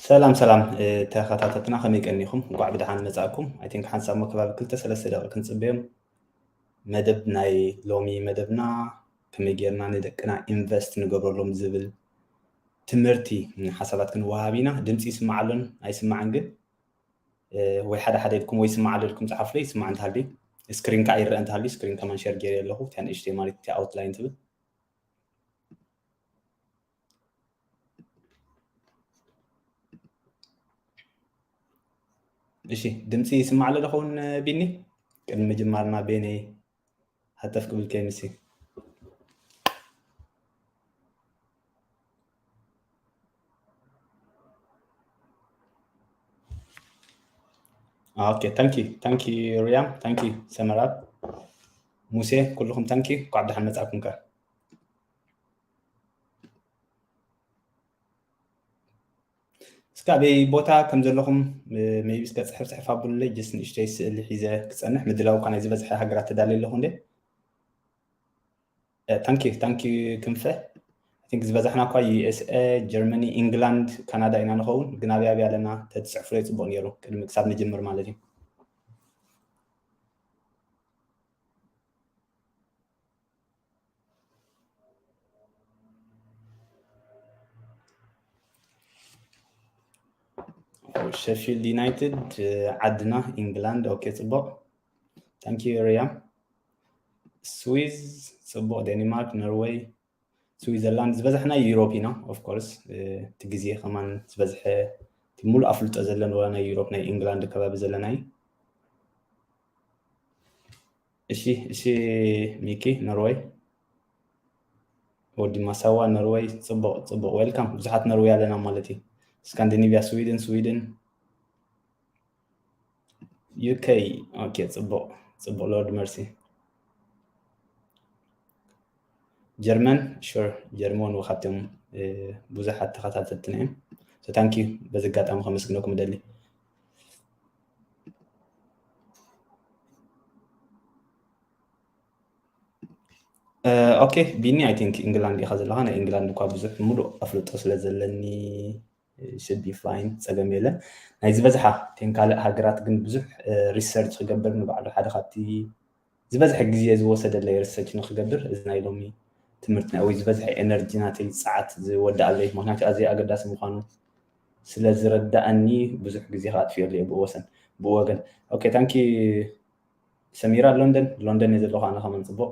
ሰላም ሰላም ተኸታተልትና፣ ከመይ ቀኒኹም? እንኳዕ ብደሓን መጻእኩም። I think ሓንሳብ ሞ ከባቢ ክልተ ሰለስተ ደቂቕ ክንጽበዮም። መደብ ናይ ሎሚ መደብና ከመይ ጌርና ንደቅና ኢንቨስት ንገብረሎም ዝብል ትምህርቲ ሓሳባት ክንወሃብ ኢና። ድምፂ ይስማዕ ኣሎን ኣይስማዕን ግን ወይ ሓደ ሓደ ኢልኩም ወይ ይስማዕ ኣሎ ኢልኩም ጸሓፉለይ። ይስማዕ እንተሃልዩ፣ ስክሪን ከዓ ይረአ እንተሃልዩ፣ ስክሪን ከማን ሸር ገይረ ኣለኹ። እቲኣ ንእሽተይ ማለት እቲኣ ኣውትላይን ትብል። እሺ፣ ድምፂ ይስማዕ ኣሎ ዶ ኸውን ቢኒ? ቅድሚ ምጅማርና ቤነይ ሃተፍ ክብል ከይምሲ። ኦኬ፣ ታንኪ ታንኪ ሪያም፣ ታንኪ ሰመራብ፣ ሙሴ፣ ኩልኹም ታንኪ። እንኳዕ ደሓን መጻእኩም ከ። እስከ ኣበይ ቦታ ከም ዘለኹም ሜቢ እስከ ጽሕፍ ጽሕፍ ኣቡለይ። ጀስት ንእሽተይ ስእሊ ሒዘ ክጸንሕ፣ ምድላው እኳ ናይ ዝበዝሐ ሃገራት ተዳልየ ኣለኹ እንዴ። ታንኪ ታንኪ ክንፈ። I think ዝበዛሕና እኳ ዩ ኤስ ኤ፣ ጀርመኒ፣ ኢንግላንድ፣ ካናዳ ኢና ንኸውን፣ ግን ኣበይ ኣበይ ኣለና ተትጽሕፉለይ ጽቡቕ ነይሩ፣ ቅድሚ ክሳብ ንጅምር ማለት እዩ። ሸፊልድ ዩናይትድ ዓድና፣ ኢንግላንድ። ኦኬ፣ ጽቡቕ። ታንኪ ሪያም። ስዊዝ ጽቡቕ፣ ዴንማርክ፣ ኖርወይ፣ ስዊዘርላንድ። ዝበዛሕና ዩሮፕ ኢና። ኦፍ ኮርስ እቲ ግዜ ከማን ዝበዝሐ እቲ ሙሉእ ኣፍልጦ ዘለና ናይ ዩሮፕ ናይ ኢንግላንድ ከባቢ ዘለና እዩ። እሺ እሺ፣ ሚኪ ኖርወይ፣ ወዲ ማሳዋ ኖርወይ። ጽቡቕ ጽቡቕ፣ ዌልካም። ብዙሓት ኖርወይ ኣለና ማለት እዩ። ስካንዲኔቪያ፣ ስዊድን፣ ስዊድን፣ ዩ ኬ። ኦኬ፣ ጽቡቕ ጽቡቕ። ሎርድ መርሲ። ጀርመን፣ ሹር፣ ጀርመን ወኻትም ብዙሓት ተኸታተልትና እዮም። ታንኪ፣ በዚ ኣጋጣሚ ከመስግነኩም እደሊ። ኦኬ ቢኒ፣ I think ኢንግላንድ ኢኻ ዘለኻ። ናይ ኢንግላንድ እኳ ብዙሕ ሙሉእ ኣፍልጦ ስለ ዘለኒ should be fine፣ ጸገም የለን። ናይ ዝበዝሓ እተን ካልእ ሃገራት ግን ብዙሕ ሪሰርች ክገብር፣ ንባዕሉ ሓደ ካብቲ ዝበዝሐ ግዜ ዝወሰደለይ ሪሰርች ንክገብር፣ እዚ ናይ ሎሚ ትምህርቲ ናይ ወይ ዝበዝሐ ኤነርጂ ናተይ ጸዓት ዝወድኣለይ፣ ምክንያቱ ኣዝዩ ኣገዳሲ ምዃኑ ስለ ዝረዳኣኒ ብዙሕ ግዜ ከኣጥፍየሉ እየ ብኡ ወሰን ብኡ ወገን። ኦኬ፣ ታንኪ ሰሚራ። ሎንደን፣ ሎንደን እየ ዘለኹ ኣነ ከማን። ጽቡቕ።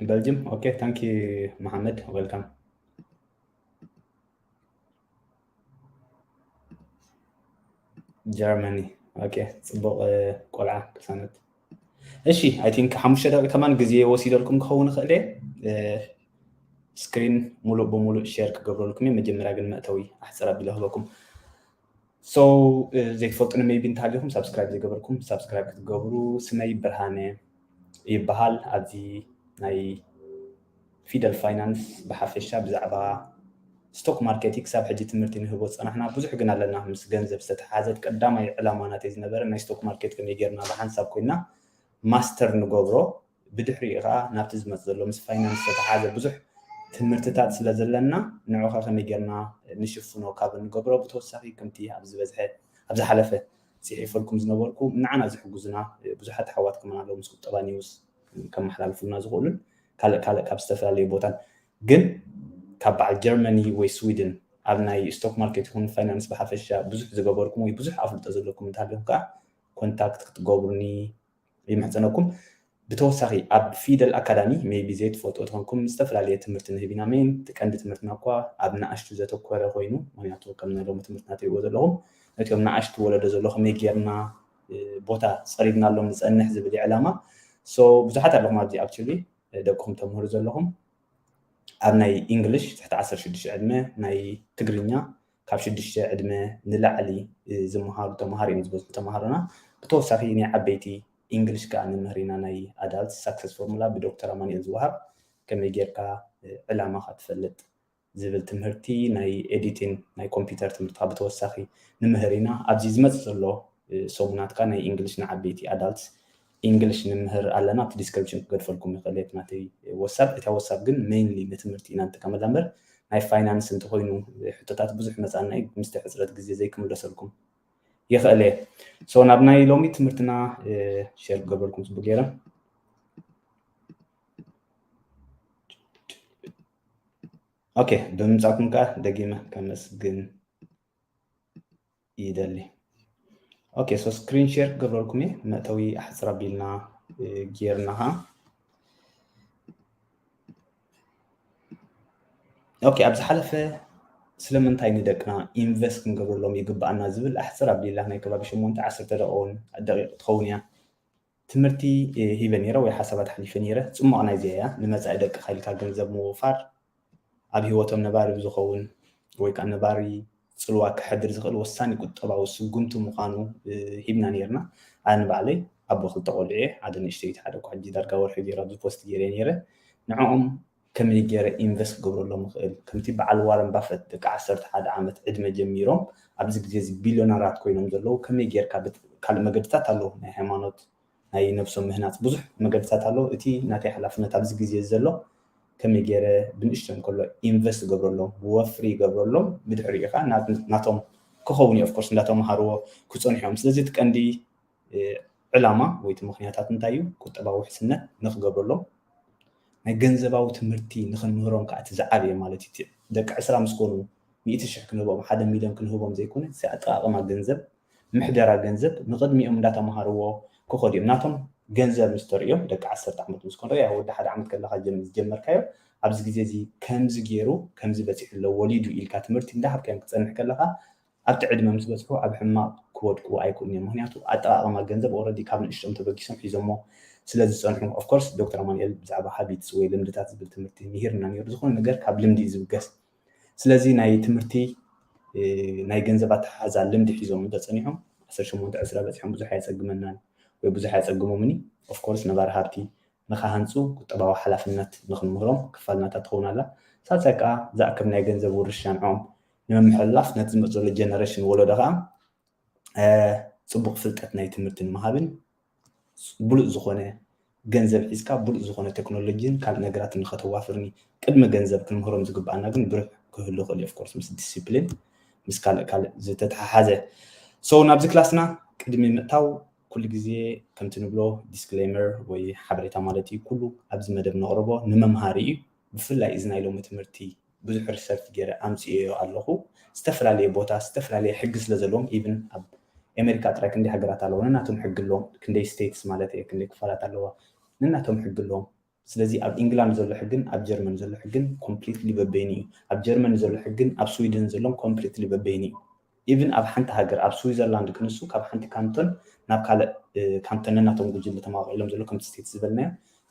በልጅም። ኦኬ፣ ታንኪ መሓመድ፣ ዌልካም። ጀርመኒ። ኦኬ፣ ጽቡቕ ቆልዓ ቅሳነት። እሺ፣ I think ሓሙሽተ ደቂቕ ከማን ግዜ ወሲደልኩም ክኸውን ይኽእል እየ። ስክሪን ሙሉእ ብሙሉእ ሼር ክገብረልኩም እየ። መጀመርያ ግን መእተዊ ኣሕጽር ኣቢለ ክህበኩም። So ዘይትፈልጡኒ ሜቢ እንተሃሊኹም፣ ሳብስክራይብ ዘይገበርኩም ሳብስክራይብ ክትገብሩ። ስመይ ብርሃነ ይበሃል። ኣብዚ ናይ ፊደል ፋይናንስ ብሓፈሻ ብዛዕባ ስቶክ ማርኬት ክሳብ ሕጂ ትምህርቲ ንህቦ ዝጸናሕና ብዙሕ ግን ኣለና። ምስ ገንዘብ ዝተተሓዘት ቀዳማይ ዕላማ ናተይ ዝነበረ ናይ ስቶክ ማርኬት ከመይ ጌርና ብሓንሳብ ኮይና ማስተር ንገብሮ፣ ብድሕሪኡ ከዓ ናብቲ ዝመጽእ ዘሎ ምስ ፋይናንስ ዝተተሓዘ ብዙሕ ትምህርትታት ስለ ዘለና፣ ንዑ ከ ከመይ ጌርና ንሽፍኖ ካብ እንገብሮ፣ ብተወሳኺ ከምቲ ኣብ ዝበዝሐ ኣብ ዝሓለፈ ጽሒፈልኩም ዝነበርኩ ንዓና ዝሕግዙና ብዙሓት ኣሕዋት ከማን ኣለዉ፣ ምስ ቁጠባ ኒውስ ከመሓላልፉልና ዝኽእሉን ካልእ ካልእ ካብ ዝተፈላለዩ ቦታን። ግን ካብ በዓል ጀርመኒ ወይ ስዊድን ኣብ ናይ ስቶክ ማርኬት ይኹን ፋይናንስ ብሓፈሻ ብዙሕ ዝገበርኩም ወይ ብዙሕ ኣፍልጦ ዘለኩም እንተሃልዮም ከዓ ኮንታክት ክትገብሩኒ ይምሕጸነኩም። ብተወሳኺ ኣብ ፊደል ኣካዳሚ ሜቢ ዘይትፈልጡ ተኾንኩም ዝተፈላለየ ትምህርቲ ንህብ ኢና። ሜን እቲ ቀንዲ ትምህርትና እኳ ኣብ ንኣሽቱ ዘተኮረ ኮይኑ፣ ምክንያቱ ከም ናይ ሎሚ ትምህርትና ትሪእዎ ዘለኹም ነቲኦም ንኣሽቱ ወለዶ ዘሎ ከመይ ጌርና ቦታ ጸሪግናሎም ንጸንሕ ዝብል እዩ ዕላማ። So ብዙሓት ኣለኹም ኣብዚ actually ደቅኹም ተምህሩ ዘለኹም ኣብ ናይ ኢንግሊሽ ትሕቲ ዓሰርተ ሽዱሽተ ዕድመ፣ ናይ ትግርኛ ካብ ሽዱሽተ ዕድመ ንላዕሊ ዝመሃሩ ተምሃሮ እዮም ዝበዝሑ ተምሃሮና። ብተወሳኺ ናይ ዓበይቲ ኢንግሊሽ ከዓ ንምህር ኢና። ናይ ኣዳልት ሳክሰስ ፎርሙላ ብዶክተር ኣማኑኤል ዝወሃብ ከመይ ጌርካ ዕላማኻ ትፈልጥ ዝብል ትምህርቲ፣ ናይ ኤዲቲን ናይ ኮምፒውተር ትምህርትኻ ብተወሳኺ ንምህር ኢና። ኣብዚ ዝመጽእ ዘሎ ሰሙናት ከዓ ናይ ኢንግሊሽ ንዓበይቲ ኣዳልት English ንምህር ኣለና። ኣብቲ description ክገድፈልኩም ይኽእል እየ ናተይ WhatsApp። እታ WhatsApp ግን mainly ንትምህርቲ ኢና ንጥቀመላ እምበር ናይ finance እንተኾይኑ ሕቶታት ብዙሕ መፃና እዩ። ምስቲ ሕፅረት ግዜ ዘይክምለሰልኩም ይኽእል እየ። So ናብ ናይ ሎሚ ትምህርትና share ክገብረልኩም ፅቡቅ ገይረ። Okay ብምምፃእኩም ከዓ ደጊመ ከመስግን ይደሊ። Okay so screen share ክገብረልኩም እየ። መእተዊ ኣሕፅር ኣቢልና ጌርና ከዓ Okay ኣብ ዝሓለፈ ስለምንታይ ንደቅና invest ክንገብረሎም ይግባኣና ዝብል ኣሕፅር ኣቢላ ናይ ከባቢ ሸሞንተ ዓሰርተ ደቂቕ እውን ደቂቕ ትኸውን እያ ትምህርቲ ሂበ ነይረ ወይ ሓሳባት ሓሊፈ ነይረ። ፅሞቕ ናይዚኣ እያ። ንመፃኢ ደቅኻ ኢልካ ገንዘብ ምውፋር ኣብ ሂወቶም ነባሪ ብዝኸውን ወይ ከዓ ነባሪ ፅልዋ ከሕድር ዝኽእል ወሳኒ ቁጠባዊ ስጉምቲ ምዃኑ ሂብና ነይርና። ኣነ ንባዕለይ ኣቦ ክልተ ቆልዑ እየ። ሓደ ንእሽተይቲ ሓደ እኳ ሕጂ ዳርጋ ወርሒ ገይሩ ኣብዚ post ገይረ ነይረ። ንዕኦም ከመይ ገይረ invest ክገብረሎም ይኽእል? ከምቲ በዓል ዋረን ባፈት ደቂ ዓሰርተ ሓደ ዓመት ዕድመ ጀሚሮም ኣብዚ ግዜ እዚ ቢልዮነራት ኮይኖም ዘለዉ ከመይ ጌርካ ካልእ መገድታት ኣለዉ ናይ ሃይማኖት ናይ ነብሶም ምህናፅ ብዙሕ መገድታት ኣሎ። እቲ ናተይ ሓላፍነት ኣብዚ ግዜ ዘሎ ከመይ ገይረ ብንእሽቶም ከሎ invest ገብረሎም ወፍሪ ገብረሎም ብድሕሪኡ ከዓ ናቶም ክኸውን እዩ። Of course እንዳተምሃርዎ ክፀንሑ እዮም። ስለዚ እቲ ቀንዲ ዕላማ ወይ እቲ ምክንያታት እንታይ እዩ? ቁጠባዊ ውሕስነት ንክገብረሎም ናይ ገንዘባዊ ትምህርቲ ንክንምህሮም ከዓ እቲ ዝዓበየ ማለት እዩ። ደቂ ዕስራ ምስ ኮኑ ሚእቲ ሽሕ ክንህቦም ሓደ ሚልዮን ክንህቦም ዘይኮነ እቲ ኣጠቃቅማ ገንዘብ ምሕደራ ገንዘብ ንቅድሚኦም እንዳተምሃርዎ ክኸዱ እዮም። ናቶም ገንዘብ ምስ ተርእዮም ደቂ ዓሰርተ ዓመት ምስ ኮኑ ያ ወዲ ሓደ ዓመት ከለካ ዝጀመርካዮ ኣብዚ ግዜ እዚ ከምዚ ገይሩ ከምዚ በፂሑ ኣሎ ወሊዱ ኢልካ ትምህርቲ እንዳሃብካዮም ክፀንሕ ከለካ ኣብቲ ዕድመ ምስ በፅሑ ኣብ ሕማቕ ክወድቁ ኣይክእሉን እዮም። ምክንያቱ ኣጠቃቅማ ገንዘብ already ካብ ንእሽቶም ተበጊሶም ሒዞሞ ስለ ዝፀንሑ። Of course ዶክተር ኣማኑኤል ብዛዕባ habits ወይ ልምድታት ዝብል ትምህርቲ ምሂርና ነይሩ። ዝኾነ ነገር ካብ ልምዲ እዩ ዝብገስ። ስለዚ ናይ ትምህርቲ ናይ ገንዘብ ኣተሓሕዛ ልምዲ ሒዞም እንተፀኒሖም ዓሰርተ ሸሞንተ ዕስራ በፂሖም ብዙሕ ኣየፀግመናን ወይ ብዙሕ ኣየፀግሞምን እዩ። Of course ነባሪ ሃብቲ ንክሃንፁ ቁጠባዊ ሓላፍነት ንክንምህሮም ክፋል ናታ ትኸውን ኣላ። ሳልሳይ ከዓ ዝኣክብ ናይ ገንዘብ ውርሻ ንዕኦም ንምምሕልላፍ ነቲ ዝመፅ ዘሎ generation ወለዶ ከዓ ፅቡቅ ፍልጠት ናይ ትምህርቲ ንምሃብን ብሉፅ ዝኾነ ገንዘብ ሒዝካ ብሉፅ ዝኾነ ቴክኖሎጂን ካልእ ነገራትን ንኸተዋፍርኒ ቅድሚ ገንዘብ ክንምህሮም ዝግብኣና ግን ብሩሕ ክህሉ ይኽእል እዩ። Of course ምስ ዲሲፕሊን ምስ ካልእ ካልእ ዝተተሓሓዘ። So ናብዚ ክላስና ቅድሚ ምእታው ኩሉ ግዜ ከምቲ ንብሎ disclaimer ወይ ሓበሬታ ማለት እዩ። ኩሉ ኣብዚ መደብ ነቕርቦ ንመምሃሪ እዩ። ብፍላይ እዚ ናይ ሎሚ ትምህርቲ ብዙሕ research ገይረ ኣምፅኤዮ ኣለኹ። ዝተፈላለየ ቦታ ዝተፈላለየ ሕጊ ስለ ዘለዎም even ኣብ ኣሜሪካ ጥራይ ክንደይ ሃገራት ኣለዎ ነናቶም ሕጊ ኣለዎም። ክንደይ states ማለት እየ ክንደይ ክፋላት ኣለዋ ነናቶም ሕጊ ኣለዎም። ስለዚ ኣብ ኢንግላንድ ዘሎ ሕግን ኣብ ጀርመን ዘሎ ሕግን completely በበይኑ እዩ። ኣብ ጀርመን ዘሎ ሕግን ኣብ ስዊድን ዘሎን completely በበይኑ እዩ። Even ኣብ ሓንቲ ሃገር ኣብ ስዊዘርላንድ ክንሱ ካብ ሓንቲ ካንቶን ናብ ካልእ ካንቶን ነናቶም ጉጅለ ተማቂሎም ዘሎ ከምቲ ስቴት ዝበልናዮ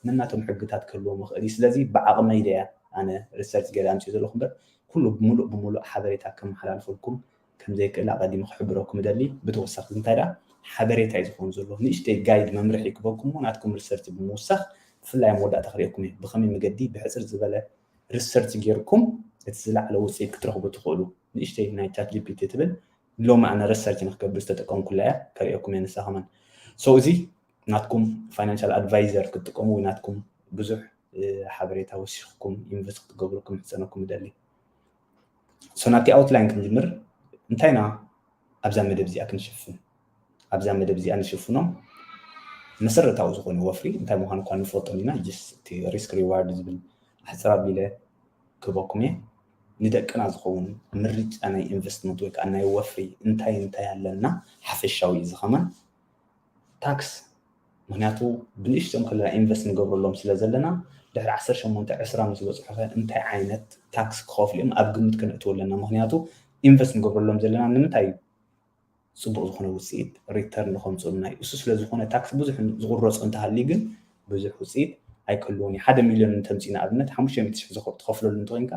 ነናቶም ሕግታት ክህልዎም ይኽእል እዩ። ስለዚ ብዓቕመይ ደያ ኣነ research ገለ ኣምፅእ ዘለኹ እምበር ኩሉ ብምሉእ ብምሉእ ሓበሬታ ከመሓላልፈልኩም ከምዘይክእል ኣቐዲሙ ክሕብረኩም እደሊ። ብተወሳኺ እንታይ ደኣ ሓበሬታ እዩ ዝኾን ዘሎ ንእሽተይ guide መምርሒ ክበኩም ናትኩም research ብምውሳኽ ብፍላይ ኣብ መወዳእታ ክርእየኩም እየ ብኸመይ መገዲ ብሕፅር ዝበለ research ጌርኩም እቲ ዝለዓለ ውፅኢት ክትረኽቡ ትኽእሉ። ንእሽተይ ናይ ChatGPT ትብል ሎሚ ኣነ research ንክገብር ዝተጠቀምኩላ እያ ከርእየኩም እየ ንሳ ከማን። So እዚ ናትኩም financial advisor ክትጥቀሙ ወይ ናትኩም ብዙሕ ሓበሬታ ወሲኽኩም invest ክትገብሩ ክምሕፀነኩም እደሊ። So ናብቲ outline ክንጅምር እንታይና ኣብዛ መደብ እዚኣ ክንሽፍን ኣብዛ መደብ እዚኣ ንሽፍኖም መሰረታዊ ዝኾነ ወፍሪ እንታይ ምዃኑ እኳ ንፈልጦም ኢና። Just እቲ risk reward ዝብል ኣሕፅር ኣቢለ ክህበኩም እየ። ንደቅና ዝኸውን ምርጫ ናይ investment ወይ ከዓ ናይ ወፍሪ እንታይ እንታይ ኣለና ሓፈሻዊ እዩ ዝኸማን tax ምክንያቱ ብንእሽቶም ከለና invest ንገብረሎም ስለ ዘለና ድሕሪ ዓሰርተ ሸሞንተ ዕስራ ምስ በፅሑ እንታይ ዓይነት tax ክኸፍሉ እዮም ኣብ ግምት ከነእትዎ ኣለና። ምክንያቱ invest ንገብረሎም ዘለና ንምንታይ እዩ ፅቡቅ ዝኾነ ውፅኢት return ንከምፅኡልና እዩ። እሱ ስለዝኾነ tax ብዙሕ ዝቁረፁ እንተሃልዩ ግን ብዙሕ ውፅኢት ኣይክህልዎን እዩ። ሓደ ሚልዮን እንተምፅኡ ንኣብነት ሓሙሽተ ሚእቲ ሽሕ ትኸፍለሉ እንተኮይንካ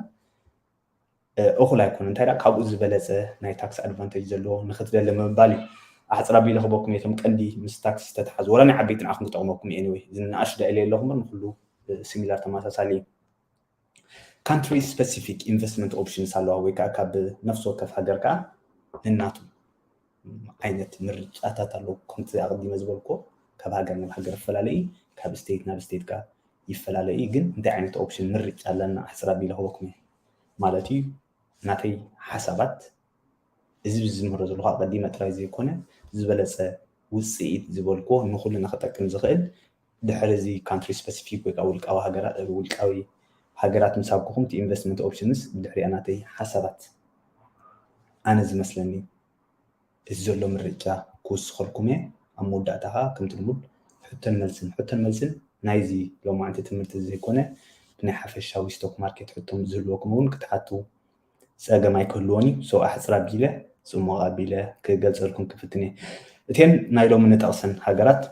እኹል ኣይኮነ። እንታይ ደኣ ካብኡ ዝበለፀ ናይ tax advantage ዘለዎ ንክትደሊ ምባል እዩ። ኣሕፅር ኣቢለ ክበኩም እየ እቶም ቀንዲ ምስ tax ዝተተሓዙ ወላ ናይ ዓበይቲ ንዓኹም ክጠቕመኩም እዩ። Anyway እዚ ንኣሽቱ ደኣ ኢለ ኣለኹ እምበር ንኩሉ similar ተመሳሳሊ እዩ። Country specific investment options ኣለዋ ወይ ከዓ ካብ ነፍሲ ወከፍ ሃገር ከዓ ነናቱ ዓይነት ምርጫታት ኣለዉ። ከምቲ ኣቐዲመ ዝበልኩዎ ካብ ሃገር ናብ ሃገር ይፈላለ እዩ፣ ካብ state ናብ state ከኣ ይፈላለ እዩ። ግን እንታይ ዓይነት option ምርጫ ኣለና ኣሕፅር ኣቢለ ክበኩም እየ ማለት እዩ። ናተይ ሓሳባት እዚ ዝምህሮ ዘለኹ ኣቐዲመ ጥራይ ዘይኮነ ዝበለፀ ውፅኢት ዝበልክዎ ንኹልና ክጠቅም ዝኽእል ድሕሪ እዚ country specific ወይ ከዓ ውልቃዊ ሃገራት ውልቃዊ ሃገራት ምስ ሃብኩኹም እቲ investment options ብድሕሪኣ ናተይ ሓሳባት ኣነ ዝመስለኒ እዚ ዘሎ ምርጫ ክውስኸልኩም እየ። ኣብ መወዳእታ ከዓ ከምቲ ልሙድ ሕቶን መልስን ሕቶን መልስን ናይዚ ሎማዓንቲ ትምህርቲ ዘይኮነ ብናይ ሓፈሻዊ stock market ሕቶም ዝህልወኩም እውን ክትሓቱ ፀገም ኣይክህልዎን እዩ። So ኣሕፅር ኣቢለ ፅሙቕ ኣቢለ ክገልፀልኩም ክፍትን እየ። እተን ናይ ሎሚ ንጠቕሰን ሃገራት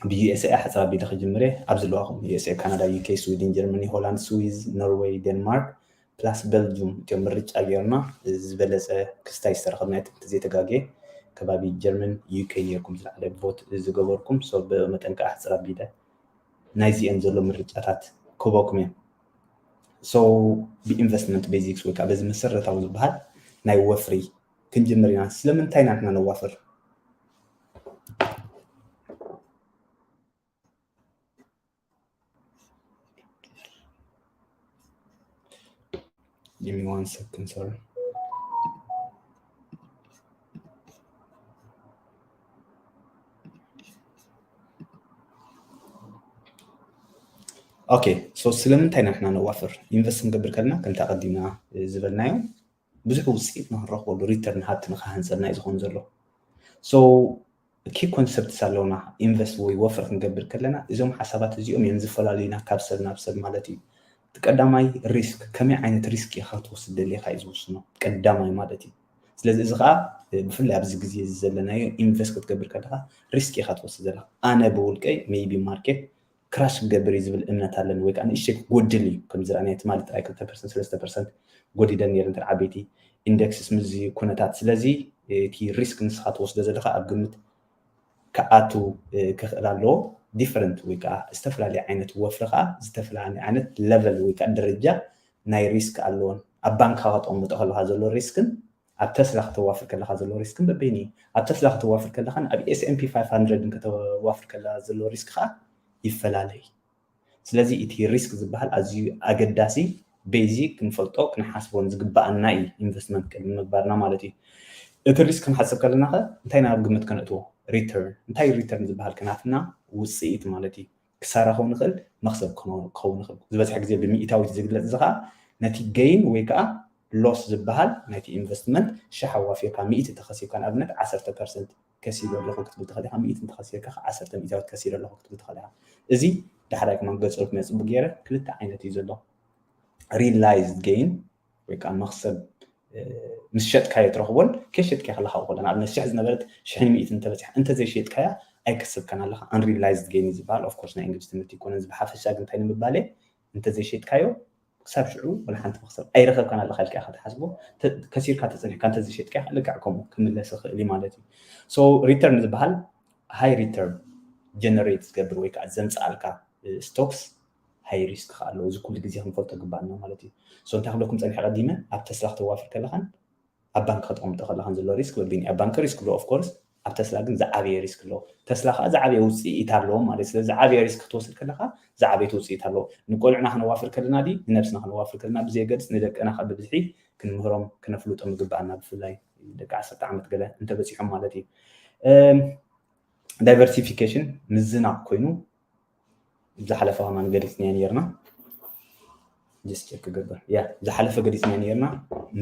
ብ USA ኣሕፅር ኣቢለ ክጅምር እየ። ኣብ ዘለዋኹም USA፣ ካናዳ፣ UK፣ ስዊድን፣ ጀርመኒ፣ ሆላንድ፣ ስዊዝ፣ ኖርወይ፣ ዴንማርክ ፕላስ ቤልጅዩም እቲኦም ምርጫ ጌርና ዝበለፀ ክስታይ ዝተረኸብናዮ እንተዘይተጋግየ ከባቢ ጀርመን UK ነርኩም ዝለዓለ ቦት ዝገበርኩም። So ብመጠን ከዓ ኣሕፅር ኣቢለ ናይዚአን ዘሎ ምርጫታት ክህበኩም እየ። So ብ investment basics ወይ ከዓ በዚ መሰረታዊ ዝበሃል ናይ ወፍሪ ክንጅምር ኢና። ስለምንታይ ኢና ንሕና ነዋፍር? Give me one second, sorry. Okay, so ስለምንታይ ኢና ንሕና ነዋፍር? ኢንቨስት ክንገብር ከለና ከምቲ ኣቐዲምና ዝበልናዮ ብዙሕ ውፅኢት ንክንረኽበሉ፣ ሪተርን ሃብቲ ንክሃንፀልና እዩ ዝኾን ዘሎ። So ኪ ኮንሰፕትስ ኣለውና። ኢንቨስት ወይ ወፍሪ ክንገብር ከለና እዞም ሓሳባት እዚኦም እዮም ዝፈላልዩና ካብ ሰብ ናብ ሰብ ማለት እዩ። እቲ ቀዳማይ ሪስክ፣ ከመይ ዓይነት ሪስክ ኢኻ ክትወስድ ደሊኻ እዩ ዝውስኖ ቀዳማይ ማለት እዩ። ስለዚ እዚ ከዓ ብፍላይ ኣብዚ ግዜ እዚ ዘለናዮ ኢንቨስት ክትገብር ከለካ ሪስክ ኢኻ ትወስድ ዘለካ። ኣነ ብውልቀይ ሜይቢ ማርኬት ክራሽ ክገብር እዩ ዝብል እምነት ኣለኒ፣ ወይ ከዓ ንእሽተይ ክጎድል እዩ። ከም ዝረኣናዮ ትማሊ ጥራይ ክልተ ፐርሰንት ሰለስተ ፐርሰንት ጎዲለን ነይረን እተን ዓበይቲ ኢንደክስስ። ምስዚ ኩነታት ስለዚ እቲ ሪስክ ንስኻ ትወስዶ ዘለካ ኣብ ግምት ክኣቱ ክኽእል ኣለዎ። ዲፈረንት ወይ ከዓ ዝተፈላለየ ዓይነት ወፍሪ ከዓ ዝተፈላለየ ዓይነት ለቨል ወይ ከዓ ደረጃ ናይ ሪስክ ኣለዎን። ኣብ ባንካ ከተቐምጦ ከለካ ዘሎ ሪስክን ኣብ ተስላ ከተዋፍር ከለካ ዘሎ ሪስክን በበይኑ እዩ። ኣብ ተስላ ከተዋፍር ከለካን ኣብ S&P five hundred ከተዋፍር ከለካ ዘሎ ሪስክ ከዓ ይፈላለ እዩ። ስለዚ እቲ ሪስክ ዝበሃል ኣዝዩ ኣገዳሲ፣ ቤዚክ ክንፈልጦ ክንሓስቦን ዝግበኣና እዩ ኢንቨስትመንት ቅድሚ ምግባርና ማለት እዩ። እቲ ሪስክ ክንሓስብ ከለና ከ እንታይ ናብ ግምት ከነእትዎ? ሪተርን። እንታይ ሪተርን ዝበሃል? ከናትና ውፅኢት ማለት እዩ። ክሳራ ክኸውን ይኽእል፣ መኽሰብ ክኸውን ይኽእል። ዝበዝሐ ግዜ ብሚእታዊት ዝግለፅ እዚ ከዓ ነቲ ገይን ወይ ከዓ ሎስ ዝበሃል ናይቲ ኢንቨስትመንት ሽሕ ኣዋፊርካ ሚእቲ እንተኸሲብካ ንኣብነት ዓሰርተ ፐርሰንት ከሲበ ኣለኹ ክትብል ትኽእል ኢኻ። ሚእቲ እንተኸሲርካ ከዓ ዓሰርተ ሚእታዊት ከሲረ ኣለኹ ክትብል ትኽእል ኢኻ። እዚ ዳሕራይ ከማን ክገልፀልኩም እየ ፅቡቅ ገይረ። ክልተ ዓይነት እዩ ዘሎ። ሪላይዝድ ገይን ወይ ከዓ መኽሰብ ምስ ሸጥካዮ ትረኽቦን ከይሸጥካዮ ከለካ እውን ንኣብነት ሽሕ ዝነበረት ሽሕን ሚእትን እንተበፂሓ እንተዘይሸጥካያ ኣይከሰብካን ኣለካ። ኣንሪላይዝድ ገይን እዩ ዝበሃል። ኦፍኮርስ ናይ እንግሊዝ ትምህርቲ ይኮነን እዚ ብሓፈሻ ግን እንታይ ንምባል እየ እንተዘይሸጥካዮ ክሳብ ሽዑ ወላ ሓንቲ መኽሰብ ኣይረኸብካን ኣለካ ኢልካ ኢኻ ትሓስቦ። ከሲርካ ተፀኒሕካ እንተዘይሸጥካዮ ልክዕ ከምኡ ክምለስ ይኽእል እዩ ማለት እዩ። So ሪተርን ዝበሃል ሃይ ሪተርን ጀነሬት ዝገብር ወይ ከዓ ዘምፅኣልካ ስቶክስ ሃይ ሪስክ ከዓ ኣለዎ። እዚ ኩሉ ግዜ ክንፈልጦ ግባኣና ማለት እዩ። So እንታይ ክብለኩም ፀኒሐ ቀዲመ ኣብ ተስላ ክተዋፍር ከለካን ኣብ ባንክ ከተቐምጦ ከለካን ዘሎ ሪስክ በቢን ኣብ ባንክ ሪስክ ኣሎ ኦፍኮርስ ኣብ ተስላ ግን ዝዓበየ ሪስክ ኣለዎ። ተስላ ከዓ ዝዓበየ ውፅኢት ኣለዎ ማለት ስለ ዝዓበየ ሪስክ ክትወስድ ከለካ ዝዓበየት ውፅኢት ኣለዎ። ንቆልዕና ክነዋፍር ከለና ዲ ንነብስና ክነዋፍር ከለና ብዘየገድስ ንደቅና ካብ ብብዝሒ ክንምህሮም ክነፍልጦም ይግበኣና ብፍላይ ደቂ ዓሰርተ ዓመት ገለ እንተበፂሖም ማለት እዩ። ዳይቨርሲፊኬሽን ምዝናቕ ኮይኑ ዝሓለፈ ከማን ገሊፅናዮ ነርና። ጀስት ቸክ ክገብር ያ ዝሓለፈ ገሊፅናዮ ነርና።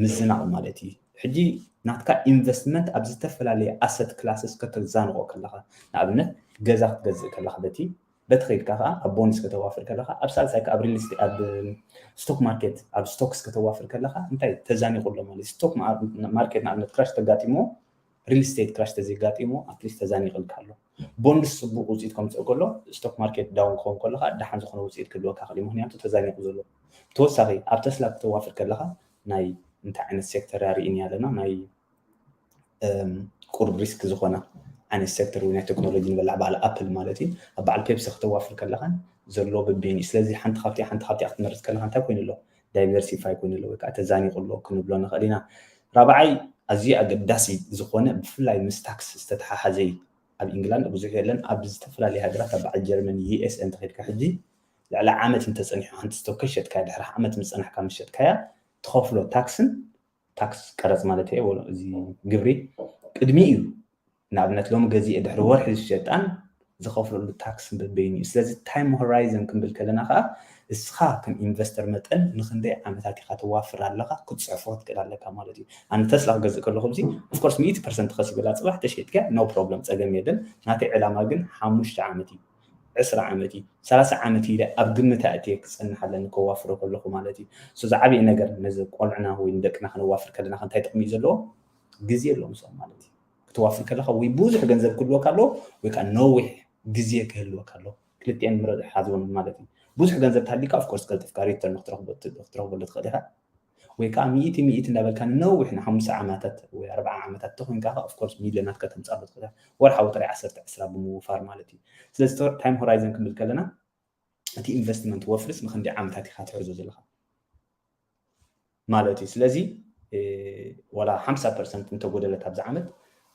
ምዝናቕ ማለት እዩ። ሕጂ ናትካ ኢንቨስትመንት ኣብ ዝተፈላለየ ኣሰት ክላስስ ከተዛንቆ ከለካ ንኣብነት ገዛ ክትገዝእ ከለካ በቲ በቲ ከይድካ ከዓ ኣብ ቦንድስ ከተዋፍር ከለካ ኣብ ሳልሳይ ከዓ ኣብ ሪል ስቴት ኣብ ስቶክ ማርኬት ኣብ ስቶክስ ከተዋፍር ከለካ እንታይ ተዛኒቁ ኣሎ ማለት ስቶክ ማርኬት ንኣብነት ክራሽ ተጋጢሞ ሪል ስቴት ክራሽ ተዘይጋጢሞ ኣትሊስት ተዛኒቅልካ ኣሎ። ቦንድስ ፅቡቅ ውፅኢት ከምፅእ ከሎ ስቶክ ማርኬት ዳውን ክኸውን ከሎ ከዓ ደሓን ዝኾነ ውፅኢት ክህልወካ ክእል ምክንያቱ ተዛኒቁ ዘሎ። ተወሳኺ ኣብ ተስላ ክተዋፍር ከለካ ናይ እንታይ ዓይነት ሴክተር ርኢን ኣለና ናይ ቁሩብ ሪስክ ዝኾነ ዓይነት ሴክተር ወይ ናይ ቴክኖሎጂ ንበላዕ በዓል ኣፕል ማለት እዩ ኣብ በዓል ፔፕሲ ክተዋፍር ከለካን ዘሎ በበይን እዩ ስለዚ ሓንቲ ካብቲ ሓንቲ ካብቲ ክትመርፅ ከለካ እንታይ ኮይኑ ኣሎ ዳይቨርሲፋይ ኮይኑ ኣሎ ወይ ከዓ ተዛኒቁ ኣሎ ክንብሎ ንኽእል ኢና ራብዓይ ኣዝዩ ኣገዳሲ ዝኾነ ብፍላይ ምስ ታክስ ዝተተሓሓዘ እዩ ኣብ ኢንግላንድ ብዙሕ የለን። ኣብ ዝተፈላለዩ ሃገራት ኣብ በዓል ጀርመን ዩ ኤስ እንተኸድካ ሕጂ ልዕሊ ዓመት እንተፀኒሑ ሓንቲ ስቶክ ከሸጥካያ ድሕሪ ዓመት ምፀናሕካ ምሸጥካያ ትኸፍሎ ታክስን ታክስ ቀረፅ ማለት እየ እዚ ግብሪ ቅድሚ እዩ። ንኣብነት ሎሚ ገዚኤ ድሕሪ ወርሒ ዝሸጣን ዝኸፍለሉ ታክስ በበይኑ እዩ። ስለዚ ታይም ሆራይዘን ክንብል ከለና ከዓ እስኻ ከም ኢንቨስተር መጠን ንክንደይ ዓመታት ኢኻ ተዋፍር ኣለኻ ክትፅሕፎ ክትክእል ኣለካ ማለት እዩ። ኣነ ተስላ ክገዝእ ከለኹ እዚ ኦፍኮርስ ሚእቲ ፐርሰንት ከሲበላ ፅባሕ ተሸጥካ ኖ ፕሮብለም ፀገም የለን። ናተይ ዕላማ ግን ሓሙሽተ ዓመት እዩ ዕስራ ዓመት እዩ ሰላሳ ዓመት ኢለ ኣብ ግምት ኣእትየ ክፀንሕ ኣለኒ ከዋፍሮ ከለኹ ማለት እዩ። ዝዓበየ ነገር ነዚ ቆልዕና ወይ ንደቅና ክነዋፍር ከለና እንታይ ጥቕሚ እዩ ዘለዎ? ግዜ ኣለዎም ሰም ማለት እዩ። ክትዋፍር ከለካ ወይ ብዙሕ ገንዘብ ክህልወካ ኣለዎ ወይ ከዓ ነዊሕ ግዜ ክህልወካ ኣለዎ። ክልቲኤን ምረፅ ሓዝወን ማለት እዩ። ብዙሕ ገንዘብ ተሃሊካ ኦፍኮርስ ቀልጢፍካ ሪተርን ክትረክበሉ ትኽእል ኢካ። ወይ ከዓ ሚእቲ ሚእቲ እንዳበልካ ንነዊሕ ንሓሙሽተ ዓመታት ወይ ኣርባዓ ዓመታት ተኮይንካ ኦፍኮርስ ሚልዮናት ከተምፃሉ ትኽእል። ወርሓዊ ጥራይ ዓሰርተ ዕስራ ብምውፋር ማለት እዩ። ስለዚ ታይም ሆራይዘን ክንብል ከለና እቲ ኢንቨስትመንት ወፍርስ ንክንደይ ዓመታት ኢካ ትሕዞ ዘለካ ማለት እዩ። ስለዚ ዋላ ሓምሳ ፐርሰንት እንተጎደለት ኣብዚ ዓመት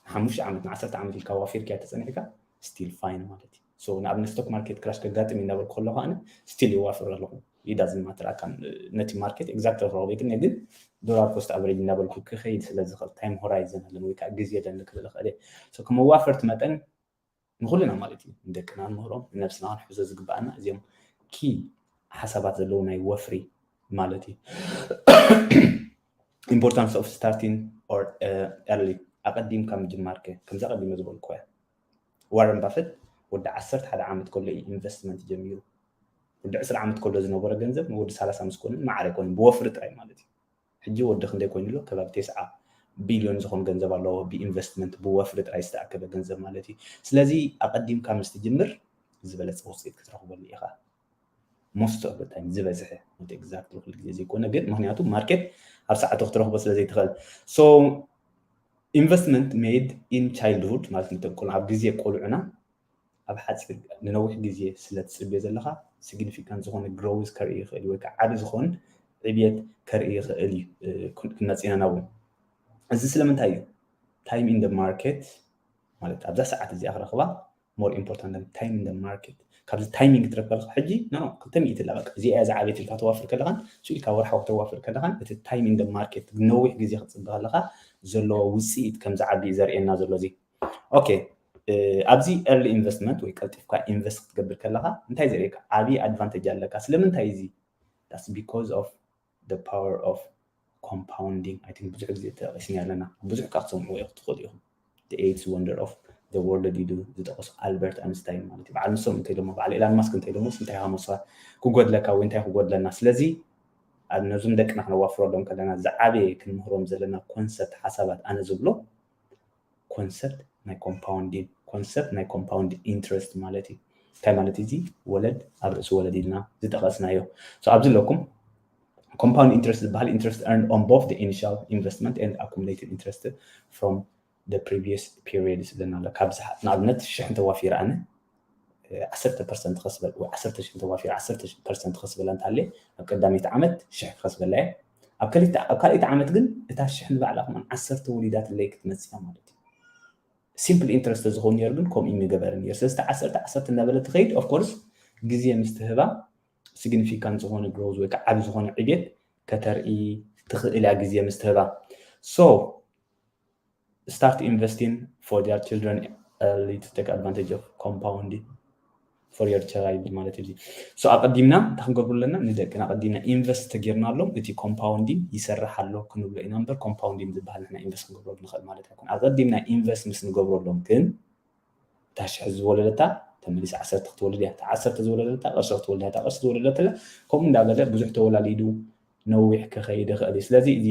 ንሓሙሽተ ዓመት ንዓሰርተ ዓመት ኢልካ ዋፊርካ ተፀኒሕካ ስቲል ፋይን ማለት እዩ። ንኣብነት ስቶክ ማርኬት ክራሽ ከጋጥም እንዳበልኩ ከለኩ ኣነ ስቲል ይዋፍር ኣለኹ። ኢዳዝን ማትር ኣካን ነቲ ማርኬት ኤግዛክት ክረክቦ ይክእል ግን ዶላር ኮስት ኣቨሬጅ እንዳበልኩ ክኸይድ ስለ ዝኽእል ታይም ሆራይዘን ኣለኒ ወይ ከዓ ግዜ ኣለኒ ክብል እኽእል እየ። ከም መዋፈርቲ መጠን ንኩልና ማለት እዩ ንደቅና ንምህሮም ንነብስና ክንሕዞ ዝግባኣና እዚኦም ኪ ሓሳባት ዘለዉ ናይ ወፍሪ ማለት እዩ። Importance of starting or early ኣቀዲምካ ምጅማር ከ ከምዚ ኣቀዲመ ዝበልኩ እያ። ዋረን ባፈት ወዲ ዓሰርተ ሓደ ዓመት ከሎ እዩ ኢንቨስትመንት ጀሚሩ። ወዲ ዕስራ ዓመት ከሎ ዝነበረ ገንዘብ ንወዲ ሰላሳ ምስ ኮነ ማዕረ ኣይኮነ ብወፍሪ ጥራይ ማለት እዩ። ሕጂ ወዲ ክንደይ ኮይኑ ኣሎ? ከባቢ ተስዓ ቢልዮን ዝኾን ገንዘብ ኣለዎ ብኢንቨስትመንት ብወፍሪ ጥራይ ዝተኣከበ ገንዘብ ማለት እዩ። ስለዚ ኣቀዲምካ ምስ ትጅምር ዝበለፀ ውፅኢት ክትረክበሉ ኢኻ። Most of the time ዝበዝሐ not exactly ኩሉ ግዜ ዘይኮነ ግን ምክንያቱ ማርኬት ኣብ ሰዓቱ ክትረክቦ ስለ ዘይትኽእል። So investment made in childhood ማለት ንተንኮል ኣብ ግዜ ቆልዑና ኣብ ሓፂር ንነዊሕ ግዜ ስለ ትፅበዮ ዘለካ ሲግኒፊካንት ዝኾነ ግሮውዝ ከርኢ ይኽእል እዩ ወይ ከዓ ዓቢ ዝኾን ዕብየት ከርኢ ይኽእል እዩ። ክንመፅና ናብኡ እዚ ስለምንታይ እዩ? Time in the market ማለት ኣብዛ ሰዓት እዚኣ ክረክባ more important than time in the market። ካብዚ ታይሚንግ ትረክበልካ ሕጂ ኖ ክልተ ሚእቲ ላ በቃ እዚኣ እያ ዝዓበየት ኢልካ ተዋፍር ከለኻን ስኢልካ ወርሓዊ ከተዋፍር ከለኻን እቲ time in the market ነዊሕ ግዜ ክትፅበ ከለካ ዘለዎ ውፅኢት ከም ዝዓቢ እዩ ዘርእየና ዘሎ እዚ። ኦኬ ኣብዚ early investment ወይ ቀልጢፍካ ኢንቨስት ክትገብር ከለካ እንታይ ዘርእየካ ዓብዪ ኣድቫንቴጅ ኣለካ። ስለምንታይ እዚ? That's because of the power of compounding። I think ብዙሕ ግዜ ተጠቂስና ኣለና ብዙሕ ከዓ ክትሰምዕዎ ኢኹም ትኽእሉ ኢኹም። The eighth wonder of the world ኢሉ ዝጠቀሱ ኣልበርት ኣንስታይን ማለት እዩ። በዓል ንሶም እንታይ ኢሎሞ በዓል ኤላን ማስክ እንታይ ኢሎሞ እንታይ ሃመሳ ክጎድለካ ወይ እንታይ ክጎድለና። ስለዚ ኣብ ነዞም ደቅና ክነዋፍረሎም ከለና ዝዓበየ ክንምህሮም ዘለና ኮንሰፕት ሓሳባት ኣነ ዝብሎ ኮንሰፕት ናይ ኮምፓውንዲንግ ኮንሰፕት ናይ ኮምፓውንድ ኢንትረስት ማለት እዩ። እንታይ ማለት እዚ ወለድ ኣብ ርእሲ ወለድ ኢልና ዝጠቀስናዮ ኣብዚ ኣለኩም። Compound interest ዝበሃል interest earned on both the initial investment and accumulated interest from the previous period ዝብለና ኣሎ። ካብ ንኣብነት ሽሕ እንተዋፊረ ኣነ ዓሰርተ ፐርሰንት ከስበል ወይ ዓሰርተ ሽሕ እንተዋፊረ ዓሰርተ ፐርሰንት ከስበላ እንተሃልየ ኣብ ቀዳመይቲ ዓመት ሽሕ ከስበላ እየ። ኣብ ካልኣይቲ ዓመት ግን እታ ሽሕ ንባዕላ ከማን ዓሰርተ ወሊዳትለይ ክትመፅእ እያ ማለት እዩ። ሲምፕል ኢንትረስት ተዝኸውን ነይሩ ግን ከምኡ ይምገበርን ነይሩ። ስለዚ ዓሰርተ ዓሰርተ እናበለ ትኸይድ ኦፍኮርስ ግዜ ምስ ትህባ ሲግኒፊካንት ዝኾነ ግሮዝ ወይ ከዓ ዓብ ዝኾነ ዕብየት ከተርኢ ትኽእል እያ ግዜ ምስ ትህባ። So start investing for their children early to take advantage of compounding for your child ማለት እዩ። So ኣቀዲምና እንታይ ክንገብሩ ኣለና? ንደቅና ኣቀዲምና ኢንቨስት ተጌርናሎም እቲ ኮምፓውንዲንግ ይሰርሕ ኣሎ ክንብሎ ኢና እምበር ኮምፓውንዲንግ ዝበሃል ንሕና ኢንቨስት ክንገብረሉ ንኽእል ማለት ኣይኮን። ኣቀዲምና ኢንቨስት ምስ ንገብረሎም ግን እታ ሽሕ ዝወለደታ ተመሊሳ ዓሰርተ ክትወልድ እያ። እታ ዓሰርተ ዝወለደታ ቅርሺ ክትወልድ እያ። እታ ቅርሺ ዝወለደትላ ከምኡ እንዳበለ ብዙሕ ተወላሊዱ ነዊሕ ክኸይድ ይኽእል እዩ። ስለዚ እዚ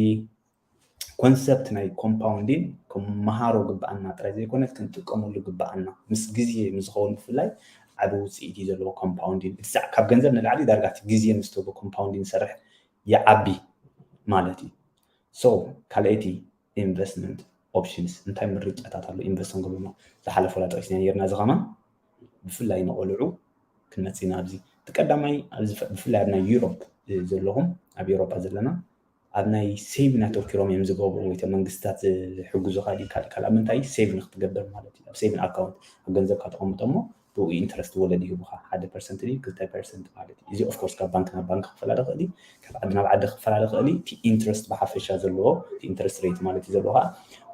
ኮንሰፕት ናይ ኮምፓውንዲንግ ክመሃሮ ግብኣና ጥራይ ዘይኮነስ ክንጥቀመሉ ግብኣና ምስ ግዜ ምስ ዝኸውን ብፍላይ ዓቢ ውፅኢት እዩ ዘለዎ ኮምፓውንዲንግ። ካብ ገንዘብ ንላዕሊ ዳርጋ እቲ ግዜ ምስ ትህቦ ኮምፓውንዲንግ ዝሰርሕ ይዓቢ ማለት እዩ። So ካልኣይቲ ኢንቨስትመንት ኦፕሽንስ እንታይ ምርጫታት ኣሎ ኢንቨስት ክንገብረሉ ዝሓለፈ ላ ጠቂስና ነርና እዚ ከማን ብፍላይ ንቆልዑ ክንመፅና ኣብዚ እቲ ቀዳማይ ብፍላይ ኣብ ናይ ዩሮፕ ዘለኹም ኣብ ኤሮፓ ዘለና ኣብ ናይ ሴቪን ኣተኪሮም እዮም ዝገብሩ፣ ወይ መንግስታት ዝሕግዙኻ ድዩ ካልእ ካልእ፣ ኣብ ምንታይ ሴቪን ክትገብር ማለት እዩ። ኣብ ሴቪን ኣካውንት ኣብ ገንዘብካ ተቐምጦ እሞ ብኡ ኢንትረስት ወለድ ይህቡኻ። ሓደ ፐርሰንት ድዩ ክልተ ፐርሰንት ማለት እዩ። እዚ ኦፍኮርስ ካብ ባንክ ናብ ባንክ ክፈላለ ይኽእል እዩ፣ ካብ ዓዲ ናብ ዓዲ ክፈላለ ይኽእል እዩ። እቲ ኢንትረስት ብሓፈሻ ዘለዎ፣ እቲ ኢንትረስት ሬት ማለት እዩ ዘለዎ ከዓ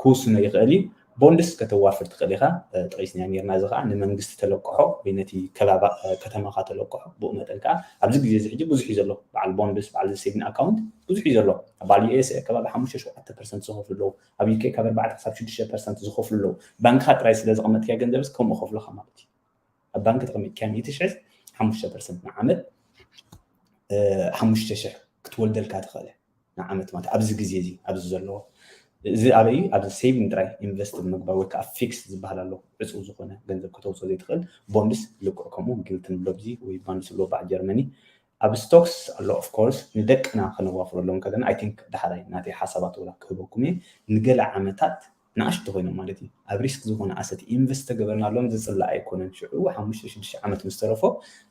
ክውስኖ ይኽእል እዩ። ቦንድስ ከተዋፍር ትኽእል ኢኻ። ጠቂስና ነርና። እዚ ከዓ ንመንግስቲ ተለቅሖ ወይ ነቲ ከባባ ከተማኻ ተለቅሖ። ብኡ መጠን ከዓ ኣብዚ ግዜ እዚ ሕጂ ብዙሕ እዩ ዘሎ በዓል ቦንድስ፣ በዓል ሴቪን ኣካውንት ብዙሕ እዩ ዘሎ። ኣብ በዓል ዩ ኤስ ኤ ከባቢ ሓሙሽተ ሸውዓተ ፐርሰንት ዝኸፍሉ ኣለዉ። ኣብ ዩ ኬ ካብ ኣርባዕተ ክሳብ ሽዱሽተ ፐርሰንት ዝኸፍሉ ኣለዉ። ባንክኻ ጥራይ ስለ ዘቐመጥካዮ ገንዘብስ ከምኡ ከፍሉኻ ማለት እዩ። ኣብ ባንክ ተቐሚጥካዮ ሚእቲ ሽሕ ሓሙሽተ ፐርሰንት ንዓመት ሓሙሽተ ሽሕ ክትወልደልካ ትኽእል ንዓመት ማለት ኣብዚ ግዜ እዚ ኣብዚ ዘለዎ እዚ ኣበይ ኣብዚ ሴቪንግ ጥራይ ኢንቨስት ምግባር ወይ ከዓ ፊክስ ዝበሃል ኣሎ ዕፁብ ዝኾነ ገንዘብ ከተውፅኦ ዘይትኽእል ቦንድስ ልክዕ ከምኡ ጊልት ንብሎ ብዚ ወይ ባንድስ ብሎ በዓል ጀርመኒ ኣብ ስቶክስ ኣሎ ኦፍኮርስ ንደቅና ከነዋፍረሎም ከለና ኣይ ቲንክ ዳሕራይ ናተይ ሓሳባት ወላ ክህበኩም እየ ንገለ ዓመታት ንኣሽቱ ኮይኖም ማለት እዩ ኣብ ሪስክ ዝኾነ ኣሰት ኢንቨስት ተገበርናሎም ዝፅላእ ኣይኮነን ሽዑ ሓሙሽተ ሽዱሽተ ዓመት ምስ ተረፎ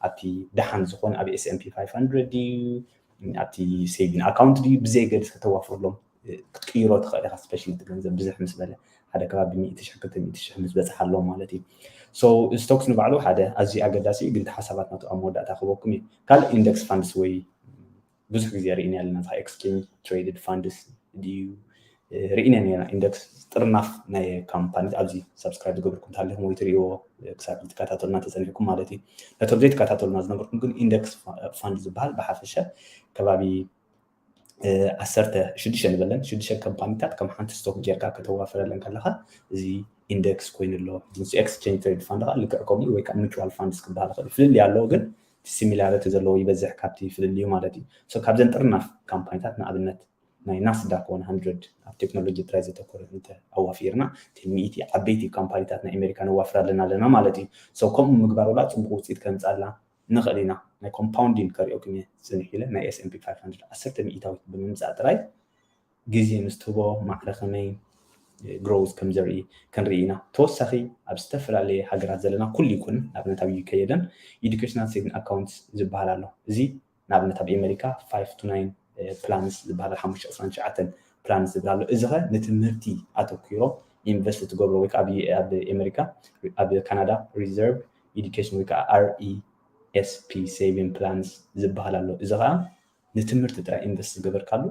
ኣብቲ ደሓን ዝኾነ ኣብ S and P five hundred ድዩ ኣብቲ ሴቪን ኣካውንት ድዩ ብዘይ ገድስ ከተዋፍርሎም ክትቅይሮ ትኽእል ኢኻ ስፔሻሊ እቲ ገንዘብ ብዝሕ ምስ በለ ሓደ ከባቢ ሚእቲ ሽሕ ክልተ ሚእቲ ሽሕ ምስ በፅሓ ኣሎ ማለት እዩ ስቶክስ ንባዕሉ ሓደ ኣዝዩ ኣገዳሲ እዩ ግን ሓሳባት ናቱ ኣብ መወዳእታ ክበኩም እዩ ካልእ ኢንደክስ ፋንድስ ወይ ብዙሕ ግዜ ርኢና ኣለና ታ ኤክስቼንጅ ትሬድድ ፋንድስ ድዩ ርኢና ነና ኢንደክስ ጥርናፍ ናይ ካምፓኒት ኣብዚ ሳብስክራይብ ዝገብርኩም ታሊኹም ወይ ትርእዎ ክሳብ ትከታተሉና ተፀኒሕኩም ማለት እዩ ነቶም ዘይትከታተሉና ዝነበርኩም ግን ኢንደክስ ፋንድ ዝበሃል ብሓፈሻ ከባቢ ዓሰርተ ሽዱሽተ ንበለን ሽዱሽተ ካምፓኒታት ከም ሓንቲ ስቶክ ጌርካ ከተዋፍረለን ከለካ እዚ ኢንደክስ ኮይኑ ኣሎ ንሱ ኤክስቼንጅ ትሬድ ፋንድ ከዓ ልክዕ ከምኡ ወይ ከዓ ሚቹዋል ፋንድስ ክበሃል ይኽእል ፍልልይ ኣለዎ ግን ሲሚላሪቲ ዘለዎ ይበዝሕ ካብቲ ፍልልዩ ማለት እዩ ካብዘን ጥርናፍ ካምፓኒታት ንኣብነት ናይ ናስዳክ one hundred ኣብ ቴክኖሎጂ ጥራይ ዘተኮረ እንተ ኣዋፊርና ሚእቲ ዓበይቲ ካምፓኒታት ናይ ኣሜሪካ ነዋፍር ኣለና ኣለና ማለት እዩ ከምኡ ምግባር ወላ ፅቡቅ ውፅኢት ከምፃልና ንኽእል ኢና ናይ ኮምፓውንዲንግ ከሪኦኩም እየ ፅንሕ ኢለ ናይ S and P five hundred ዓሰርተ ሚእታዊት ብምምፃእ ጥራይ ግዜ ምስ ትህቦ ማዕረ ከመይ ግሮውዝ ከም ዘርኢ ክንርኢ ኢና ተወሳኺ ኣብ ዝተፈላለየ ሃገራት ዘለና ኩሉ ይኩን ንኣብነት ኣብ ዩኬ የለን ኤዱኬሽናል ሴቪንግ ኣካውንት ዝበሃል ኣሎ እዚ ንኣብነት ኣብ ኤመሪካ five to nine plans ዝበሃል ሓሙሽተ ዕስራን ትሽዓተን plan ዝብል ኣሎ እዚ ኸ ንትምህርቲ ኣተኪሮም ኢንቨስት ትገብሮ ወይ ከዓ ኣብ ኤመሪካ ኣብ ካናዳ ሪዘርቭ ኤዱኬሽን ወይ ከዓ RESP saving plans ዝበሃል ኣሎ እዚ ከዓ ንትምህርቲ ጥራይ ኢንቨስት ዝገበርካሉ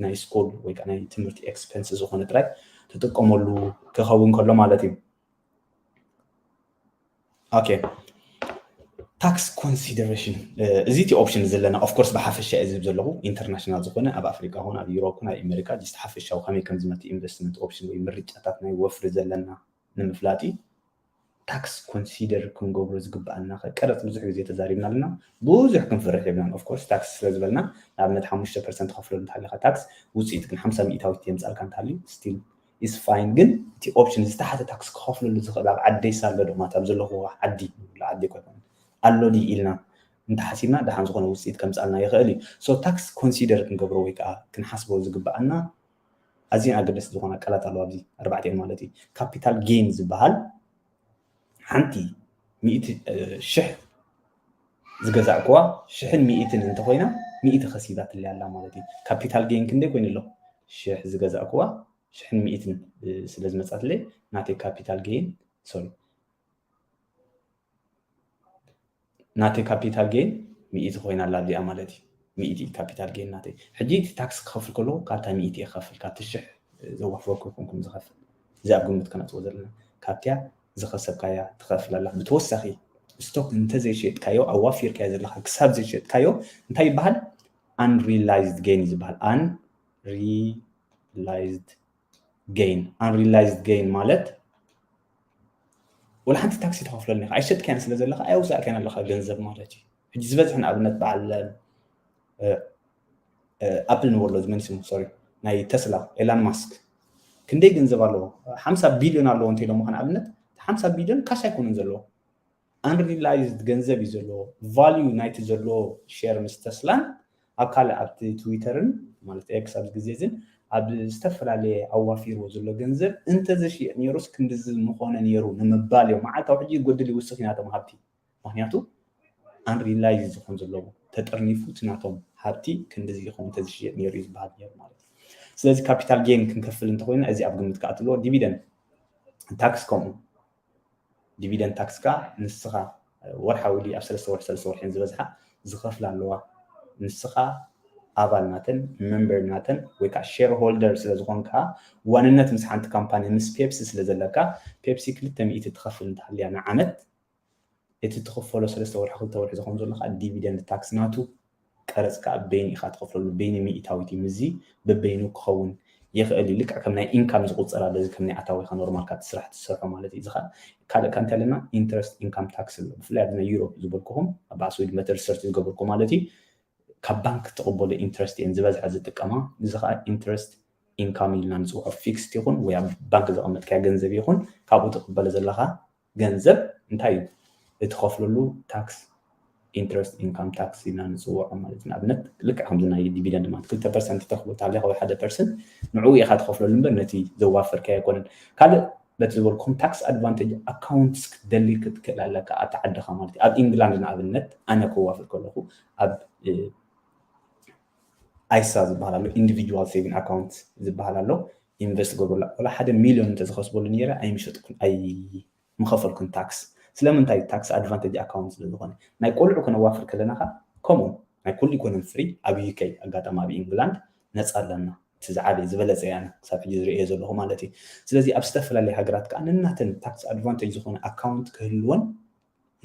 ናይ ስኩል ወይ ናይ ትምህርቲ ኤክስፐንስ ዝኾነ ጥራይ ትጥቀመሉ ክኸውን ከሎ ማለት እዩ ኦኬ ታክስ ኮንሲደሬሽን እዚ እቲ ኦፕሽን ዘለና ኦፍኮርስ ብሓፈሻ እየ ዝብ ዘለኹ ኢንተርናሽናል ዝኾነ ኣብ ኣፍሪካ ሆን ኣብ ዩሮፕ ን ኣብ ኣሜሪካ ጅስት ሓፈሻዊ ከመይ ከም ዝመት ኢንቨስትመንት ኦፕሽን ወይ ምርጫታት ናይ ወፍሪ ዘለና ንምፍላጥ እዩ ታክስ ኮንሲደር ክንገብሮ ዝግብኣና ቀረፅ ብዙሕ ግዜ ተዛሪብና ኣለና ብዙሕ ክንፍርሕ የብናን ኦፍኮርስ ታክስ ስለ ዝበልና ንኣብነት ሓሙሽተ ፐርሰንት ከፍለሉ እንተሃሊካ ታክስ ውፅኢት ግን ሓምሳ ሚእታዊት የምፃልካ እንተሃልዩ ስቲል is fine ግን እቲ ኦፕሽን ዝተሓተ ታክስ ክኸፍለሉ ዝኽእል ኣብ ዓደይ ሳሎ ዶ ማለት ኣብ ዘለኹ ዓዲ ንብሎ ዓዲ ኣይኮነን ኣሎ ድዩ ኢልና እንተሓሲብና ደሓን ዝኾነ ውፅኢት ከምፃልና ይኽእል እዩ so ታክስ ኮንሲደር ክንገብሮ ወይ ከዓ ክንሓስቦ ዝግብኣና ኣዝየን ኣገደስቲ ዝኾና ቃላት ኣለዋ ኣብዚ ኣርባዕቲኤን ማለት እዩ ካፒታል ጌን ዝበሃል ሓንቲ ሚእቲ ሽሕ ዝገዛእክዋ ሽሕን ሚእትን እንተኾይና ሚእቲ ከሲባትለይ ኣላ ማለት እዩ ካፒታል ጌን ክንደይ ኮይኑ ኣሎ ሽሕ ዝገዛእክዋ ሽሕን ሚእትን ስለ ዝመፃትለይ ናተይ ካፒታል ጌን ሶሪ ናተይ ካፒታል ጌን ሚእቲ ኮይና ኣላ እዚኣ ማለት እዩ ሚእቲ ካፒታል ጌን ናተይ ሕጂ እቲ ታክስ ክኸፍል ከለኩ ካብታ ሚእቲ እየ ክኸፍል ካብቲ ሽሕ ዘዋፈርኩ ይኮንኩም ዝኸፍል እዚ ኣብ ግምት ከነጥዎ ዘለና ካብቲያ ዝኸሰብካያ ትኸፍል ኣላ ብተወሳኺ ስቶክ እንተዘይሸጥካዮ ኣዋፊርካዮ ዘለካ ክሳብ ዘይሸጥካዮ እንታይ ይበሃል unrealized gain እዩ ዝበሃል unrealized gain unrealized gain ማለት ወላ ሓንቲ ታክሲ ተኸፍለኒ ኢኻ ኣይሸጥካያን ስለ ዘለኻ ኣየውፃእካያን ኣለኻ ገንዘብ ማለት እዩ ሕጂ ዝበዝሕ ንኣብነት በዓል ኣፕል ንበሎ ዝመን ስሙ ሶሪ ናይ ተስላ ኤላን ማስክ ክንደይ ገንዘብ ኣለዎ ሓምሳ ቢልዮን ኣለዎ እንተ ኢሎሞ ንኣብነት ሓምሳ ቢልዮን ካሽ ኣይኮኑን ዘለዎ unrealized ገንዘብ እዩ ዘለዎ value ናይቲ ዘለዎ ሸር ምስ ተስላን ኣብ ካልእ ኣብቲ ትዊተርን ማለት ኤክስ ኣብዚ ግዜ እዝን ኣብ ዝተፈላለየ ኣዋፊርዎ ዘሎ ገንዘብ እንተዘሽየጥ ነይሩስ ክንድዚ ምኾነ ነይሩ ንምባል እዮም መዓልታዊ ሕጂ ይጎድል ይውስኽ ኢና ተምሃብቲ ምክንያቱ unrealized ዝኾን ዘለዎ ተጠርኒፉ እቲ ናቶም ሃብቲ ክንድዚ ይኸውን ተዝሽየጥ ነይሩ እዩ ዝበሃል ነይሩ ማለት እዩ። ስለዚ ካፒታል ጌን ክንከፍል እንተኮይና እዚ ኣብ ግምት ክኣትልዎ። ዲቪደንድ ታክስ ከምኡ ዲቪደንድ ታክስ ከዓ ንስኻ ወርሓዊ ድዩ ኣብ ሰለስተ ወርሒ ሰለስተ ወርሒ ዝበዝሓ ዝኸፍላ ኣለዋ። ንስኻ ኣባል ናተን ሜምበር ናተን ወይ ከዓ ሼር ሆልደር ስለዝኾንካ ዋንነት ምስ ሓንቲ ካምፓኒ ምስ ፔፕሲ ስለዘለካ ፔፕሲ ክልተ ሚእቲ ትኸፍል እንተሃልያ ንዓመት እቲ ትኽፈሎ ሰለስተ ወርሒ ክልተ ወርሒ ዝኾን ዘሎ ከዓ ዲቪደንድ ታክስ ናቱ ቀረፅ ከዓ በይኑ ኢኻ ትኸፍለሉ በይኑ ሚእታዊት እዩ ምዚ በበይኑ ክኸውን ይኽእል እዩ ልክዕ ከም ናይ ኢንካም ዝቁፀር ኣሎ እዚ ከም ናይ ኣታዊካ ኖርማልካ እቲ ስራሕ ትሰርሖ ማለት እዩ እዚ ከዓ ካልእ ከ እንታይ ኣለና ኢንትረስት ኢንካም ታክስ ኣሎ ብፍላይ ኣብዚ ናይ ዩሮፕ ዝበልኩኹም ኣብ በዓል ስዊድ መተ ሪሰርች ዝገበርኩ ማለት እዩ ካብ ባንክ ትቕበሎ ኢንትረስት እየን ዝበዝሐ ዝጥቀማ እዚ ከዓ ኢንትረስት ኢንካም ኢልና ንፅውዖ ፊክስድ ይኹን ወይ ኣብ ባንክ ዘቐመጥካዮ ገንዘብ ይኹን ካብኡ ትቕበሎ ዘለካ ገንዘብ እንታይ እዩ እትኸፍለሉ ታክስ ኢንትረስት ኢንካም ታክስ ኢና ንፅውዖ ማለት እዩ ንኣብነት ልክዕ ከምዚ ናይ ዲቪደንድ ማለት ክልተ ፐርሰንት ተኽቦ ታለ ካብ ሓደ ፐርሰንት ንዕኡ ኢኻ ትኸፍለሉ እምበር ነቲ ዘዋፈርካዮ ኣይኮነን ካልእ በቲ ዝበልኩም ታክስ ኣድቫንቴጅ ኣካውንትስ ክትደሊ ክትክእል ኣለካ ኣብቲ ዓድኻ ማለት እዩ ኣብ ኢንግላንድ ንኣብነት ኣነ ከዋፍር ከለኹ ኣብ ኣይሳ ዝበሃል ኣሎ ኢንዲቪጁዋል ሴቪንግ ኣካውንት ዝበሃል ኣሎ ኢንቨስት ገብሩላ ወላ ሓደ ሚሊዮን እንተዝኸስበሉ ነይረ ኣይምሸጥኩን ኣይምኸፈልኩን ታክስ ስለምንታይ ታክስ ኣድቫንቴጅ ኣካውንት ስለዝኾነ ናይ ቆልዑ ክነዋፍር ከለና ካ ከምኡ ናይ ኩሉ ኢኮኖሚ ፍሪ ኣብ ዩኬ ኣጋጣሚ ኣብ ኢንግላንድ ነፃ ኣለና እቲ ዝዓበየ ዝበለፀ ያነ ክሳብ ሕጂ ዝርእዮ ዘለኹ ማለት እዩ ስለዚ ኣብ ዝተፈላለየ ሃገራት ከዓ ነናተን ታክስ ኣድቫንቴጅ ዝኾነ ኣካውንት ክህልወን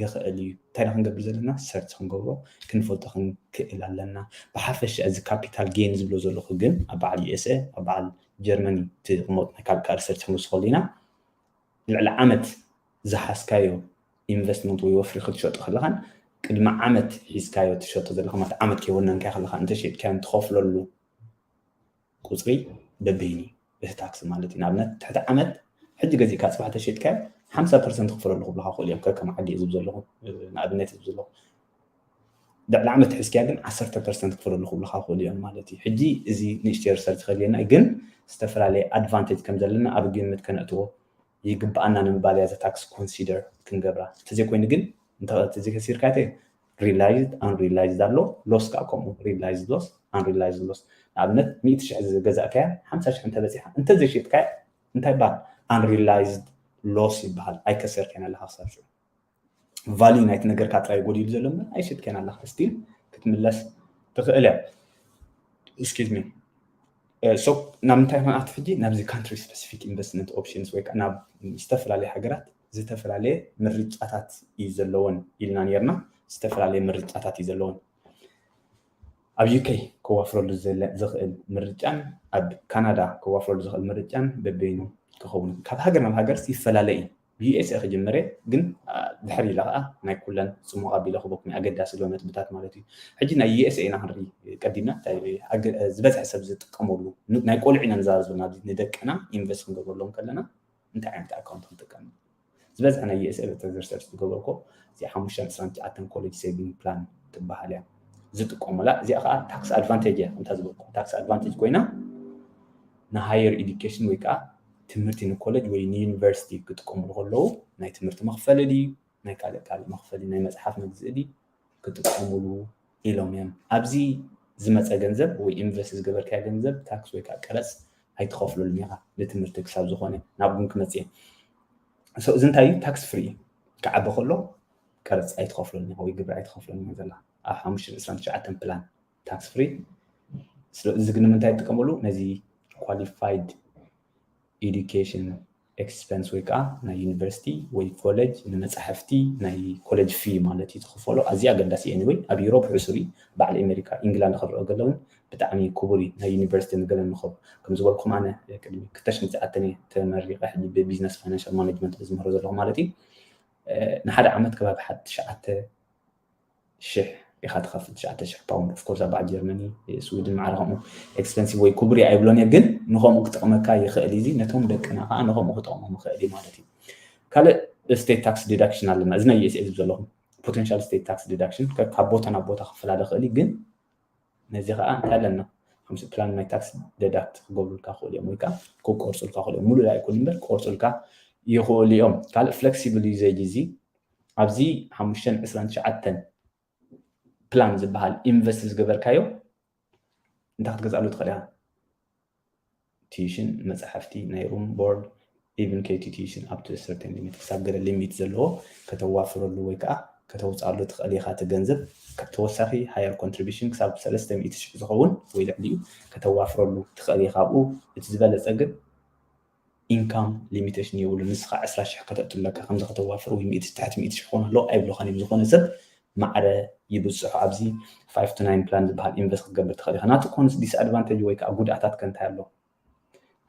ይኽእል እዩ እንታይ ክንገብር ዘለና ሰርች ክንገብሮ ክንፈልጦ ክንክእል ኣለና ብሓፈሻ እዚ ካፒታል ጌን ዝብሎ ዘለኹ ግን ኣብ በዓል ዩኤስኤ ኣብ በዓል ጀርመኒ ትቕመጡ ናይ ካልካ ሪሰርች ክንወስኸሉ ኢና ልዕሊ ዓመት ዝሓዝካዮ ኢንቨስትመንት ወይ ወፍሪ ክትሸጦ ከለኻን ቅድሚ ዓመት ሒዝካዮ ትሸጦ ዘለካ ማለት ዓመት ከይወነንካ ከለካ እንተሸጥካዮ ትኸፍለሉ ቁፅሪ በበይኒ እቲ ታክስ ማለት እዩ ንኣብነት ትሕቲ ዓመት ሕጂ ገዚእካ ፅባሕ ተሸጥካዮ ሓምሳ ፐርሰንት ክፈለሉ ክብልካ ክእሉ እዮም ከከም ዓዲ ዝብ ዘለኹ ንኣብነት ዝብ ዘለኹ ልዕሊ ዓመት ሕዝክያ ግን ዓሰርተ ፐርሰንት ክፈለሉ ክብልካ ክእሉ እዮም ማለት እዩ ሕጂ እዚ ንእሽተይ ሪሰርች ከድልየና ግን ዝተፈላለየ ኣድቫንቴጅ ከም ዘለና ኣብ ግምት ከነእትዎ ይግብኣና ንምባል እያ ዘ ታክስ ኮንሲደር ክንገብራ እንተዘይኮይኑ ግን እንተዘይከሲርካ ተ realized unrealized ኣሎ loss ከዓ ከምኡ realized loss unrealized loss ንኣብነት ሚእቲ ሽሕ ዝገዛእካያ ሓምሳ ሽሕ እንተበፂሓ እንተዘይሸጥካያ እንታይ ይበሃል unrealized loss ይበሃል ኣይከሰርካን ኣለካ ክሳብ ሽዑ value ናይቲ ነገርካ ጥራይ ጎዲሉ ዘሎ እምበር ኣይሸጥካን ኣለካ still ክትምለስ ትኽእል እያ excuse me so ናብ ምንታይ ክንኣቱ ሕጂ ናብዚ country specific investment options ወይ ከዓ ናብ ዝተፈላለየ ሃገራት ዝተፈላለየ ምርጫታት እዩ ዘለወን ኢልና ነርና ዝተፈላለየ ምርጫታት እዩ ዘለወን ኣብ ዩኬ ከዋፍረሉ ዝኽእል ምርጫን ኣብ ካናዳ ከዋፍረሉ ዝኽእል ምርጫን በበይኑ ክኸውን ካብ ሃገር ናብ ሃገርስ ይፈላለ እዩ ብዩኤስኤ ክጅምር እየ ግን ድሕር ኢለ ከዓ ናይ ኩለን ፅሙቕ ኣቢለ ክበኩም ኣገዳሲ ሎ ነጥብታት ማለት እዩ ሕጂ ናይ ዩኤስኤ ኢና ክንርኢ ቀዲምና ዝበዝሐ ሰብ ዝጥቀመሉ ናይ ቆልዑ ኢና ንዛረብ ዘለና ንደቅና ኢንቨስት ክንገብረሎም ከለና እንታይ ዓይነት ኣካውንት ክንጥቀም ዝበዝሐ ናይ ዩኤስኤ በተዘርሰርች ዝገበርኮ እዚ ሓሙሽተ ዕስራን ትሽዓተን ኮሌጅ ሴቪንግ ፕላን ትበሃል እያ ዝጥቀሙላ እዚኣ ከዓ ታክስ ኣድቫንቴጅ እያ ከምታ ዝበልኩም ታክስ ኣድቫንቴጅ ኮይና ንሃየር ኤዱኬሽን ወይ ከዓ ትምህርቲ ንኮሌጅ ወይ ንዩኒቨርሲቲ ክጥቀሙሉ ከለዉ ናይ ትምህርቲ መኽፈሊ ድዩ ናይ ካልእ ካልእ መኽፈሊ ናይ መፅሓፍ መግዝኢ ድዩ ክጥቀሙሉ ኢሎም እዮም ኣብዚ ዝመፀ ገንዘብ ወይ ኢንቨስት ዝገበርካዮ ገንዘብ ታክስ ወይ ከዓ ቀረፅ ኣይትኸፍለሉን ኢኻ ንትምህርቲ ክሳብ ዝኾነ ናብ ግን ክመፅእ እዚ እንታይ እዩ ታክስ ፍሪ እዩ ክዓቢ ከሎ ቀረፅ ኣይትኸፍለሉን ኢኻ ወይ ግብሪ ኣይትኸፍለሉን ኢኻ ዘላ ኣብ ሓሙሽተ ዕስራን ትሽዓተን ፕላን ታክስ ፍሪ እዚ ግን ንምንታይ ይጥቀመሉ ነዚ qualified education expense ወይ ከዓ ናይ ዩኒቨርሲቲ ወይ ኮሌጅ ንመፃሕፍቲ ናይ ኮሌጅ ፊ ማለት እዩ ዝኽፈሎ ኣዝዩ ኣገዳሲ እዩ anyway ኣብ ዩሮፕ ሕሱር እዩ በዓል ኣሜሪካ ኢንግላንድ ክረኦ ገለውን ብጣዕሚ ክቡር እዩ ናይ ዩኒቨርሲቲ ንገለ ንኸብ ከም ዝበልኩም ኣነ ቅድሚ ክልተ ሽሕን ትሽዓተን እየ ተመሪቐ ሕጂ ብቢዝነስ ፋይናንሻል ማኔጅመንት ዝምህሮ ዘለኹ ማለት እዩ ንሓደ ዓመት ከባቢ ሓደ ትሽዓተ ሽሕ ኢኻ ትኸፍል ትሽዓተ ሽሕ ፓውንድ of course ኣብ በዓል ጀርመኒ ስዊድን ማዕረ ከምኡ expensive ወይ ክቡር እየ ኣይብሎን እየ ግን ንኸምኡ ክጠቕመካ ይኽእል እዚ ነቶም ደቅና ከዓ ንኸምኡ ክጠቕሞም ይኽእል እዩ ማለት እዩ ካልእ state tax deduction ኣለና እዚ ናይ USA ዘለኹም potential state tax deduction ካብ ቦታ ናብ ቦታ ክፈላለ ይኽእል እዩ ግን ነዚ ከዓ እንታይ ኣለና ከምዚ ፕላን ናይ ታክስ ደዳክት ክገብሩልካ ክኽእሉ እዮም ወይ ከዓ ክቆርፁልካ ክኽእሉ እዮም ሙሉእ ኣይኮን እምበር ክቆርፁልካ ይኽእሉ እዮም ካልእ flexible usage እዚ ኣብዚ ሓሙሽተን ዕስራን ትሽዓተን ፕላን ዝበሃል ኢንቨስት ዝገበርካዮ እንታይ ክትገዝኣሉ ትኽእል ኢኻ? ቲዩሽን፣ መፅሓፍቲ፣ ናይ ሩም፣ ቦርድ፣ ኢቭን ከይቲ ቲዩሽን up to a certain limit፣ ክሳብ ገለ ሊሚት ዘለዎ ከተዋፍረሉ ወይ ከዓ ከተውፅኣሉ ትኽእል ኢኻ። እቲ ገንዘብ ተወሳኺ ሃየር ኮንትሪቢሽን ክሳብ ሰለስተ ሚእቲ ሽሕ ዝኸውን ወይ ልዕሊኡ ከተዋፍረሉ ትኽእል ኢኻ። ኣብኡ እቲ ዝበለፀ ግን ኢንካም ሊሚቴሽን የብሉ። ንስኻ ዕስራ ሽሕ ከተእቱ ኣለካ ከምዚ ከተዋፍር ወይ ሚእቲ ትሕቲ ሚእቲ ሽሕ ክኾን ኣለዎ ኣይብሉኻን እዮም። ዝኾነ ሰብ ማዕረ ይብፅሑ። ኣብዚ ፋይቭ to ናይን ፕላን ዝበሃል ኢንቨስት ክትገብር ትኽእል ኢኻ። ናቱ ኮንስ ዲስኣድቫንቴጅ ወይ ከዓ ጉድኣታት ከ እንታይ ኣሎ?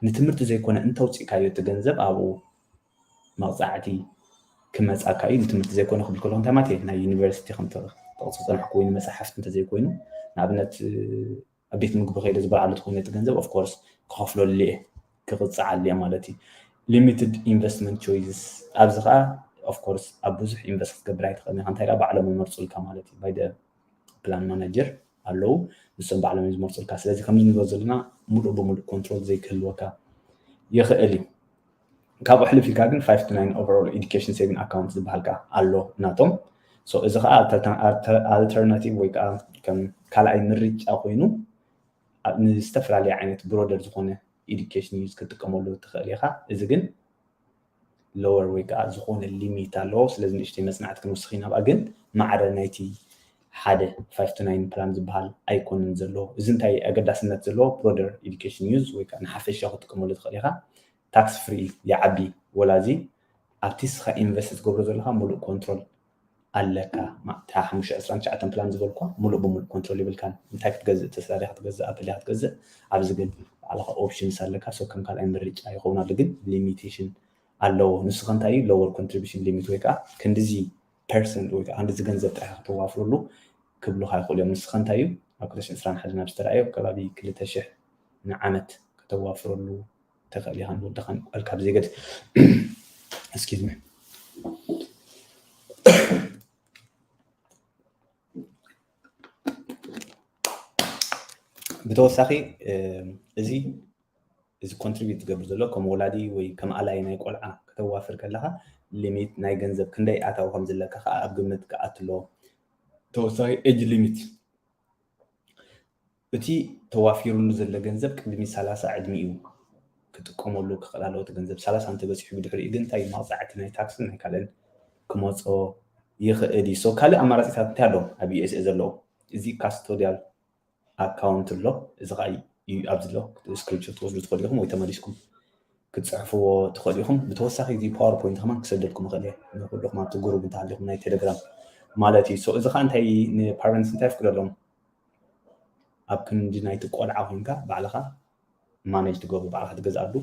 ንትምህርቲ ዘይኮነ እንተውፅእካዮ እቲ ገንዘብ ኣብኡ መቕፃዕቲ ክመፃካ እዩ። ንትምህርቲ ዘይኮነ ክብል ከለኹ እንታይ ማለት እየ? ናይ ዩኒቨርሲቲ ከም ተቕፅር ዝፀናሕኩ ወይ ንመፅሓፍቲ እንተዘይኮይኑ ንኣብነት ኣብ ቤት ምግቢ ከይደ ዝበልዓሉ ተኮይነ እቲ ገንዘብ ኦፍኮርስ ክኸፍለሉ እየ ክቕፅዓሉ እየ ማለት እዩ። ሊሚትድ ኢንቨስትመንት ቾይስስ ኣብዚ ከዓ ኦፍኮርስ ኣብ ብዙሕ ኢንቨስት ክትገብር ኣይትኽእልን ኢኻ። እንታይ ደኣ ባዕሎም ይመርፁልካ ማለት እዩ። ባይ ፕላን ማናጀር ኣለዉ ንሶም ባዕሎም እዮም ዝመርፁልካ። ስለዚ ከምዚ ንብሎ ዘለና ሙሉእ ብሙሉእ ኮንትሮል ዘይክህልወካ ይኽእል እዩ። ካብኡ ሕልፍ ኢልካ ግን ፋይቭ to ናይን overall education saving account ዝበሃል ከዓ ኣሎ ናቶም። So እዚ ከዓ ኣልተርናቲቭ ወይ ከዓ ከም ካልኣይ ምርጫ ኮይኑ ንዝተፈላለየ ዓይነት ብሮደር ዝኾነ ኢዱኬሽን ዩዝ ክትጥቀመሉ ትኽእል ኢኻ። እዚ ግን ሎወር ወይ ከዓ ዝኾነ ሊሚት ኣለዎ። ስለዚ ንእሽተይ መፅናዕቲ ክንውስኽ ኢና። ኣብኣ ግን ማዕረ ናይቲ ሓደ ፋይቭ to ናይን ፕላን ዝበሃል ኣይኮንን ዘለዎ። እዚ እንታይ ኣገዳስነት ዘለዎ ብሮደር ኢዱኬሽን ዩዝ ወይ ከዓ ንሓፈሻ ክትጥቀመሉ ትኽእል ኢኻ። ታክስ ፍሪ ይዓቢ ወላ እዚ ኣብቲ ስኻ ኢንቨስት ትገብሮ ዘለኻ ሙሉእ ኮንትሮል ኣለካ። እታ ሓሙሽተ ዕስራን ትሽዓተን ፕላን ዝበልኳ ሙሉእ ብሙሉእ ኮንትሮል ይብልካን። እንታይ ክትገዝእ ተስላሊ ክትገዝእ ኣፕል ክትገዝእ ኣብዚ ግን ባዕልኻ ኦፕሽንስ ኣለካ። ሶ ከም ካልኣይ ምርጫ ይኸውን ኣሎ ግን ሊሚቴሽን ኣለዎ። ንሱ ከ እንታይ እዩ? ሎወር ኮንትሪቢሽን ሊሚት ወይ ከዓ ክንድዚ ፐርሰንት ወይ ከዓ ክንድዚ ገንዘብ ጥራሕ ከተዋፍረሉ ክብሉካ ይኽእሉ እዮም። ንሱ ከ እንታይ እዩ? ኣብ ክልተ ሽሕ ዕስራን ሓደን ኣብ ዝተረኣዮ ከባቢ ክልተ ሽሕ ንዓመት ከተዋፍረሉ ተኽእል ኢኻን ወድኻን ቃልካ ብዘይገድፍ excuse me ብተወሳኺ እዚ እዚ ኮንትሪቢዩት ዝገብር ዘሎ ከም ወላዲ ወይ ከም ኣላይ ናይ ቆልዓ ከተዋፍር ከለካ ሊሚት ናይ ገንዘብ ክንደይ ኣታዊ ከም ዝለካ ከዓ ኣብ ግምት ክኣትሎ ተወሳኺ ኤጅ ሊሚት እቲ ተዋፊሩሉ ዘሎ ገንዘብ ቅድሚ ሰላሳ ዕድሚኡ ክጥቀመሉ ክኽእል ኣለዎ። እቲ ገንዘብ ሰላሳ እንተበፂሑ ብድሕሪኡ ግን እንታይ መቕፃዕቲ ናይ ታክስን ናይ ካልእን ክመፆ ይኽእል እዩ። ካልእ ኣማራፂታት እንታይ ኣሎ ኣብ ዩኤስኤ ዘለዉ? እዚ ካስቶዲያል ኣካውንት ኣሎ። እዚ ከዓ ኣብዚ ኣሎ ስክሪንሾት ትወስዱ ትኽእሉ ኢኹም ወይ ተመሊስኩም ክትፅሕፍዎ ትኽእሉ ኢኹም። ብተወሳኺ እዚ ፓወርፖይንት ከማን ክሰደልኩም ይኽእል እየ ንኩልኹም ኣብቲ ግሩብ እንተሃሊኹም ናይ ቴሌግራም ማለት እዩ። እዚ ከዓ እንታይ ንፓረንትስ እንታይ የፍቅደሎም? ኣብ ክንዲ ናይቲ ቆልዓ ኮይንካ ባዕልኻ ማነጅ ትገብሩ ባዕልኻ ትገዝኣሉ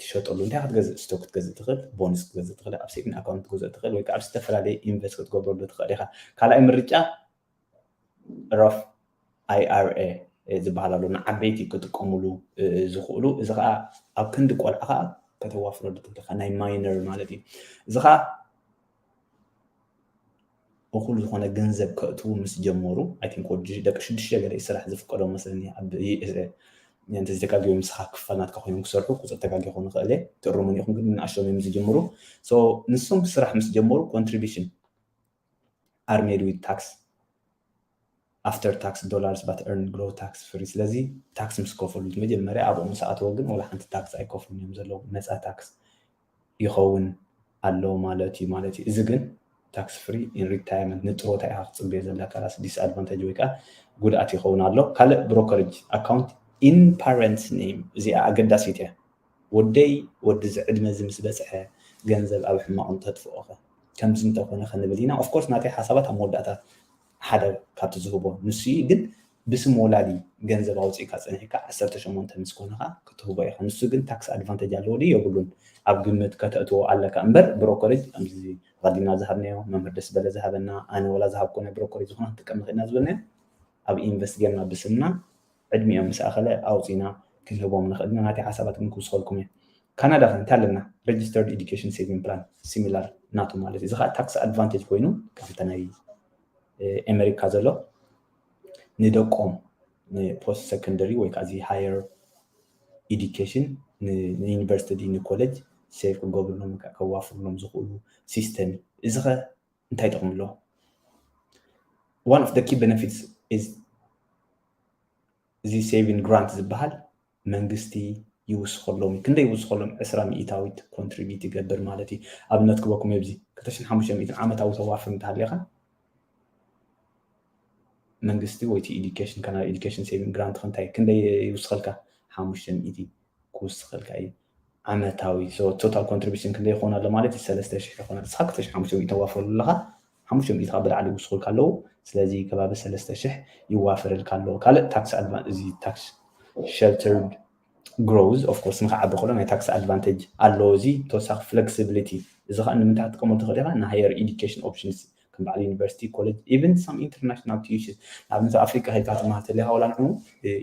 ትሸጠሉ እንታይ ክትገዝእ ስቶክ ክትገዝእ ትኽእል ቦንስ ክትገዝእ ትኽእል ኣብ ሴቪንግ ኣካውንት ክትገዝእ ትኽእል ወይ ከዓ ኣብ ዝተፈላለየ ኢንቨስት ክትገብረሉ ትኽእል ኢኻ። ካልኣይ ምርጫ ሮፍ ኣይኣርኤ ዝበሃል ኣሎ ንዓበይቲ ክጥቀሙሉ ዝኽእሉ እዚ ከዓ ኣብ ክንዲ ቆልዓ ከዓ ከተዋፍረሉ ትኽእል ኢኻ ናይ ማይነር ማለት እዩ። እዚ ከዓ እኹል ዝኾነ ገንዘብ ከእትዉ ምስ ጀመሩ I think ወዲ ደቂ ሽዱሽተ ገለ ስራሕ ዝፍቀዶ መስለኒ ኣብ ዩኤስኤ እንተ ዝተጋግዮ ምስኻ ክፋል ናትካ ኮይኖም ክሰርሑ ቁፅር ተጋጊ ክኾኑ ይኽእል እየ ትእርሙን ኢኹም ግን ንኣሽቶም እዮም ዝጅምሩ። ንሶም ብስራሕ ምስ ጀመሩ ኮንትሪቢሽን are made with tax after tax dollars but earned grow tax free። ስለዚ ታክስ ምስ ከፈሉ መጀመርያ ኣብኡ ምስ ኣተወ ግን ወላ ሓንቲ ታክስ ኣይከፍሉን እዮም ዘለዉ ነፃ ታክስ ይኸውን ኣሎ ማለት እዩ ማለት እዩ። እዚ ግን ታክስ ፍሪ ኢን ሪታየርመንት ንጥሮታ ኢኻ ክትፅበዮ ዘለካ ራስ ዲስኣድቫንቴጅ ወይ ከዓ ጉድኣት ይኸውን ኣሎ። ካልእ ብሮከሬጅ ኣካውንት ኢን ፓረንትስ ኔም እዚኣ ኣገዳሲት እያ። ወደይ ወዲ እዚ ዕድመ እዚ ምስ በፅሐ ገንዘብ ኣብ ሕማቕ እንተጥፍኦ ከ ከምዚ እንተኾነ ከ ንብል ኢና። ኦፍኮርስ ናተይ ሓሳባት ኣብ መወዳእታ ሓደ ካብቲ ዝህቦ ንሱ እዩ። ግን ብስም ወላዲ ገንዘብ ኣውፂእካ ፀኒሕካ ዓሰርተ ሸሞንተ ምስ ኮንኻ ክትህቦ ኢኻ። ንሱ ግን ታክስ ኣድቫንቴጅ ኣለዎ ድዩ የብሉን ኣብ ግምት ከተእትዎ ኣለካ እምበር ብሮኮሬጅ ከምዚ ቫሊና ዝሃብናዮ መምህር ደስ በለ ዝሃበና ኣነ ወላ ዝሃብኮ ናይ ብሮኮሬጅ ዝኾነ ክንጥቀም ንኽእል ኢና ዝበልናዮ ኣብ ኢንቨስት ጌርና ብስምና ዕድሚኦም ምስ ኣኸለ ኣውፂና ክንህቦም ንኽእል ኢና። ናተይ ሓሳባት ግን ክውስኸልኩም እየ። ካናዳ ከ እንታይ ኣለና? Registered Education Saving Plan similar ናቱ ማለት እዩ። እዚ ከዓ ታክስ ኣድቫንቴጅ ኮይኑ ከምተ ናይ ኣሜሪካ ዘሎ ንደቆም ንፖስት ሰኮንደሪ ወይ ከዓ እዚ ሃየር ኢዱኬሽን ንዩኒቨርሲቲ ንኮሌጅ ሴቭ ክገብርሎም ከዋፍርሎም ዝኽእሉ ሲስተም እዩ። እዚ ኸ እንታይ ጥቕሚ ኣለዎ? one of the key benefits is እዚ saving grant ዝበሃል መንግስቲ ይውስኸሎም። ክንደይ ይውስኸሎም? ዕስራ ሚእታዊት contribute ይገብር ማለት እዩ። ኣብነት ክበኩም ኣብዚ ክልተ ሽሕን ሓሙሽተ ሚእትን ዓመታዊ ተዋፍር እንተሃሊኻ መንግስቲ ወይ እቲ education ካናል education saving grant ክንታይ ክንደይ ይውስኸልካ? ሓሙሽተ ሚእቲ ክውስኸልካ እዩ ዓመታዊ። So total contribution ክንደይ ይኾን ኣሎ ማለት እዩ? ሰለስተ ሽሕ ይኾን ኣሎ። ንስኻ ክልተ ሽሕን ሓሙሽተ ሚእትን ተዋፍረሉ ኣለኻ፣ ሓሙሽተ ሚእቲ ካብ ብላዕሊ ይውስኹልካ ኣለዉ። ስለዚ ከባቢ ሰለስተ ሽሕ ይዋፈረልካ ኣለዎ። ካልእ tax advan እዚ tax sheltered growth of course ንክዓቢ ከሎ ናይ tax advantage ኣለዎ። እዚ ተወሳኺ flexibility እዚ ከዓ ንምንታይ ክትጥቀመሉ ትኽእል ኢኻ? ን higher education options ከም በዓል university፣ college, even some international tuition ንኣብነት ኣፍሪቃ ከይድካ ትመሃር ተለኻ ዋላ ንዑ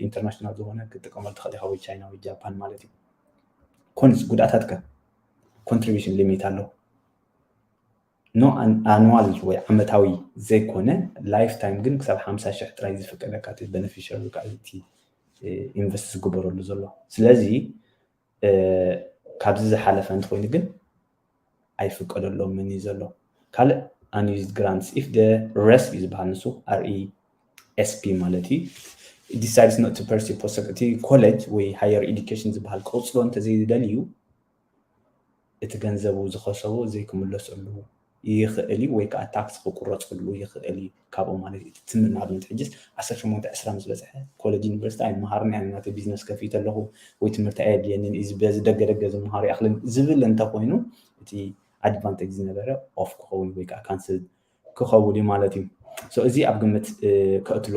international ዝኾነ ክትጥቀመሉ ትኽእል ኢኻ ወይ ቻይና ወይ ጃፓን ማለት እዩ። ኮንስ ጉድኣታት ከ contribution limit ኣሎ። No annual ወይ ዓመታዊ ዘይኮነ lifetime ግን ክሳብ ሓምሳ ሽሕ ጥራይ ዝፍቀደካ እቲ beneficiary ወይ ከዓ እቲ invest ዝግበረሉ ዘሎ። ስለዚ ካብዚ ዝሓለፈ እንተኮይኑ ግን ኣይፍቀደሎምን እዩ ዘሎ። ካልእ unused grants if the rest እዩ ዝበሃል ንሱ R E S P ማለት እዩ። Decides not to pursue post እቲ ኮሌጅ ወይ higher education ዝበሃል ቀፅሎ እንተዘይደልዩ እቲ ገንዘቡ ዝኸሰቦ ዘይክምለሰሉ ይኽእል እዩ ወይ ከዓ tax ክቁረፀሉ ይኽእል እዩ ካብኡ ማለት እዩ። እቲ ትምህር ንኣብነት ሕጅስ ዓሰርተ ሸሞንተ ዕስራ ምስ በፅሐ ኮሌጅ ዩኒቨርሲቲ ኣይመሃርን እያ ናተይ ቢዝነስ ከፊተ ኣለኹ ወይ ትምህርቲ ኣየድልየንን እዩ በዚ ደገ ደገ ዝመሃሩ ይኣኽልን ዝብል እንተኮይኑ እቲ advantage ዝነበረ off ክኸውን ወይ ከዓ cancel ክኸውን እዩ ማለት እዩ። So እዚ ኣብ ግምት ከእትሎ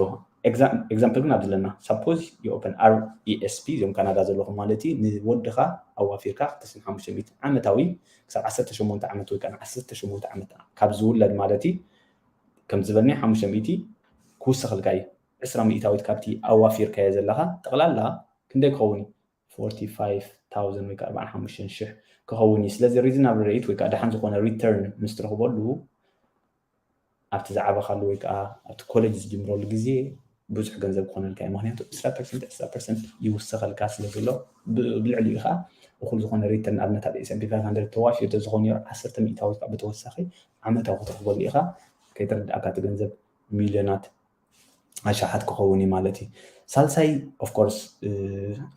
example ግን ኣብዚ ኣለና suppose you open R E S P እዚኦም ካናዳ ዘለኹም ማለት እዩ ንወድኻ ኣዋፊርካ ክልተ ሽሕን ሓሙሽተ ሚእትን ዓመታዊ ክሳብ ዓሰርተ ሸሞንተ ዓመት ወይ ከዓ ዓሰርተ ሸሞንተ ዓመት ካብ ዝውለድ ማለት እዩ ከም ዝበልኒ ሓሙሽተ ሚእቲ ክውሰኸልካ እዩ ዕስራ ሚእታዊት ካብቲ ኣዋፊርካዮ ዘለኻ ጠቕላላ ክንደይ ክኸውን እዩ forty five thousand ወይ ከዓ ኣርባዓን ሓሙሽተን ሽሕ ክኸውን እዩ ስለዚ reasonable rate ወይ ከዓ ደሓን ዝኾነ return ምስ ትረኽበሉ ኣብቲ ዝዓበኻሉ ወይ ከዓ ኣብቲ ኮሌጅ ዝጅምረሉ ግዜ ብዙሕ ገንዘብ ክኾነልካ እዩ ምክንያቱ ዕስራ ፐርሰንት ዕስራ ፐርሰንት ይውሰኸልካ ስለ ዘሎ ብልዕሊኡ ከዓ እኩል ዝኾነ return ኣብነት ኣብ S and P five hundred ተዋፊሩ ተዝኾን ነሩ ዓሰርተ ሚእታዊት ከዓ ብተወሳኺ ዓመታዊ ክትረኽበሉ ኢኻ ከይተረድኣካ እቲ ገንዘብ ሚልዮናት ኣሻሓት ክኸውን እዩ ማለት እዩ ሳልሳይ of course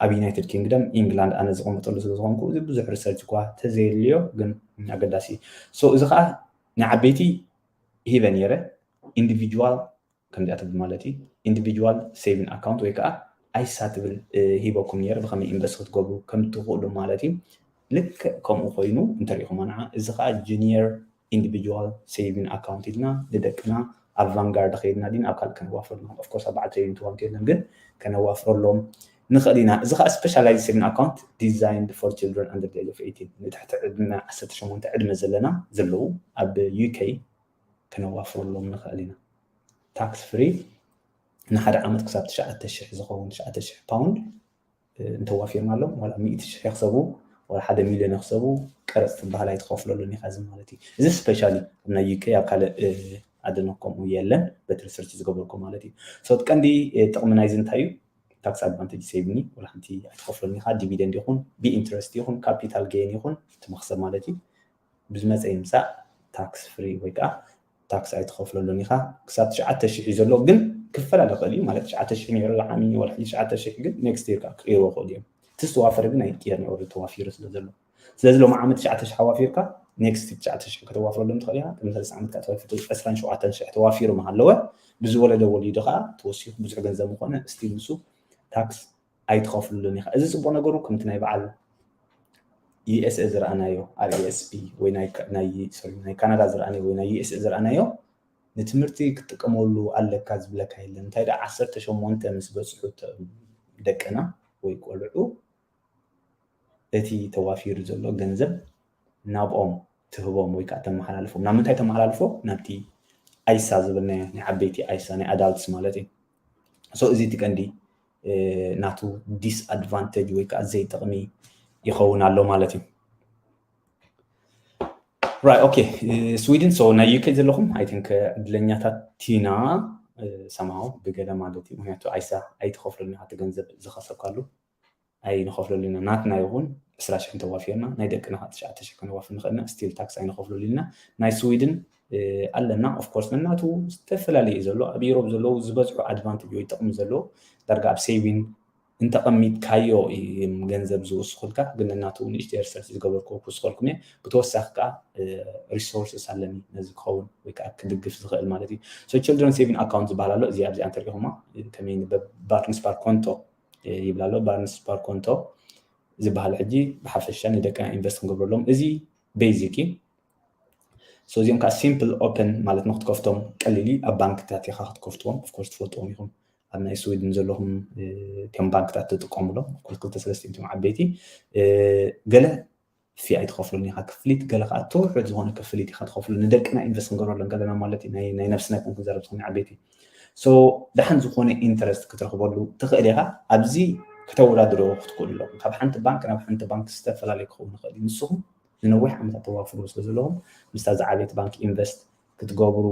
ኣብ United Kingdom England ኣነ ዝቕመጠሉ ስለ ዝኾንኩ እዚ ብዙሕ research እኳ ተዘየድልዮ ግን ኣገዳሲ እዩ so እዚ ከዓ ንዓበይቲ ሂበ ነይረ individual ከምዚኣ ትብል ማለት እዩ individual saving account ወይ ከዓ ISA ትብል ሂበኩም ነይረ ብከመይ invest ክትገብሩ ከም ትኽእሉ ማለት እዩ ልክዕ ከምኡ ኮይኑ እንተሪኢኹሞ ንዓ እዚ ከዓ junior individual saving account ኢልና ንደቅና ኣብ Vanguard ከይድና ዲን ኣብ ካልእ ከነዋፍረሎም of course ኣብ በዓል trading to one የለን ግን ከነዋፍረሎም ንኽእል ኢና እዚ ከዓ specialized saving account designed for children under the age of eighteen ንትሕቲ ዕድመ ዓሰርተ ሸሞንተ ዕድመ ዘለና ዘለዉ ኣብ UK ከነዋፍረሎም ንኽእል ኢና tax free ንሓደ ዓመት ክሳብ ትሽዓተ ሽሕ ዝኸውን ትሽዓተ ሽሕ pound እንተዋፊርናሎም ዋላ ሚእቲ ሽሕ ይኽሰቡ ዋላ ሓደ ሚልዮን ይኽሰቡ ቀረፅ ትበሃል ኣይትኸፍለሉን ኢኻ እዚ ማለት እዩ እዚ specially ኣብ ናይ UK ኣብ ካልእ ዓድና ከምኡ የለን በቲ research ዝገበርኩ ማለት እዩ so ቀንዲ ጥቕሚ ናይዚ እንታይ እዩ tax advantage saving ዋላ ሓንቲ ኣይትኸፍለሉን ኢኻ dividend ይኹን ብinterest ይኹን capital gain ይኹን እቲ መኽሰብ ማለት እዩ ብዝመፀ ይምፃእ tax free ወይ ከዓ tax ኣይትኸፍለሉን ኢኻ ክሳብ ትሽዓተ ሽሕ እዩ ዘሎ ግን ክፈላለ ይኽእል እዩ ማለት ትሽዓተ ሽሕ ነይሩ ዝዓሚ ወላ ሕጂ ትሽዓተ ሽሕ ግን next year ከዓ ክቅይርዎ ይኽእሉ እዮም እቲ ዝተዋፈረ ግን ኣይቅየር ነይሩ ተዋፊሩ ስለ ዘሎ ስለዚ ሎም ዓመት ትሽዓተ ሽሕ ኣዋፊርካ next ትሽዓተ ሽሕ ከተዋፍረሎም ትኽእል ኢኻ ቅድሚ ሰለስተ ዓመት ከዓ ተዋፊሩ ዕስራን ሸውዓተን ሽሕ ተዋፊሩ ምሃለወ ብዝወለደ ወሊዱ ከዓ ተወሲኹ ብዙሕ ገንዘብ ምኾነ still ንሱ tax ኣይትኸፍሉሉን ኢኻ እዚ ፅቡቕ ነገሩ ከምቲ ናይ በዓል USA ዝረኣናዮ RESP ወይ ናይ ካናዳ ዝረኣናዮ ወይ ናይ USA ዝረኣናዮ ንትምህርቲ ክትጥቀመሉ ኣለካ ዝብለካ የለን እንታይ ደ ዓሰርተ ሸሞንተ ምስ በፅሑ ደቅና ወይ ቆልዑ እቲ ተዋፊሩ ዘሎ ገንዘብ ናብኦም ትህቦም ወይ ከዓ ተመሓላልፎም ናብ ምንታይ ተመሓላልፎ ናብቲ ኣይሳ ዝብልናዮ ናይ ዓበይቲ ኣይሳ ናይ adults ማለት እዩ so እዚ እቲ ቀንዲ ናቱ disadvantage ወይ ከዓ ዘይጥቕሚ ይኸውን ኣሎ ማለት እዩ right okay ስዊድን so ናይ UK ዘለኹም I think ዕድለኛታት ኢና somehow ብገለ ማለት እዩ ምክንያቱ ኣይሳ ኣይትኸፍሉን ኢኻ እቲ ገንዘብ ዝኸሰብካሉ ኣይንኸፍለሉ ኢና። ናትና ይኹን ዕስራ ሽሕ እንተዋፊርና ናይ ደቅና ከዓ ትሽዓተ ሽሕ ከነዋፍር ንኽእል ኢና፣ ስቲል ታክስ ኣይንኸፍለሉ ኢና። ናይ ስዊድን ኣለና። ኦፍኮርስ ነናቱ ዝተፈላለዩ እዩ ዘሎ። ኣብ ኢሮብ ዘለዉ ዝበዝሑ ኣድቫንቴጅ ወይ ጥቕሚ ዘለዎ ዳርጋ ኣብ ሴቪን እንተቐሚጥካዮ እዮም ገንዘብ ዝውስኹልካ። ግን ነናቱ ንእሽተይ ሪሰርች ዝገበርኩ ክውስኸልኩም እየ። ብተወሳኺ ከዓ ሪሶርስስ ኣለኒ ነዚ ክኸውን ወይ ከዓ ክድግፍ ዝኽእል ማለት እዩ። ሶ ችልድረን ሴቪን ኣካውንት ዝበሃል ኣሎ። እዚ ኣብዚ ኣንተሪኹማ ከመይ ባርንስፓር ኮንቶ ይብል ኣሎ። ባርንስፓር ኮንቶ ዝበሃል ሕጂ ብሓፈሻ ንደቅና ኢንቨስት ክንገብረሎም እዚ ቤዚክ እዩ። ሶ እዚኦም ከዓ ሲምፕል ኦፕን ማለት ንክትከፍቶም ቀሊል እዩ። ኣብ ባንክታት ኢኻ ክትከፍትዎም። ኦፍኮርስ ትፈልጥዎም ኢኹም ኣብ ናይ ስዊድን ዘለኹም እቶም ባንክታት ትጥቀሙሎም። ኦፍኮርስ ክልተ ሰለስቲኦም ዓበይቲ ገለ ፊ ኣይትኸፍሉን ኢኻ ክፍሊት፣ ገለ ከዓ ትውሕድ ዝኾነ ክፍሊት ኢኻ ትኸፍሉ። ንደቅና ኢንቨስት ክንገብረሎም ከለና ማለት እዩ። ናይ ነብስና ይኮን ክንዘረብ ዝኾነ ዓበይቲ ሶ ደሓን ዝኾነ ኢንተረስት ክትረኽበሉ ትኽእል ኢኻ። ኣብዚ ከተወዳድሮ ክትክእሉ ኣለኩም። ካብ ሓንቲ ባንክ ናብ ሓንቲ ባንክ ዝተፈላለየ ክኸውን ይኽእል እዩ። ንስኹም ንነዊሕ ዓመታት ተዋፍሩ ስለ ዘለኹም ምስታ ዝዓበየት ባንክ ኢንቨስት ክትገብሩ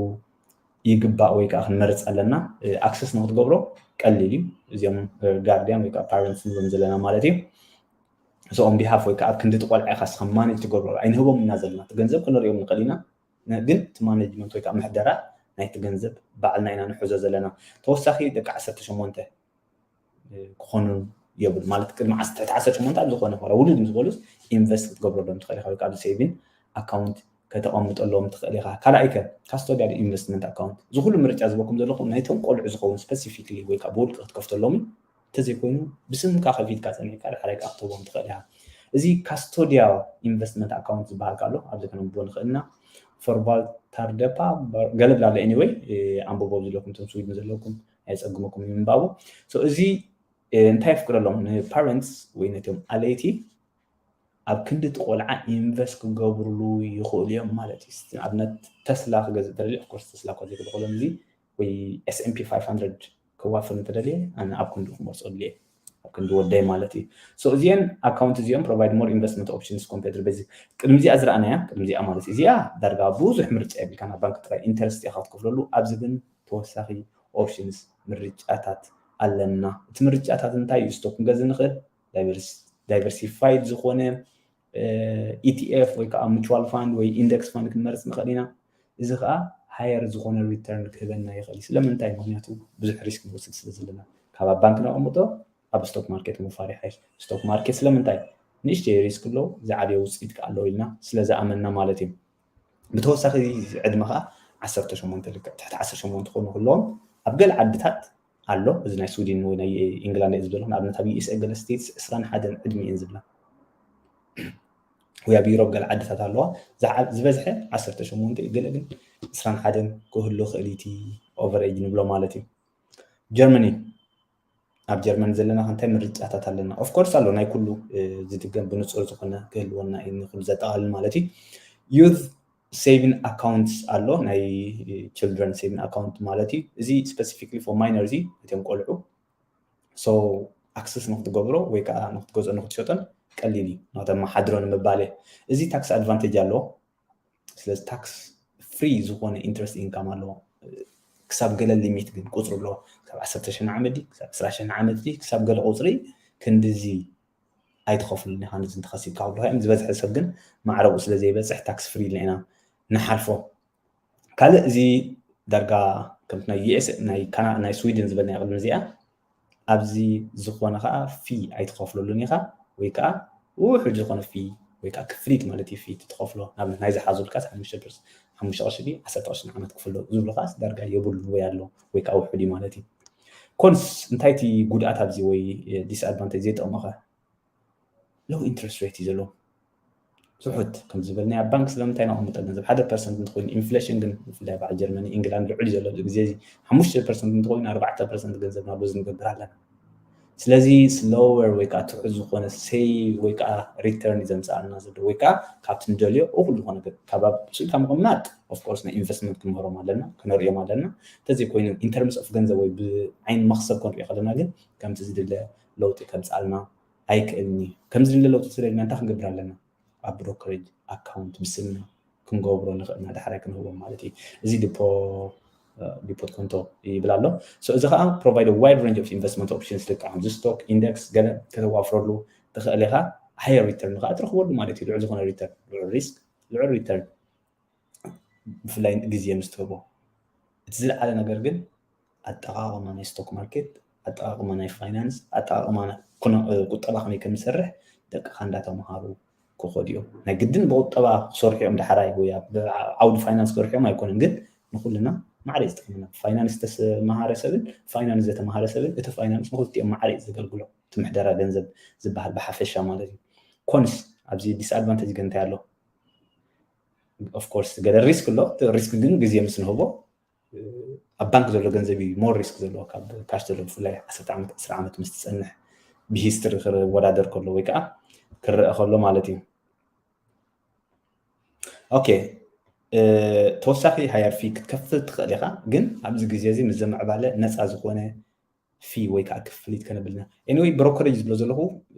ይግባእ ወይ ከዓ ክንመርፅ ኣለና። ኣክሰስ ንክትገብሮ ቀሊል እዩ። እዚኦም ጋርዲያን ወይ ከዓ ፓረንትስ ንብሎም ዘለና ማለት እዩ። So on behalf ወይ ከዓ ኣብ ክንዲ ትቆልዓ ኢኻ ስኻ ማኔጅ ትገብሮ ኣይንህቦም እና ዘለና እቲ ገንዘብ ክንሪኦም ንኽእል ኢና። ግን እቲ ማኔጅመንት ወይ ከዓ ምሕደራ ናይቲ ገንዘብ ባዕልና ኢና ንሕዞ ዘለና። ተወሳኺ ደቂ ዓሰርተ ሸሞንተ ክኾኑ የብሉ ማለት ቅድሚ ትሕቲ ዓሰርተ ሸሞንተ ኣብ ዝኾነ ኮራ ውሉድ ምስ በሉስ ኢንቨስት ክትገብረሎም ትኽእል ኢኻ ወይ ከዓ ኣብዚ ሴቪን ኣካውንት ከተቐምጠሎም ትኽእል ኢኻ። ካልኣይ ከ ካስቶዲያል ኢንቨስትመንት ኣካውንት እዚ ኩሉ ምርጫ ዝበኩም ዘለኹም ናይቶም ቆልዑ ዝኸውን ስፐሲፊክሊ ወይ ከዓ ብውልቂ ክትከፍተሎምን እንተዘይኮይኑ ብስምካ ከፊትካ ፀኒሕካ ዳሕራይ ከዓ ክትህቦም ትኽእል ኢኻ። እዚ ካስቶዲያል ኢንቨስትመንት ኣካውንት ዝበሃል ኣሎ ኣብዚ ከነንብቦ ንኽእል ኢና። ፎርቫልታርደፓ ገለ ብላ ኣሎ። ኤኒወይ ኣንብቦ ዘለኩም ቶም ስዊድን ዘለኩም ኣየፀግመኩም እዩ ምንባቡ። እዚ እንታይ የፍቅደሎም ንፓረንትስ ወይ ነቶም ኣለይቲ ኣብ ክንዲ እቲ ቆልዓ ኢንቨስት ክገብርሉ ይኽእሉ እዮም ማለት እዩ። ኣብነት ተስላ ክገዝእ ተደልየ ኦፍኮርስ ተስላ እኳ ዘይክልክሎም እዚ ወይ S&P five hundred ክዋፍር እንተደልየ ኣነ ኣብ ክንዲ ክመርፆ ድልየ ኣብ ክንዲ ወደይ ማለት እዩ። So እዚአን ኣካውንት እዚኦም provide more investment options compared to basic። ቅድሚ እዚኣ ዝረኣናያ ቅድሚ እዚኣ ማለት እዚኣ ዳርጋ ብዙሕ ምርጫ የብልካ ናብ ባንክ ጥራይ ኢንተረስት ኢኻ ክትከፍለሉ። ኣብዚ ግን ተወሳኺ ኦፕሽንስ ምርጫታት ኣለና። እቲ ምርጫታት እንታይ እዩ? ስቶክ ክንገዝእ ንኽእል፣ ዳይቨርሲፋይድ ዝኾነ ኢቲኤፍ ወይ ከዓ ሙቹዋል ፋንድ ወይ ኢንደክስ ፋንድ ክንመርፅ ንኽእል ኢና። እዚ ከዓ ሃየር ዝኾነ ሪተርን ክህበና ይኽእል እዩ። ስለምንታይ? ምክንያቱ ብዙሕ ሪስክ ንወስድ ስለ ዘለና ካብ ኣብ ባንክ ነቐምጦ ኣብ ስቶክ ማርኬት ምፋር ይሓይሽ። ስቶክ ማርኬት ስለምንታይ ንእሽተይ ሪስክ ኣለዎ፣ ዝዓበየ ውፅኢት ከዓ ኣለዎ ኢልና ስለ ዝኣመንና ማለት እዩ። ብተወሳኺ ዕድመ ከዓ ዓሰርተ ሸሞንተ ልክዕ ትሕቲ ዓሰርተ ሸሞንተ ክኾኑ ከለዎም ኣብ ገለ ዓድታት ኣሎ። እዚ ናይ ስዊድን ወይ ናይ ኢንግላንድ እዩ ዝበሎ ንኣብነት ኣብ ዩኤስኤ ገለ ስቴትስ ዕስራን ሓደን ዕድመ እየን ዝብላ ወይ ኣብ ዩሮብ ገለ ዓድታት ኣለዋ ዝበዝሐ ዓሰርተ ሸሞንተ እዩ ገለ ግን ዕስራን ሓደን ክህሉ ክእል እቲ ኦቨሬጅ ንብሎ ማለት እዩ። ጀርመኒ ኣብ ጀርመን ዘለና እንታይ ምርጫታት ኣለና? ኦፍኮርስ ኣሎ ናይ ኩሉ ዝድገም ብንፁር ዝኾነ ክህልወና እዩ ንኩሉ ዘጠቓልል ማለት እዩ። ዩዝ ሴቪን ኣካውንት ኣሎ ናይ ችልድረን ሴቪን ኣካውንት ማለት እዩ። እዚ ስፐሲፊክሊ ፎር ማይነር እዚ እቶም ቆልዑ ሶ ኣክሰስ ንክትገብሮ ወይ ከዓ ንክትገዝኦ ንክትሸጦን ቀሊል እዩ። ንክተመሓድሮ ንምባል እዚ ታክስ ኣድቫንቴጅ ኣለዎ። ስለዚ ታክስ ፍሪ ዝኾነ ኢንትረስት ኢንካም ኣለዎ ክሳብ ገለ ሊሚት ግን ቁፅሪ ኣለዎ። ክሳብ ዓሰርተ ሽሕ ንዓመት ድዩ ክሳብ ዕስራ ሽሕ ንዓመት ድዩ ክሳብ ገለ ቁፅሪ ክንድዚ ኣይትኸፍሉን ኢኻ ነዚ እንተኸሲብካ ክብሉኻ እዮም። ዝበዝሐ ሰብ ግን ማዕረኡ ስለ ዘይበፅሕ ታክስ ፍሪ ኢልና ኢና ንሓልፎ። ካልእ እዚ ዳርጋ ከምቲ ናይ ዩኤስ ናይ ካና ናይ ስዊድን ዝበልናዮ ቅድሚ እዚኣ ኣብዚ ዝኾነ ከዓ ፊ ኣይትኸፍለሉን ኢኻ ወይ ከዓ ውሑድ ዝኾነ ፊ ወይ ከዓ ክፍሊት ማለት እዩ ፊ ትኸፍሎ ንኣብነት ናይ ዝሓዙልካ ሓሙሽተ ቅርሺ ዓሰርተ ቅርሺ ንዓመት ክፍሎ ዝብሉ ከዓ ዳርጋ የብሉ ወይ ኣሎ ወይ ከዓ ውሑድ እዩ ማለት እዩ። ኮንስ እንታይ እቲ ጉድኣት ኣብዚ ወይ ዲስኣድቫንቴጅ ዘይጠቕሞኸ ሎው ኢንትረስት ሬት እዩ ዘለዎ። ትሑት ከም ዝበልናዮ ኣብ ባንክ ስለምንታይ ነቐምጦ ገንዘብ ሓደ ፐርሰንት እንተኮይኑ ኢንፍሌሽን ግን ብፍላይ በዓል ጀርመኒ ኢንግላንድ ልዑል እዩ ዘሎ ግዜ እዚ ሓሙሽተ ፐርሰንት እንተኮይኑ ኣርባዕተ ፐርሰንት ገንዘብና ሉዝ ንገብር ኣለና። ስለዚ ስሎወር ወይ ከዓ ትሑት ዝኾነ ሴቭ ወይ ከዓ ሪተርን እዩ ዘምፅኣልና ዘሎ ወይ ከዓ ካብቲ ንደልዮ እኩል ዝኾነ ካብ ኣብ ስኢልካ ምቕማጥ ኦፍኮርስ ናይ ኢንቨስትመንት ክንምህሮም ኣለና ከነርእዮም ኣለና። እንተዘይኮይኑ ኢንተርምስ ኦፍ ገንዘብ ወይ ብዓይኒ መክሰብ ክንሪኦ ከለና ግን ከምቲ ዝድለ ለውጢ ከምፅኣልና ኣይክእልን እዩ። ከምዚ ንለ ለውጢ ስለልና እንታይ ክንገብር ኣለና? ኣብ ብሮከሬጅ ኣካውንት ብስምና ክንገብሮ ንኽእልና ዳሕራይ ክንህቦም ማለት እዩ። እዚ ዲፖ ዲፖት ኮንቶ ይብል ኣሎ። So እዚ ከዓ provide wide range of investment options ልክዓ ከምዚ stock index ገለ ከተዋፍረሉ ትኽእል ኢኻ። Higher return ከዓ ትረኽበሉ ማለት እዩ። ልዑል ዝኾነ return፣ ልዑል risk፣ ልዑል return፣ ብፍላይ ግዜ ምስ ትህቦ። እቲ ዝለዓለ ነገር ግን ኣጠቓቕማ ናይ stock market፣ ኣጠቓቕማ ናይ finance፣ ኣጠቓቕማ ቁጠባ ከመይ ከም ዝሰርሕ ደቅኻ እንዳተምሃሩ ክኸዱ እዮም። ናይ ግድን ብቁጠባ ክሰርሑ እዮም ዳሕራይ ወይ ኣብ ዓውዲ finance ክሰርሑ እዮም ኣይኮነን፣ ግን ንኩልና ማዕረ እዩ ዝጠቅመና። Finance ዝተመሃረ ሰብን finance ዘተመሃረ ሰብን እቲ finance ንክልቲኦም ማዕረ እዩ ዘገልግሎ። እቲ ምሕደራ ገንዘብ ዝበሃል ብሓፈሻ ማለት እዩ። Cons፣ ኣብዚ disadvantage ግን እንታይ ኣሎ? Of course ገለ risk ኣሎ። እቲ risk ግን ግዜ ምስ ንህቦ ኣብ ባንክ ዘሎ ገንዘብ እዩ more risk ዘለዎ ካብ cash ዘሎ፣ ብፍላይ ዓሰርተ ዓመት፣ ዕስራ ዓመት ምስ ትጸንሕ፣ ብ history ክወዳደር ከሎ ወይ ከዓ ክረአ ከሎ ማለት እዩ። Okay፣ ተወሳኺ higher fee ክትከፍል ትኽእል ኢኻ፣ ግን ኣብዚ ግዜ እዚ ምስ ዘምዕባለ ነፃ ዝኾነ fee ወይ ከዓ ክፍሊት ከነብልና። Anyway፣ brokerage ዝብሎ ዘለኹ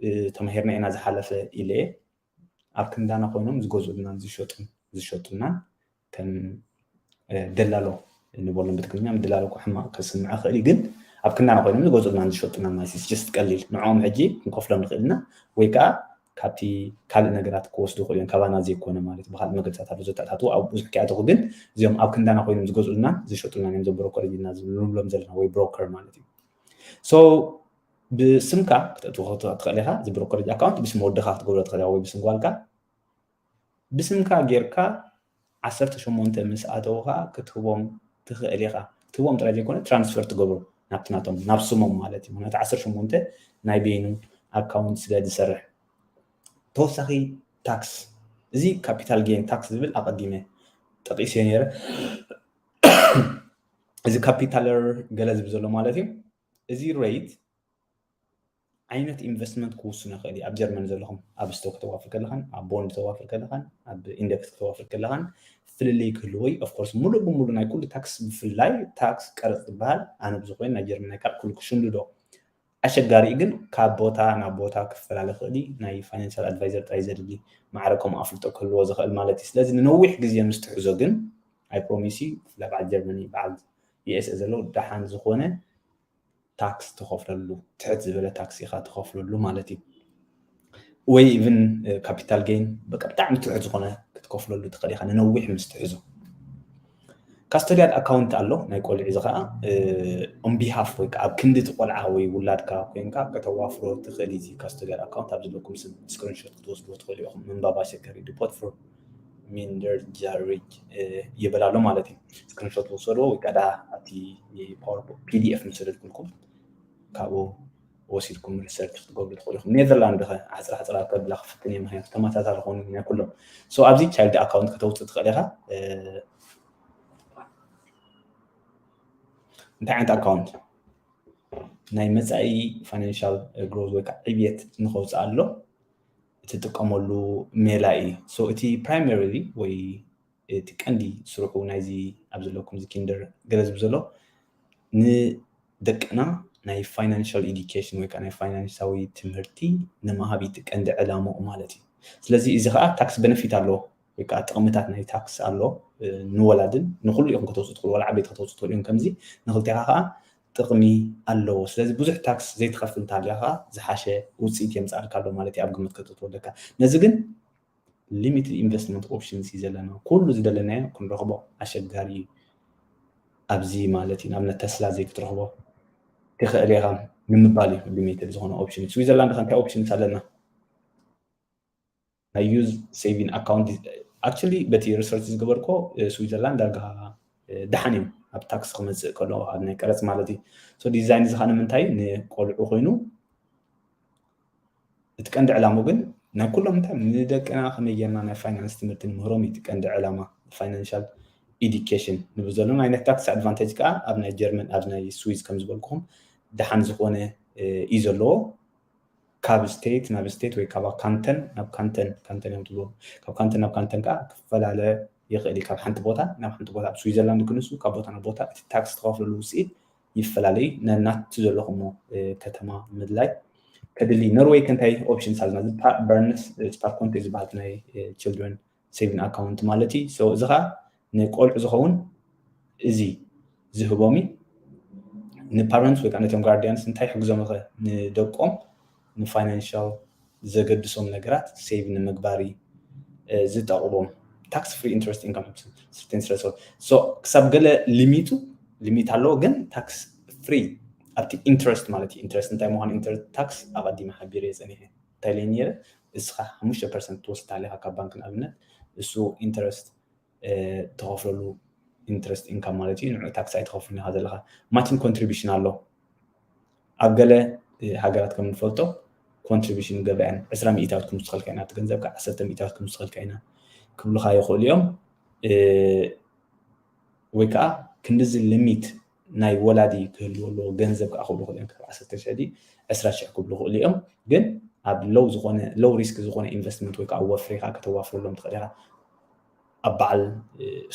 ተማሂርና ኢና ዝሓለፈ ኢለ እየ። ኣብ ክንዳና ኮይኖም ዝገዝኡልናን ዝሸጡን ዝሸጡልናን ከም ደላሎ ንበሎም ብትግርኛ። ደላሎ እኮ ሕማቕ ከስምዕ ይኽእል እዩ፣ ግን ኣብ ክንዳና ኮይኖም ዝገዝኡልናን ዝሸጡልናን ማለት እዩ። Just ቀሊል ንዕኦም ሕጂ ክንከፍሎም ንኽእል ኢና፣ ወይ ከዓ ካብቲ ካልእ ነገራት ክወስዱ ይኽእሉ እዮም፣ ካባና ዘይኮነ ማለት እዩ። ብካልእ መገድታት ኣሎ ዘተኣታትዉ፣ ኣብ ብዙሕ ከይኣተኹ ግን እዚኦም ኣብ ክንዳና ኮይኖም ዝገዝኡልናን ዝሸጡልናን እዮም፣ እዞም brokerage ኢልና ንብሎም ዘለና ወይ broker ማለት እዩ። So ብስምካ ክተእትዎ ትኽእል ኢኻ፣ እዚ brokerage account ብስም ወድኻ ክትገብሮ ትኽእል ኢኻ ወይ ብስም ጓልካ። ብስምካ ጌርካ ዓሰርተ ሸሞንተ ምስ ኣተዉ ከዓ ክትህቦም ትኽእል ኢኻ። ክትህቦም ጥራይ ዘይኮነ transfer ትገብሮ ናብቲ ናቶም፣ ናብ ስሞም ማለት እዩ። ምክንያቱ ዓሰርተ ሸሞንተ ናይ በይኑ account ስለ ዝሰርሕ። ተወሳኺ tax፣ እዚ capital gain tax ዝብል ኣቐዲመ ጠቒሰ ነይረ። እዚ capital ገለ ዝብል ዘሎ ማለት እዩ። እዚ rate ዓይነት investment ክውስኖ ይኽእል እዩ። ኣብ ጀርመን ዘለኹም ኣብ stock ከተዋፍር ከለኻን ኣብ bond ተዋፍር ከለኻን ኣብ index ከተዋፍር ከለኻን ፍልልይ ክህልዎ እዩ። Of course ሙሉእ ብሙሉእ ናይ ኩሉ tax፣ ብፍላይ tax ቀረፅ ዝበሃል ኣነ ብዝኾይን ናይ ጀርመን ናይ ካብ ኩሉ ክሽምድዶ ኣሸጋሪ እዩ፣ ግን ካብ ቦታ ናብ ቦታ ክፈላለ ይኽእል እዩ። ናይ financial advisor ጥራይ ዘድሊ ማዕረ ከምኡ ኣፍልጦ ክህልዎ ዝኽእል ማለት እዩ። ስለዚ ንነዊሕ ግዜ ምስ ትሕዞ ግን I promise you ብፍላይ በዓል ጀርመኒ በዓል USA ዘለዉ ደሓን ዝኾነ tax ትኸፍለሉ፣ ትሕት ዝበለ tax ኢኻ ትኸፍለሉ ማለት እዩ። ወይ even capital gain በቃ ብጣዕሚ ትሕት ዝኾነ ክትከፍለሉ ትኽእል ኢኻ ንነዊሕ ምስ ትሕዞ። Custodial account ኣሎ ናይ ቆልዑ፣ እዚ ከዓ on behalf ወይ ከዓ ኣብ ክንዲ እቲ ቆልዓ ወይ ውላድካ ኮይንካ ከተዋፍሮ ትኽእል እዩ። እዚ custodial account ኣብ ዘለኩም ስም screenshot ክትወስድዎ ትኽእሉ ኢኹም። ምንባብ ኣሸጋሪ፣ depot for minderjährig ይብል ኣሎ ማለት እዩ። Screenshot ዝወሰድዎ ወይ ከዓ ኣብቲ PDF ምስ ሰደድኩልኩም ካብኡ ወሲድኩም research ክትገብሩ ትኽእሉ ኢኹም። ኔዘርላንድ ኸ? ኣሕፅራ ኣሕፅራ ከብላ ክፍትን እየ፣ ምክንያቱ ተመሳሳሊ ክኾኑ ናይ ኩሎም። So ኣብዚ child account ከተውፅእ ትኽእል ኢኻ። እንታይ ዓይነት account? ናይ መፃኢ financial growth ወይ ከዓ ዕብየት ንኸውፅኣሎ እትጥቀመሉ ሜላ እዩ። So እቲ primarily ወይ እቲ ቀንዲ ስርሑ ናይዚ ኣብ ዘለኩም እዚ ኪንደር ገለ ዝብል ዘሎ ንደቅና ናይ financial education ወይ ከዓ ናይ ፋይናንሳዊ ትምህርቲ ንምሃብ እዩ እቲ ቀንዲ ዕላምኡ ማለት እዩ። ስለዚ እዚ ከዓ tax benefit ኣለዎ ወይ ከዓ ጥቕምታት ናይ tax ኣሎ። ንወላድን ንኩሉ ኢኹም ከተውፅኡ ትኽእሉ፣ ወላ ዓበይቲ ከተውፅኡ ትኽእሉ ኢኹም። ከምዚ ንክልቴኻ ከዓ ጥቕሚ ኣለዎ። ስለዚ ብዙሕ tax ዘይትኸፍል እንተሃልያ ከዓ ዝሓሸ ውፅኢት የምፅኣልካ ኣሎ ማለት እዩ ኣብ ግምት ከተእትዎ ኣለካ። ነዚ ግን limited investment options እዩ ዘለና። ኩሉ ዝደለናዮ ክንረኽቦ ኣሸጋሪ እዩ። ኣብዚ ማለት እዩ ንኣብነት ተስላ ዘይክትረኽቦ ትኽእል ኢኻ ንምባል እዩ። Limited ዝኾነ option። ስዊዘርላንድ ከ እንታይ options ኣለና? ናይ use saving account። Actually በቲ research ዝገበርኮ ስዊዘርላንድ ዳርጋ ደሓን እዮም ኣብ tax ክመፅእ ከሎ ኣብ ናይ ቀረፅ ማለት እዩ። So design እዚ ከዓ ንምንታይ ንቆልዑ ኮይኑ እቲ ቀንዲ ዕላሙ ግን ናይ ኩሎም እንታይ ንደቅና ከመይ ጌርና ናይ finance ትምህርቲ ንምህሮም እዩ እቲ ቀንዲ ዕላማ። Financial education ንብል ዘለና ናይ tax advantage ከዓ ኣብ ናይ ጀርመን ኣብ ናይ ስዊዝ ከም ዝበልኩኹም ደሓን ዝኾነ እዩ ዘለዎ። ካብ state ናብ state ወይ ካብ canton ናብ canton፣ canton እዮም ትብሉ፣ ካብ canton ናብ canton ከዓ ክፈላለ ይኽእል እዩ። ካብ ሓንቲ ቦታ ናብ ሓንቲ ቦታ ኣብ ስዊዘርላንድ ክንሱ ካብ ቦታ ናብ ቦታ እቲ tax ትኸፍለሉ ውፅኢት ይፈላለዩ። ነናቱ ዘለኹሞ ከተማ ምድላይ ከድሊ። ኖርዌይ ከ እንታይ options ኣለና? እዚ በርንስ ስፓርኮንቶ ዝበሃል ናይ children saving account ማለት እዩ። So እዚ ከዓ ንቆልዑ ዝኸውን እዚ ዝህቦም እዩ። ንፓረንትስ ወይ ከዓ ነቶም ጋርዲያንስ እንታይ ይሕግዞም ኸ? ንደቆም ንፋይናንሻል ዘገድሶም ነገራት ሴቭ ንምግባር እዩ ዝጠቕቦም። ታክስ ፍሪ ኢንትረስት ኢንካም። ክሳብ ገለ ሊሚቱ ሊሚት ኣለዎ፣ ግን ታክስ ፍሪ ኣብቲ ኢንትረስት ማለት እዩ። ኢንትረስት እንታይ ምዃኑ ኢንትረስት ታክስ ኣብ ኣዲማ ሓቢረ እየ ፀኒሐ። እንታይ ኢለ ነይረ? እስኻ ሓሙሽተ ፐርሰንት ትወስድ ኣለኻ ካብ ባንክ ንኣብነት፣ እሱ ኢንትረስት ትኸፍለሉ ኢንትረስት ኢንካም ማለት እዩ። ንዑ ታክስ ኣይትኸፍሉን ኢኻ ዘለኻ። ማችን ኮንትሪቢሽን ኣሎ። ኣብ ገለ ሃገራት ከም ንፈልጦ ኮንትሪቢሽን ገብራ እየን። ዕስራ ሚእታዊት ክንውስኸልካ ኢና፣ እቲ ገንዘብካ ዓሰርተ ሚእታዊት ክንውስኸልካ ኢና ክብሉኻ ይኽእሉ እዮም። ወይ ከዓ ክንድዚ ሊሚት ናይ ወላዲ ክህልዎ ኣለዎ፣ ገንዘብ ከዓ ክብሉ ይኽእሉ እዮም። ካብ ዓሰርተ ሽሕ ድዩ ዕስራ ሽሕ ክብሉ ይኽእሉ እዮም። ግን ኣብ ሎው ዝኾነ፣ ሎው ሪስክ ዝኾነ ኢንቨስትመንት ወይ ከዓ ወፍሪ ኢኻ ከተዋፍረሎም ትኽእል ኢኻ። ኣብ በዓል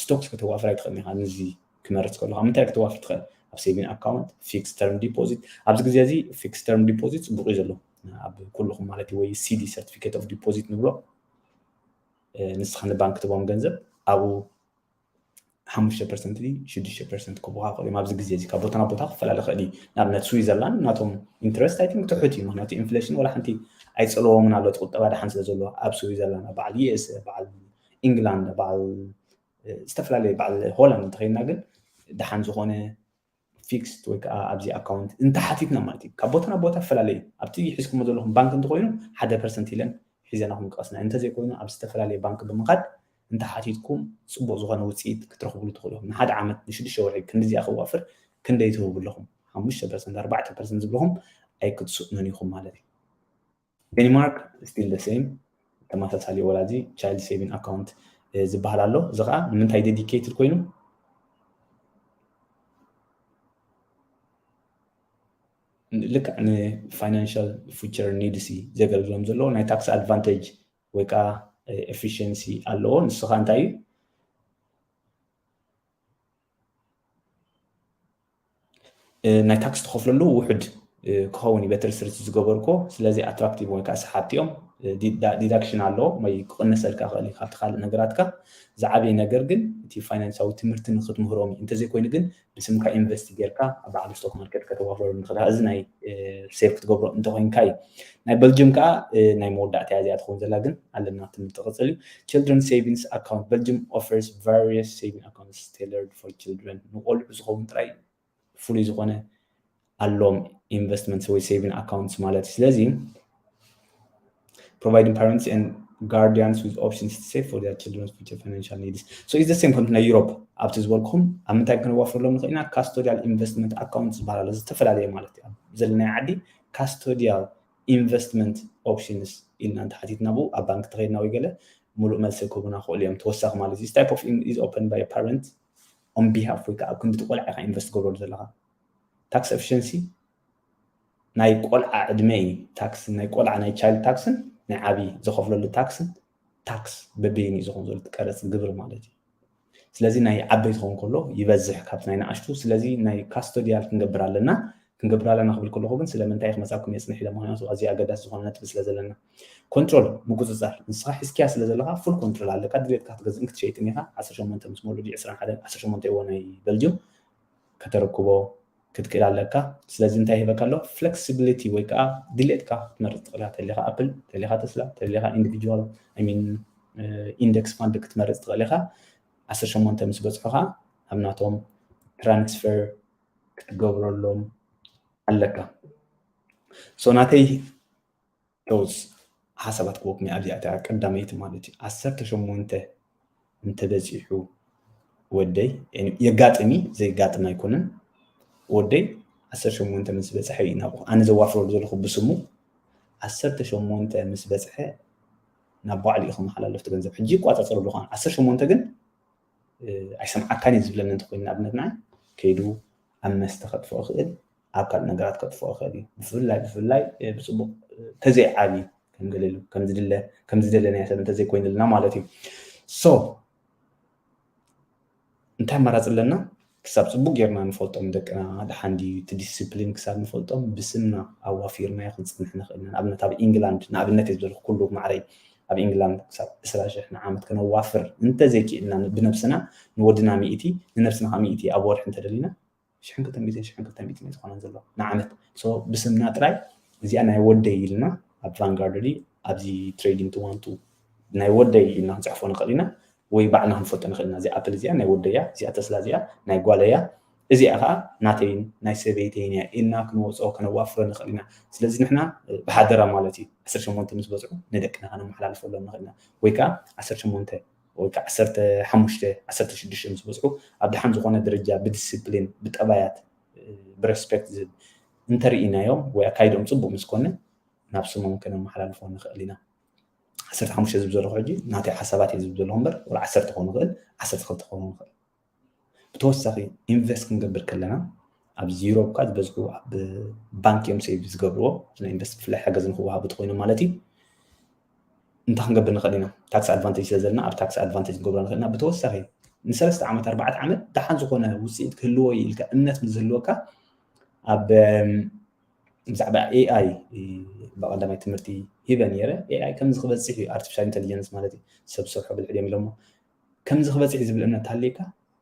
ስቶክስ ከተዋፍር ኣይትኽእልን ኢኻ። ንዚ ክመርፅ ከለኻ ምንታይ ከተዋፍር ትኽእል? ኣብ ሴቪንግ ኣካውንት፣ ፊክስ ተርም ዲፖዚት። ኣብዚ ግዜ እዚ ፊክስ ተርም ዲፖዚት ፅቡቅ እዩ ዘሎ ኣብ ኩልኹም ማለት እዩ። ወይ ሲዲ፣ ሰርቲፊኬት ኦፍ ዲፖዚት ንብሎ፣ ንስኻ ንባንክ ትቦም ገንዘብ ኣብኡ ሓሙሽተ ፐርሰንት ድዩ ሽዱሽተ ፐርሰንት ክቡካ ክእል እዮም። ኣብዚ ግዜ እዚ ካብ ቦታ ናብ ቦታ ክፈላለ ክእል እዩ። ንኣብነት ስዊዘርላንድ ናቶም ኢንትረስት ኣይ ቲንክ ትሑት እዩ፣ ምክንያቱ ኢንፍሌሽን ወላ ሓንቲ ኣይፀለዎምን ኣሎ፣ እቲ ቁጠባ ደሓን ስለ ዘሎ ኣብ ስዊዘርላንድ፣ ኣብ በዓል ዩ ኤስ፣ በዓል ኢንግላንድ፣ በዓል ዝተፈላለዩ፣ በዓል ሆላንድ እንተኸይድና ግን ደሓን ዝኾነ ፊክስድ ወይ ከዓ ኣብዚ ኣካውንት እንተሓቲትና ማለት እዩ። ካብ ቦታ ናብ ቦታ ክፈላለ እዩ። ኣብቲ ሒዝኩሞ ዘለኹም ባንክ እንተኮይኑ ሓደ ፐርሰንት ኢለን ሒዘናኹም ክቐስና፣ እንተዘይኮይኑ ኣብ ዝተፈላለየ ባንክ ብምኻድ እንተሓቲትኩም ፅቡቅ ዝኾነ ውፅኢት ክትረኽብሉ ትኽእሉ ኢኹም። ንሓደ ዓመት ንሽዱሽተ ወርሒ ክንድዚኣ ከዋፍር ክንደይ ትህቡ ኣለኹም? ሓሙሽተ ፐርሰንት፣ ኣርባዕተ ፐርሰንት ዝብለኹም ኣይክትስእኑን ኢኹም ማለት እዩ። ዴንማርክ ስቲል ደ ሴም፣ ተመሳሳሊ ወላ እዚ ቻይልድ ሴቪንግ ኣካውንት ዝበሃል ኣሎ። እዚ ከዓ ንምንታይ ዴዲኬትድ ኮይኑ? ልክዕ ንፋይናንሻል ፊውቸር ኒድስ እዩ ዘገልግሎም ዘሎ። ናይ ታክስ ኣድቫንቴጅ ወይ ከዓ ኤፊሽንሲ ኣለዎ። ንሱ ከዓ እንታይ እዩ? ናይ ታክስ ትኸፍለሉ ውሑድ ክኸውን እዩ በቲ ሪሰርች ዝገበርኮ። ስለዚ ኣትራክቲቭ ወይ ከዓ ሰሓብቲ እዮም። ዲዳክሽን ኣለዎ ወይ ክቕነሰልካ ክእል እዩ ካብቲ ካልእ ነገራትካ። ዝዓበየ ነገር ግን እቲ ፋይናንሳዊ ትምህርቲ ንክትምህሮም እዩ። እንተዘይኮይኑ ግን ብስምካ ኢንቨስት ጌርካ ኣብ በዓል ስቶክ ማርኬት ከተዋፍረሉ ንክእል። እዚ ናይ ሴቭ ክትገብሮ እንተኮይንካ እዩ። ናይ በልጅም ከዓ ናይ መወዳእታ እያ እዚኣ ትኸውን ዘላ፣ ግን ኣለና ትምህርቲ ቅፅል እዩ። Children Savings Account Belgium offers various saving accounts tailored for children። ንቆልዑ ዝኸውን ጥራይ ፍሉይ ዝኾነ ኣሎም ኢንቨስትመንትስ ወይ ሴቪንግ ኣካውንትስ ማለት እዩ። ስለዚ providing parents and guardians with options to save for their children's future financial needs. So it's the same ከምቲ ናይ ዩሮፕ ኣብቲ ዝበልኩኹም ኣብ ምንታይ ክንዋፍረሎም ንኽእል ኢና? ካስቶዲያል ኢንቨስትመንት ኣካውንት ዝበሃል ኣሎ። ዝተፈላለየ ማለት እዩ። ኣብ ዘለናዮ ዓዲ ካስቶዲያል ኢንቨስትመንት ኦፕሽንስ ኢልና እንተሓቲትና ብኡ ኣብ ባንክ ተኸይድና ወይ ገለ ሙሉእ መልሲ ክህቡና ክእሉ እዮም። ተወሳኺ ማለት እዩ። Type of is open by a parent on behalf ወይ ከዓ ኣብ ክንዲ እቲ ቆልዓ ኢኻ ኢንቨስት ገብረሉ ዘለኻ። ታክስ ኤፊሽንሲ ናይ ቆልዓ ዕድመ እዩ። ታክስ ናይ ቆልዓ ናይ ቻይልድ ታክስን ናይ ዓብዪ ዝኸፍለሉ ታክስን ታክስ በበይኑ እዩ ዝኾን ዘሎ ቀረፅ ግብር ማለት እዩ። ስለዚ ናይ ዓበይቲ ክኸውን ከሎ ይበዝሕ ካብቲ ናይ ንኣሽቱ። ስለዚ ናይ ካስቶዲያል ክንገብር ኣለና። ክንገብር ኣለና ክብል ከለኹ ግን ስለምንታይ ክመፃኩም የፅንሕ ኢለ፣ ምክንያቱ ኣዝዩ ኣገዳሲ ዝኾነ ነጥቢ ስለ ዘለና። ኮንትሮል ምቁፅፃር፣ ንስኻ ሒዝክያ ስለ ዘለኻ ፉል ኮንትሮል ኣለካ። ድሌትካ ክትገዝእን ክትሸይጥን ኢኻ። ዓሰርተ ሸሞንተ ምስ መወለዲ ዕስራን ሓደን ዓሰርተ ሸሞንተ እዎ ናይ በልጅም ከተረክቦ ክትክእል ኣለካ። ስለዚ እንታይ ይህበካ ኣሎ? ፍሌክሲቢሊቲ ወይ ከዓ ድሌትካ ክትመርፅ ትኽእል ኢኻ። ተሊኻ ኣፕል፣ ተሊኻ ተስላ፣ ተሊኻ ኢንዲቪጁዋል፣ I mean ኢንደክስ ፋንድ ክትመርፅ ትኽእል ኢኻ። ዓሰርተ ሸሞንተ ምስ በፅሑ ከዓ ኣብ ናቶም ትራንስፈር ክትገብረሎም ኣለካ። ሶ ናተይ ቶስ ሓሳባት ክወኩም ኣብዚኣ እታ ቀዳመይቲ ማለት እዩ። ዓሰርተ ሸሞንተ እንተበፂሑ ወደይ የጋጥም እዩ፣ ዘየጋጥም ኣይኮነን። ወደይ ዓሰርተ ሸሞንተ ምስ በፅሐ እዩ ናብኡ ኣነ ዘዋፍረሉ ዘለኹ ብስሙ። ዓሰርተ ሸሞንተ ምስ በፅሐ ናብ ባዕሉ እዩ ክመሓላለፍ እቲ ገንዘብ። ሕጂ ይቋፃፀረሉ ከዓ ዓሰርተ ሸሞንተ ግን ኣይሰምዓካን እዩ ዝብለኒ እንተኮይኑ ንኣብነት ንዓይ ከይዱ ኣብ መስተ ከጥፍኦ ይኽእል፣ ኣብ ካልእ ነገራት ከጥፍኦ ይኽእል እዩ። ብፍላይ ብፍላይ ብፅቡቅ ተዘይዓብዩ ከም ገለ ኢሉ ከም ዝደለናዮ ሰብ እንተዘይኮይኑልና ማለት እዩ። ሶ እንታይ ኣማራፂ ኣለና? ክሳብ ፅቡቅ ጌርና ንፈልጦም ደቅና፣ ደሓን ድዩ እቲ ዲስፕሊን ክሳብ ንፈልጦም ብስምና ኣዋፊርናዮ ክንፅንሕ ንኽእል ኢና። ንኣብነት ኣብ ኢንግላንድ፣ ንኣብነት እየ ዝበልኩ ኩሉ ማዕረይ፣ ኣብ ኢንግላንድ ክሳብ ዕስራ ሽሕ ንዓመት ከነዋፍር እንተዘይክኢልና ብነብስና፣ ንወድና ሚእቲ ንነብስና ከዓ ሚእቲ ኣብ ወርሒ እንተደሊና ሽሕን ክልተ ሚእትን ሽሕን ክልተ ሚእትን እዩ ዝኾነን ዘሎ ንዓመት። So ብስምና ጥራይ እዚኣ ናይ ወደይ ኢልና ኣብ ቫንጋርድ ድዩ ኣብዚ ትሬዲንግ ቱ ዋን ቱ ናይ ወደይ ኢልና ክንፅሕፎ ንኽእል ኢና፣ ወይ ባዕልና ክንፈልጦ ንኽእል ኢና። እዚኣ ኣፕል እዚኣ ናይ ወደይ እያ፣ እዚኣ ተስላ እዚኣ ናይ ጓለይ እያ፣ እዚኣ ከዓ ናተይን ናይ ሰበይተይን እያ ኢልና ክንወፅኦ ከነዋፍሮ ንኽእል ኢና። ስለዚ ንሕና ብሓደራ ማለት እዩ ዓሰርተ ሸሞንተ ምስ በፅሑ ንደቅና ከነመሓላልፈሎም ንኽእል ኢና፣ ወይ ከዓ ዓሰርተ ሸሞንተ ወይ ከዓ ዓሰርተ ሓሙሽተ ዓሰርተ ሽዱሽተ ምስ በፅሑ ኣብ ደሓን ዝኾነ ደረጃ ብዲስፕሊን ብጠባያት ብሬስፔክት ዝህብ እንተርኢናዮም ወይ ኣካይዶም ፅቡቅ ምስ ኮነ ናብ ስሞም ከነመሓላልፎ ንኽእል ኢና። ዓሰርተ ሓሙሽተ ዝብል ዘለኹ ሕጂ ናተይ ሓሳባት እየ ዝብል ዘለኹ እምበር ወላ ዓሰርተ ክኾኑ ይኽእል ዓሰርተ ክልተ ክኾኑ ይኽእል። ብተወሳኺ ኢንቨስት ክንገብር ከለና ኣብዚ ዩሮፕ ካ ዝበዝሑ ኣብ ባንክ እዮም ሴቭ ዝገብርዎ ናይ ኢንቨስት ብፍላይ ሓገዝ ንክወሃቡ ተኮይኖም ማለት እዩ። እንታይ ክንገብር ንኽእል ኢና? ታክስ ኣድቫንቴጅ ስለ ዘለና ኣብ ታክስ ኣድቫንቴጅ ክንገብሮ ንኽእል ኢና። ብተወሳኺ ንሰለስተ ዓመት ኣርባዕተ ዓመት ደሓን ዝኾነ ውፅኢት ክህልዎ እዩ ኢልካ እምነት ምስ ዝህልወካ ኣብ ብዛዕባ ኤኣይ ብቐዳማይ ትምህርቲ ሂበ ነይረ። ኤኣይ ከምዚ ክበፅሕ እዩ ኣርቲፊሻል ኢንቴሊጀንስ ማለት እዩ ሰብ ዝሰርሖ ብልሒ ድዮም ኢሎሞ ከምዚ ክበፅሕ እዩ ዝብል እምነት ታልየካ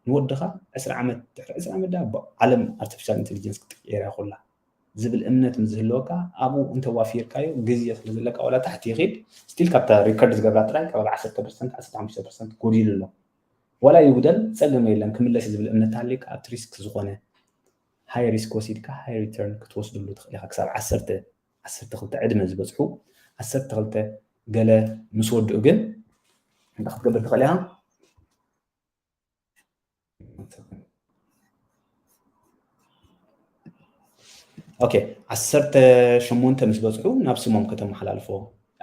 ንወድኻ ዕስራ ዓመት ድሕሪ ዕስራ ዓመት ዳ ዓለም ኣርቲፊሻል ኢንቴሊጀንስ ክትቀየር እያ ኮላ ዝብል እምነት ምስ ዝህልወካ ኣብኡ እንተዋፊርካዮ ግዜ ስለ ዘለካ ዋላ ታሕቲ ይኺድ ስቲል ካብታ ሪከርድ ዝገብራ ጥራይ ከባቢ ዓሰርተ ፐርሰንት ዓሰርተ ሓሙሽተ ፐርሰንት ጎዲሉ ኣሎ። ዋላ ይጉደል ፀገም የለን ክምለስ ዝብል እምነት ተሃልየካ ኣብቲ ሪስክ ዝኾነ ሃይ ሪስክ ወሲድካ ሃይ ሪተርን ክትወስድሉ ትኽእል ኢኻ። ክሳብ ዓሰርተ ዓሰርተ ክልተ ዕድመ ዝበፅሑ ዓሰርተ ክልተ ገለ ምስ ወድኡ ግን እንታይ ክትገብር ትኽእል ኢኻ? ኦኬ ዓሰርተ ሸሞንተ ምስ በፅሑ ናብ ስሞም ከተመሓላልፎ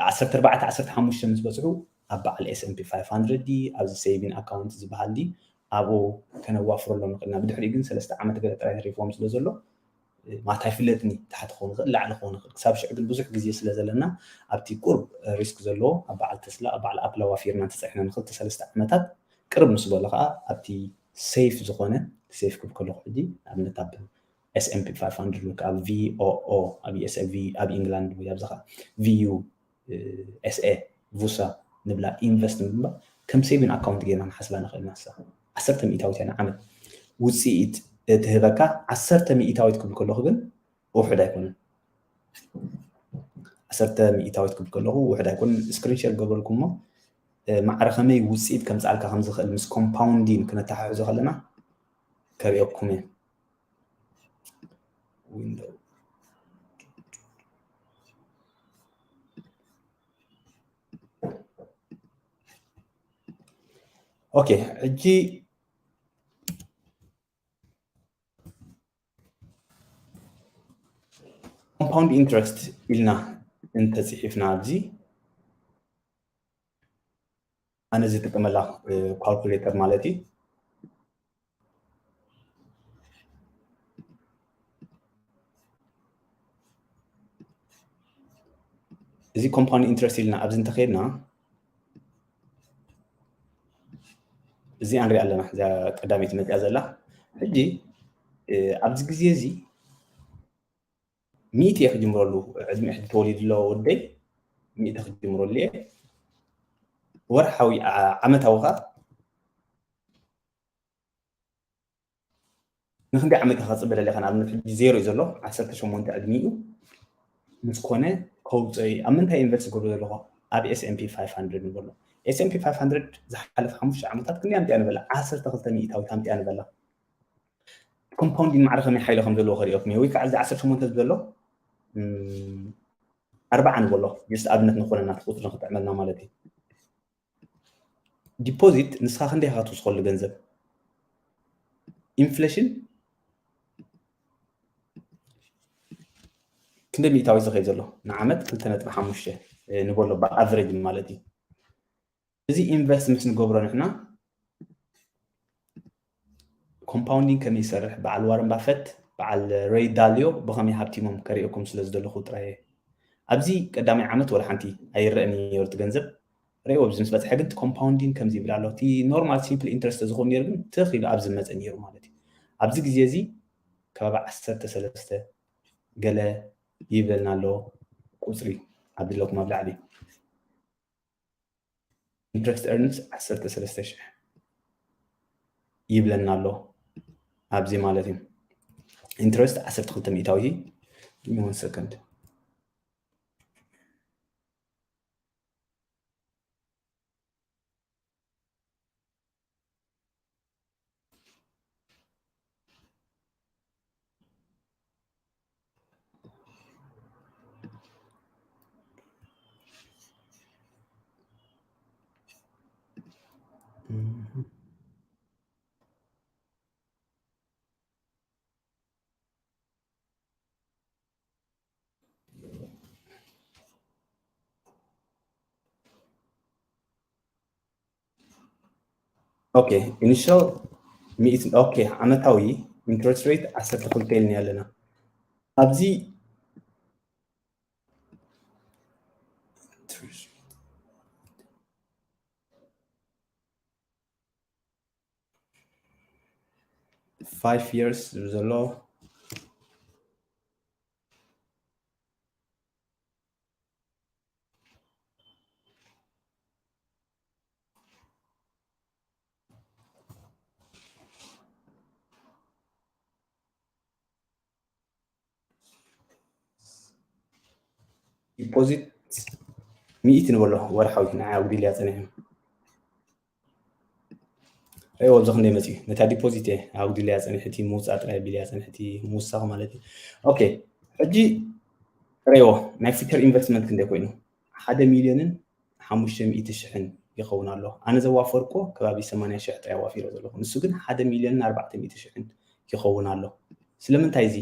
ዓሰርተ ኣርባዕተ ዓሰርተ ሓሙሽተ ምስ በፅሑ ኣብ በዓል S&P five hundred ድዩ ኣብዚ ሴቪን ኣካውንት ዝበሃል ድዩ ኣብኡ ከነዋፍረሎም ንኽእል ኢና። ብድሕሪኡ ግን ሰለስተ ዓመት ገለ ጥራይ ተሪፍዎም ስለ ዘሎ ማለት ኣይፍለጥን እዩ። ታሕቲ ክኸውን ይኽእል ላዕሊ ክኸውን ይኽእል። ክሳብ ሽዑ ግን ብዙሕ ግዜ ስለ ዘለና ኣብቲ ቁሩብ ሪስክ ዘለዎ ኣብ በዓል ተስላ ኣብ በዓል ኣፕል ኣዋፊርና እንተፀኒሕና ንክልተ ሰለስተ ዓመታት ቅርብ ምስ በሎ ከዓ ኣብቲ ሴፍ ዝኾነ ሴፍ ክብል ከለኹ ሕጂ ንኣብነት ኣብ S&P five hundred ወይ ከዓ ኣብ V O O ኣብ S V ኣብ ኢንግላንድ ወይ ኣብዚ ከዓ V U S A ቡሳ ንብላ ኢንቨስት ምግባር ከም ሴቪን ኣካውንት ጌርና ንሓስባ ንኽእል ኢና። ንሳ ዓሰርተ ሚእታዊት እያ ንዓመት ውፅኢት እትህበካ። ዓሰርተ ሚእታዊት ክብል ከለኹ ግን ውሑድ ኣይኮነን። ዓሰርተ ሚእታዊት ክብል ከለኹ ውሑድ ኣይኮነን። ስክሪን ሸር ገብረልኩም እሞ ማዕረ ከመይ ውፅኢት ከምፅኣልካ ከም ዝኽእል ምስ ኮምፓውንዲን ክነተሓሕዞ ከለና ከርእየኩም እየ። ዊንዶው ኦኬ ሕጂ ኮምፓውንድ ኢንትረስት ኢልና እንተፅሒፍና ኣብዚ ኣነ ዝጥቀመላ ካልኩሌተር ማለት እዩ። እዚ ኮምፓውንድ ኢንትረስት ኢልና ኣብዚ እንተኸድና እዚኣ ንሪኣ ኣለና። እዚኣ ቀዳመይቲ መፅያ ዘላ ሕጂ ኣብዚ ግዜ እዚ ሚእቲ እየ ክጅምረሉ ዕድሚኡ ሕጂ ተወሊዱ ኣሎ ወደይ ሚእቲ ክጅምረሉ እየ። ወርሓዊ ዓመታዊ ኸ ንክንደይ ዓመት ኢኻ ክፅበ ደሊኻ ንኣብነት ሕጂ ዜሮ እዩ ዘሎ ዓሰርተ ሸሞንተ ዕድሚኡ ምስ ኮነ ከውፅኦ እዩ ኣብ ምንታይ ኢንቨስት ዝገብሮ ዘለኹ ኣብ S&P five hundred ንበሎ S&P five hundred ዝሓለፈ ሓሙሽተ ዓመታት ክንደይ ኣምፅያ ንበላ ዓሰርተ ክልተ ሚእታዊት ኣምፅያ ንበላ ኮምፓውንዲን ማዕረ ከመይ ሓይሎ ከም ዘለዎ ከሪኦኩም ወይ ከዓ እዚ ዓሰርተ ሸሞንተ ዘሎ ኣርባዓ ንበሎ ስ ኣብነት ንኮነና ቁፅሪ ንክጥዕመልና ማለት እዩ ዲፖዚት ንስኻ ክንደይ ኢኻ ትውስኸሉ ገንዘብ ኢንፍሌሽን ክንደይ ሚእታዊ ዝኸይ ዘሎ ንዓመት ክልተ ነጥቢ ሓሙሽተ ንበሎ ብኣቨሬጅ ማለት እዩ እዚ ኢንቨስት ምስ ንገብሮ ንሕና ኮምፓውንዲንግ ከመይ ይሰርሕ በዓል ዋረን ባፈት በዓል ሬይ ዳልዮ ብኸመይ ሃብቲሞም ከርእየኩም ስለ ዝደለኹ ጥራይ እየ ኣብዚ ቀዳማይ ዓመት ወላ ሓንቲ ኣይረአን ነይሩ እቲ ገንዘብ ርእዎ ኣብዚ ምስ በፅሐ ግን ኮምፓውንዲንግ ከምዚ ይብል ኣሎ እቲ ኖርማል ሲምፕል ኢንትረስት ተዝኸውን ነይሩ ግን ትኽ ኢሉ ኣብዚ መፀ ነይሩ ማለት እዩ ኣብዚ ግዜ እዚ ከባቢ ዓሰርተ ሰለስተ ገለ ይብለና ኣሎ ቁፅሪ ኣብዚ ኣለኩም ኣብ ላዕሊ ኢንትረስት ኤርንስ ዓሰርተ ሰለስተ ሽሕ ይብለና ኣሎ ኣብዚ ማለት እዩ interest ዓሰርተ ክልተ ሚእታዊት። Give me one second. Okay, initial ሚእቲ okay፣ ዓመታዊ interest rate ዓሰርተ ክልተ ኢልና ኣለና። ኣብዚ five years ዝብል ዘሎ deposit ሚእቲ ንበሎ ወርሓዊ ንዓ ኣጉዲልያ ጸኒሐ። ረይዎ ኣብዚ ክንደይ መጺኡ ነታ deposit እየ ኣጉዲልያ ጸኒሐ፣ እቲ ምውጻእ ጥራይ ኣቢልያ ጸኒሐ፣ እቲ ምውሳኽ ማለት እዩ። Okay፣ ሕጂ ረይዎ ናይ future investment ክንደይ ኮይኑ ሓደ ሚልዮንን ሓሙሽተ ሚእቲ ሽሕን ይኸውን ኣሎ። ኣነ ዘዋፈርኮ ከባቢ ሰማንያ ሽሕ ጥራይ ዋፊረ ዘለኹ፣ ንሱ ግን ሓደ ሚልዮንን ኣርባዕተ ሚእቲ ሽሕን ይኸውን ኣሎ። ስለምንታይ እዚ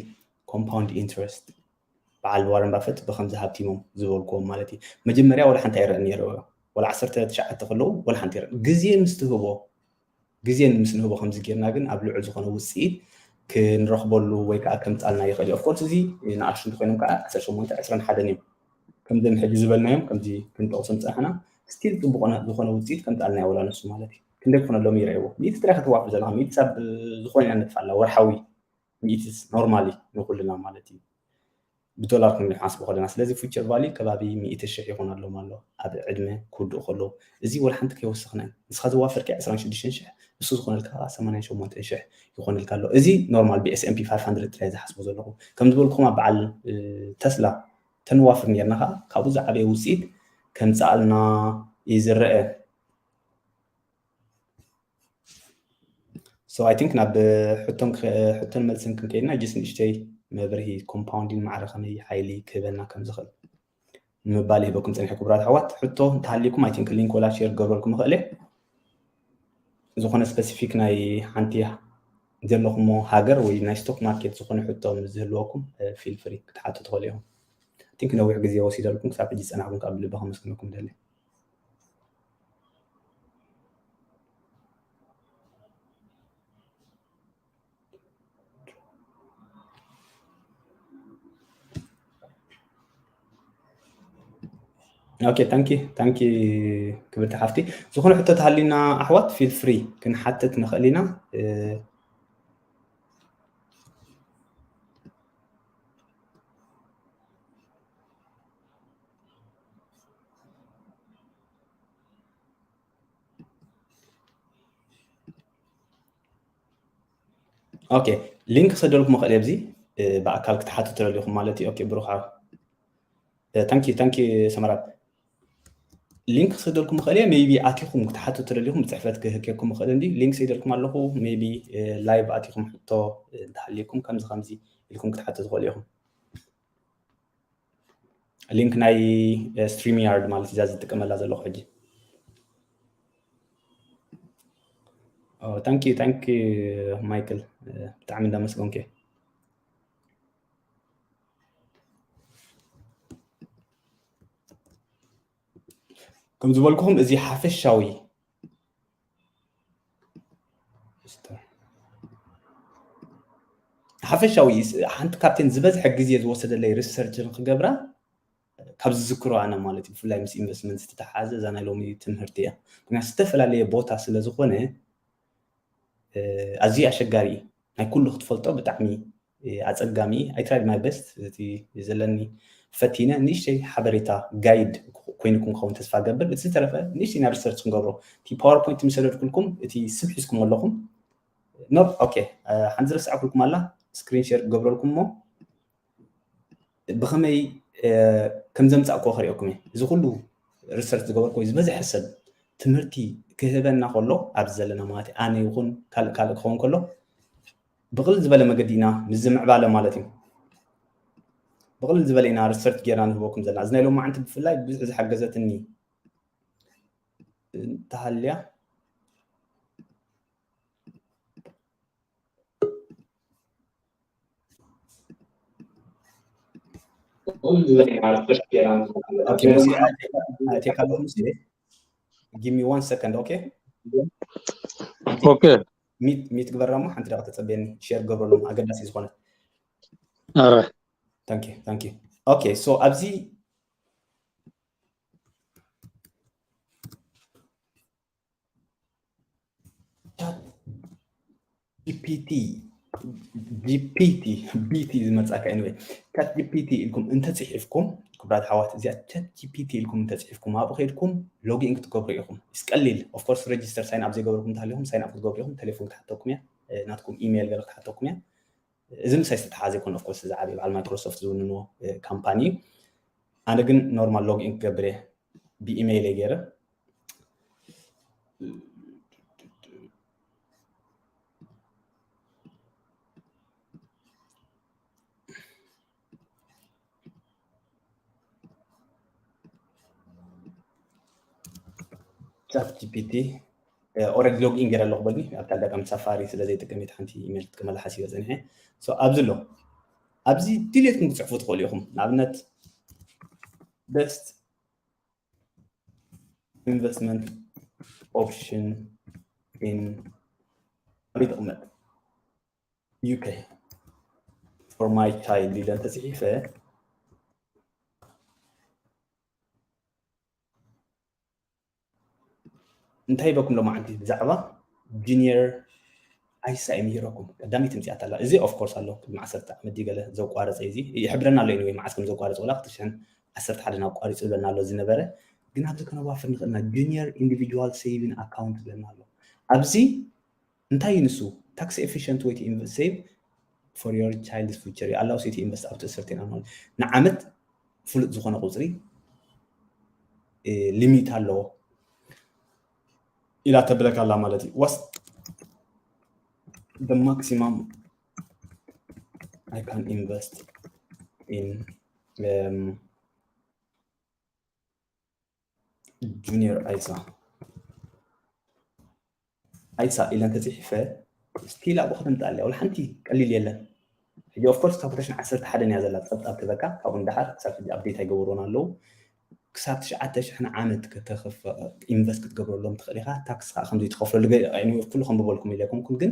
compound interest በዓል ዋረን ባፈት ብከምዚ ሃብቲሞም ዝበልክዎም ማለት እዩ። መጀመርያ ወላ ሓንቲ ኣይረአን ነይረ፣ ወላ ዓሰርተ ትሽዓተ ከለዉ ወላ ሓንቲ ይረአን። ግዜ ምስ ትህቦ ግዜ ምስ ንህቦ ከምዚ ጌርና ግን ኣብ ልዑል ዝኾነ ውፅኢት ክንረኽበሉ ወይ ከዓ ከምፃልና ይኽእል እዩ። Of course እዚ ንኣሽቱ እንተኮይኖም ከዓ ዓሰርተ ሸሞንተ ዕስራን ሓደን እዮም። ከምዚ ሕጂ ዝበልናዮም ከምዚ ክንጠቕሶም ፀናሕና still ፅቡቕ ዝኾነ ውፅኢት ከምፃልና ወላ ንሱ ማለት እዩ። ክንደይ ክኾነሎም ይረእዎ። ሚእቲ ጥራይ ከተዋፍር ዘለካ፣ ሚእቲ ሳብ ዝኾነ ኢና ነጥፋላ ወርሓዊ ሚእቲ normally ንኩልና ማለት እዩ። ብዶላር ክንሓስቦ ከለና ስለዚ future value ከባቢ ሚእቲ ሽሕ ይኾነሎም ኣሎ ኣብ ዕድመ ክውድኡ ከለዉ። እዚ ወላ ሓንቲ ከይወሰኽና እዩ። ንስኻ ዘዋፈርካዮ ዕስራን ሽዱሽተን ሽሕ እሱ ዝኾነልካ ከዓ ሰማንያን ሸሞንተን ሽሕ ይኾነልካ ኣሎ። እዚ normal ብ S and P five hundred ጥራይ ዝሓስቦ ዘለኹ። ከም ዝበልኩም ኣብ በዓል ተስላ ተንዋፍር ነርና ከዓ ካብኡ ዝዓበየ ውፅኢት ከምፅኣልና እዩ ዝረአ። So I think ናብ ሕቶን ሕቶን መልስን ክንከይድና just ንእሽተይ መብርሂ compounding ማዕረ ከመይ ሓይሊ ክህበና ከም ዝኽእል ንምባል ይህበኩም ፀኒሐ። ክቡራት ኣሕዋት ሕቶ እንተሃልይኩም I think link ወላ share ክገብረልኩም ይኽእል እየ። ዝኾነ specific ናይ ሓንቲ ዘለኹሞ ሃገር ወይ ናይ stock market ዝኾነ ሕቶ ምስ ዝህልወኩም feel free ክትሓቱ ትኽእሉ ኢኹም። I think ነዊሕ ግዜ ወሲደልኩም ክሳብ ሕጂ ዝፀናሕኩም ካብ ልቢ ከመስግነኩም ደሊ። Okay, thank you, thank you ክብርቲ ሓፍቲ። ዝኾነ ሕቶ ተሃሊና ኣሕዋት feel free ክንሓትት ንኽእል ኢና። Okay, link ክሰደልኩም ይኽእል ኣብዚ ብኣካል ክትሓቱ ትደልኹም ማለት እዩ። Okay ብሩኽ ዓው። Thank you, thank you ሰመራት። Link ክሰደልኩም ይኽእል እየ። Maybe ኣቲኹም ክትሓቱ ትደልኹም ብፅሕፈት ክህከኩም ይኽእል እንዲ link ሰይደልኩም ኣለኹ። Maybe live ኣቲኹም ሕቶ እንተሃልየኩም ከምዚ ከምዚ ኢልኩም ክትሓቱ ትኽእሉ ኢኹም። Link ናይ StreamYard ማለት እዛ ዝጥቀመላ ዘለኹ ሕጂ። Thank you, thank you ማይክል፣ ብጣዕሚ እንዳመስገንኩ። ከም ዝበልኩኹም እዚ ሓፈሻዊ ሓፈሻዊ ሓንቲ ካብተን ዝበዝሐ ግዜ ዝወሰደለይ research ንክገብራ ካብ ዝዝክሮ ኣነ ማለት እዩ። ብፍላይ ምስ investment ዝተተሓሓዘ እዛ ናይ ሎሚ ትምህርቲ እያ። ምክንያቱ ዝተፈላለየ ቦታ ስለ ዝኾነ ኣዝዩ ኣሸጋሪ እዩ። ናይ ኩሉ ክትፈልጦ ብጣዕሚ ኣፀጋሚ እዩ። I tried my best፣ እቲ ዘለኒ ፈቲነ ንእሽተይ ሓበሬታ guide ኮይንኩም ክኸውን ተስፋ ገብር። እቲ ዝተረፈ ንእሽተይ ናብ research ክንገብሮ። እቲ PowerPoint ምስ ሰደድኩልኩም እቲ ስም ሒዝኩም ኣለኹም። ኖፕ ኦኬ ሓንቲ ዝረሳዕኩልኩም ኣላ። screen share ክገብረልኩም እሞ ብኸመይ ከም ዘምፃእኮ ከሪኦኩም እየ። እዚ ኩሉ research ዝገበርኩ ዝበዝሐ ሰብ ትምህርቲ ክህበና ከሎ ኣብዚ ዘለና ማለት ኣነ ይኹን ካልእ ካልእ ክኸውን ከሎ ብቕልል ዝበለ መገዲ ኢና ምስ ዝምዕባለ ማለት እዩ። ብቕልል ዝበለ ኢና research ጌርና ንህበኩም ዘለና። እዚ ናይ ሎማዓንቲ ብፍላይ ብዙሕ ዝሓገዘትኒ እንተሃልያ Okay, Musi, I take, I take a look, Musi. Give me one second, okay? Okay. ሚት ሚት ግበራሞ ሓንቲ ደቂቃ ተጸበየኒ share ገብረሎም ኣገዳሲ ዝኾነ ኣረ thank you thank you okay so ኣብዚ chat gpt gpt bt ዝመጻካ anyway chat gpt ኢልኩም እንተጽሒፍኩም ክብራት ሓዋት እዚኣ chat gpt ኢልኩም እንተጽሒፍኩም ኣብኡ ከይድኩም login ክትገብሩ ኢኹም is ቀሊል of course register sign up ዘይገበርኩም እንተሃሊኹም sign up ክትገብሩ ኢኹም ቴሌፎን ክትሓተኩም እያ ናትኩም ኢሜይል ገለ ክትሓተኩም እያ እዚ ምሳይ ዝተተሓዘ ይኮን of course እዚ ዓብዪ በዓል Microsoft ዝውንንዎ company እዩ ኣነ ግን normal login ክገብር እየ ብኢሜይል እየ ገይረ chat gpt already login ገይረ ኣለኹ በልኒ ኣብታ ኣጋጣሚ ሳፋሪ ስለ ዘይጥቀም እቲ ሓንቲ ኢሜል ክጥቀመላ ሓሲበ ፀኒሐ ኣብዚ ኣሎ ኣብዚ ድልየትኩም ክትፅሕፉ ትኽእሉ ኢኹም ንኣብነት best investment option in ኣበይ ትቕመጥ UK for my child ኢለ እንተፅሒፈ እንታይ ይበኩም ሎማዓንቲ ብዛዕባ junior ኣይሳ እዩ ምሂረኩም ቀዳመይቲ ምፅኣት ኣላ እዚ of course ኣሎ ቅድሚ ዓሰርተ ዓመት ድዩ ገለ ዘቋረፀ እዩ እዚ ይሕብረና ኣሎ anyway መዓስ ከም ዘቋረፀ ወላ ክልተ ሽሕን ዓሰርተ ሓደን ኣቋሪፁ ዝብለና ኣሎ ዝነበረ ግን ኣብዚ ከነዋፍር ንኽእልና junior individual saving account ዝብለና ኣሎ ኣብዚ እንታይ እዩ ንሱ tax efficient way to save for your child's future allows you to invest up to a certain amount ንዓመት ፍሉጥ ዝኾነ ቁፅሪ limit ኣለዎ ኢላ ተብለካ ኣላ ማለት እዩ what's the maximum I can invest in um, junior ኣይሳ ኣይሳ ኢለ እንተፅሒፈ still ኣብኡ ከተምፅኣለያ ወላ ሓንቲ ቀሊል የለን ሕጂ of course ካብ ክልተ ሽሕን ዓሰርተ ሓደን እያ ዘላ ፀብፃብ ትበካ ካብኡ ንደሓር ክሳብ ሕጂ update ኣይገበርዎን ኣለዉ ክሳብ ትሽዓተ ሽሕን ዓመት ከተኽፍ invest ክትገብረሎም ትኽእል ኢኻ tax ከዓ ከምዚ ትኸፍለሉ ኩሉ ከም ብበልኩም ኢለ ኣይኮንኩን ግን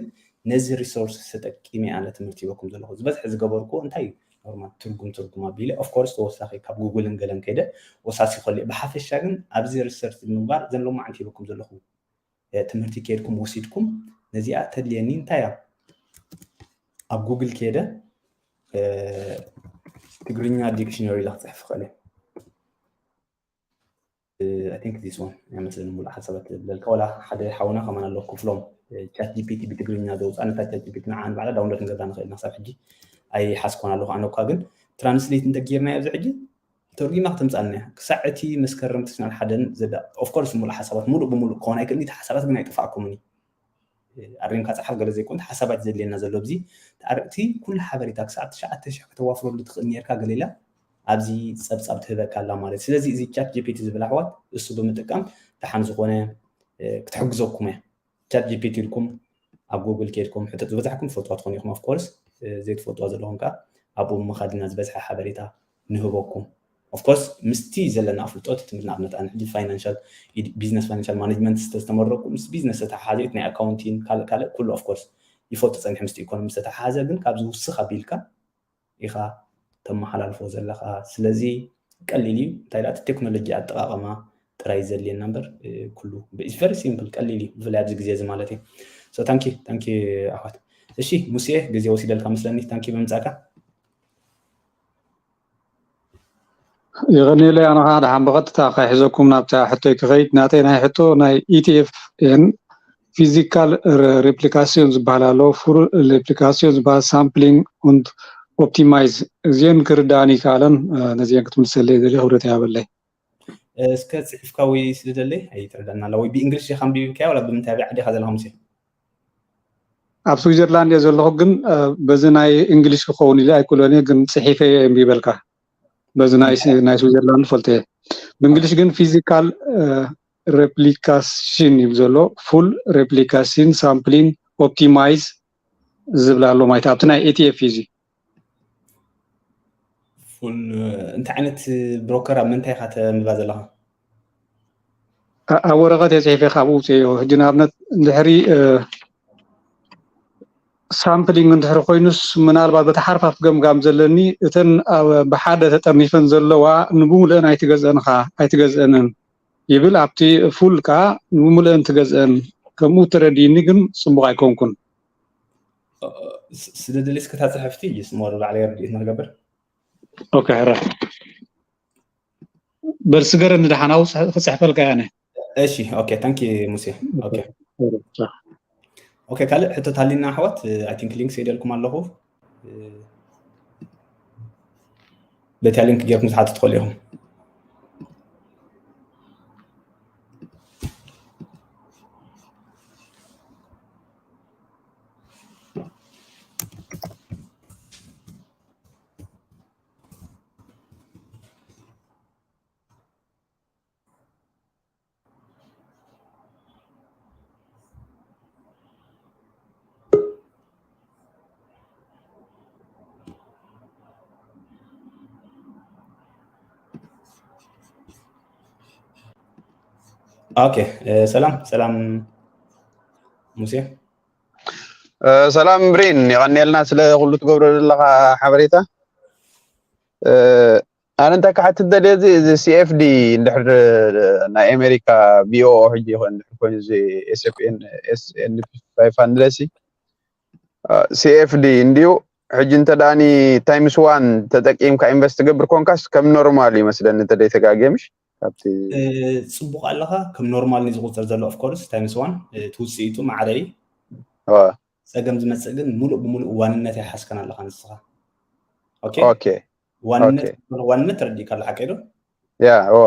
ነዚ resource ተጠቂመ ኣነ ትምህርቲ ሂበኩም ዘለኹ ዝበዝሐ ዝገበርኩዎ እንታይ እዩ normal ትርጉም ትርጉም ኣቢለ of course ተወሳኺ ካብ ጉግልን ገለን ከይደ ወሳሲ ከሉ ብሓፈሻ ግን ኣብዚ research ምግባር ዘን ሎማዓንቲ ሂበኩም ዘለኹ ትምህርቲ ከይድኩም ወሲድኩም ነዚኣ ተድልየኒ እንታይ እያ ኣብ ጉግል ከይደ ትግርኛ dictionary ኢላ ክፅሕፍ ክእል I think this one ኣይመስለኒ ሙሉእ ሓሳባት ዝብለልካ ወላ ሓደ ሓውና ከማን ኣሎ ክፍሎም chat gpt ብትግርኛ ዘውፅኣ ነታ chat gpt ንዓ ንባዕላ download ንገብራ ንኽእል ኢና ክሳብ ሕጂ ኣይሓዝኮን ኣለኹ ኣነ እኳ ግን translate እንተጌርናዮ ኣብዚ ሕጂ ተርጒማ ክትምፃልና እያ ክሳዕ እቲ መስከረም ትሽዓን ሓደን ዘዳ of course ሙሉእ ሓሳባት ሙሉእ ብሙሉእ ክኾን ኣይክእልን እቲ ሓሳባት ግን ኣይጠፋእኩምን እዩ ኣሪምካ ፀሓፍ ገለ ዘይኮን ሓሳባት ዘድልየና ዘሎ ኣብዚ እቲ ኩሉ ሓበሬታ ክሳብ ትሽዓተ ሽሕ ከተዋፍረሉ ትኽእል ነርካ ገሌላ ኣብዚ ፀብፃብ ትህበካ ኣላ ማለት ስለዚ እዚ chat gpt ዝብል ኣሕዋት እሱ ብምጥቃም ደሓን ዝኾነ ክትሕግዘኩም እያ chat gpt ኢልኩም ኣብ ጉግል ከይድኩም ሕተት ዝበዛሕኩም ትፈልጥዋ ትኾኑ ኢኹም of course ዘይትፈልጥዋ ዘለኹም ከዓ ኣብኡ ምኻድና ዝበዝሐ ሓበሬታ ንህበኩም of course ምስቲ ዘለና ኣፍልጦ እቲ ትምህርቲ ንኣብነት ኣነ ሕጂ financial business financial management ዝተመረቁ ምስ business ዝተተሓሓዘ ናይ accounting ካልእ ካልእ ኩሉ of course ይፈልጡ ፀኒሐ ምስቲ economy ዝተተሓሓዘ ግን ካብዚ ውስኽ ኣቢልካ ኢኻ ተመሓላልፎ ዘለኻ ስለዚ ቀሊል እዩ እንታይ ዳኣ ቴክኖሎጂ ኣጠቃቀማ ጥራይ ዘድልየና እምበር ኩሉ very simple ቀሊል እዩ ብፍላይ ኣብዚ ግዜ እዚ ማለት እዩ so thank you thank you ኣሕዋት እሺ ሙሴ ግዜ ወሲደልካ መስለኒ thank you ብምምጻእካ የቐንየለይ ኣነ ከዓ ደሓን ብቐጥታ ከይሕዘኩም ናብታ ሕቶይ ክኸይድ ናተይ ናይ ሕቶ ናይ ኢቲኤፍ እየን ፊዚካል ሬፕሊካሲዮን ዝበሃል ኣሎ፣ ፉል ሬፕሊካሲዮን ዝበሃል፣ ሳምፕሊንግ und ኦፕቲማይዝ። እዚአን ክርዳእን ይከኣለን። ነዚአን ክትምልሰለይ ደሊ ክብረት ይሃበለይ። እስከ ጽሒፍካ ወይ ስደደለይ ኣይተረዳእና ኣላ ወይ ብእንግሊሽ ኢኻ ኣንቢብካያ ዋላ ብምንታይ ኣበይ ዓዲ ኢኻ ዘለኻ ሙሴ? ኣብ ስዊዘርላንድ እየ ዘለኹ፣ ግን በዚ ናይ እንግሊሽ ክኸውን ኢለ ኣይክእሎን እየ፣ ግን ጽሒፈ እየ ኣንቢበልካ። በዚ ናይ ስዊዘርላንድ ፈልጠ እየ። ብእንግሊሽ ግን ፊዚካል ሬፕሊካሽን ይብል ዘሎ፣ ፉል ሬፕሊካሽን ሳምፕሊንግ ኦፕቲማይዝ ዝብል ኣሎ ማለት ኣብቲ ናይ ኢቲኤፍ እዚ። እንታይ ዓይነት ብሮከር ኣብ ምንታይ ኢኻ ተንብባ ዘለኻ? ኣብ ወረቐት እየ ጽሒፈ ካብኡ ውፅዮ። ሕጂ ንኣብነት እንድሕሪ ሳምፕሊንግ እንድሕሪ ኮይኑስ ምናልባት በቲ ሓርፋፍ ገምጋም ዘለኒ እተን ብሓደ ተጠርኒፈን ዘለዋ ንብሙልአን ኣይትገዝአንኻ ኣይትገዝአንን ይብል። ኣብቲ ፉል ከዓ ንብሙልአን ትገዝአን ከምኡ ተረዲእኒ፣ ግን ጽቡቕ ኣይኮንኩን። ስደደሊ እስከ እታ ጽሕፍቲ ይስመሩ ባዕለይ ርድኢት ንክገብር። ኦኬ፣ ሕረ በል ስገረኒ ደሓን፣ ኣብኡ ክጽሕፈልካ እየ ኣነ። እሺ፣ ኦኬ፣ ታንኪ ሙሴ። ኦኬ፣ ካልእ ሕቶ ታሊና ኣሕዋት? ኣይ ቲንክ ሊንክ ሰይደልኩም ኣለኹ። በቲያ ሊንክ ጌርኩም ክትሓቱ ትኽእሉ ኢኹም። ኦኬ፣ ሰላም ሰላም ሙሴ። ሰላም ብሬን፣ የቐንየልና ስለ ኩሉ ትገብሮ ዘለኻ ሓበሬታ። ኣነ እንታይ ክሓትት ደልየ፣ እዚ ሲኤፍዲ እንድሕር ናይ ኣሜሪካ ቪኦኦ ሕጂ ይኾን እንድሕር ኮይኑ፣ እዚ ኤስኤፍኤን ኤስኤንፒ ፋይቭ ሃንድረድ ሲ ሲኤፍዲ እንድዩ። ሕጂ እንተ ደኣኒ ታይምስ ዋን ተጠቂምካ ኢንቨስት ትገብር ኮንካስ ከም ኖርማል ይመስለኒ፣ እንተ ደይተጋግየ፣ ምሽ? ካብቲ ጽቡቕ ኣለኻ። ከም ኖርማል ንዝቁጸር ዘሎ ኦፍኮርስ ታይምስ ዋን ትውፅኢቱ ማዕረ እዩ። ጸገም ዝመጽእ ግን ሙሉእ ብሙሉእ ዋንነት ኣይሓዝካን ኣለኻ ንስኻ። ኦኬ፣ ኦኬ፣ ዋንነት ዋንነት ተረዲእካ ኣሎ ሓቀይ ዶ? ያ፣ እወ።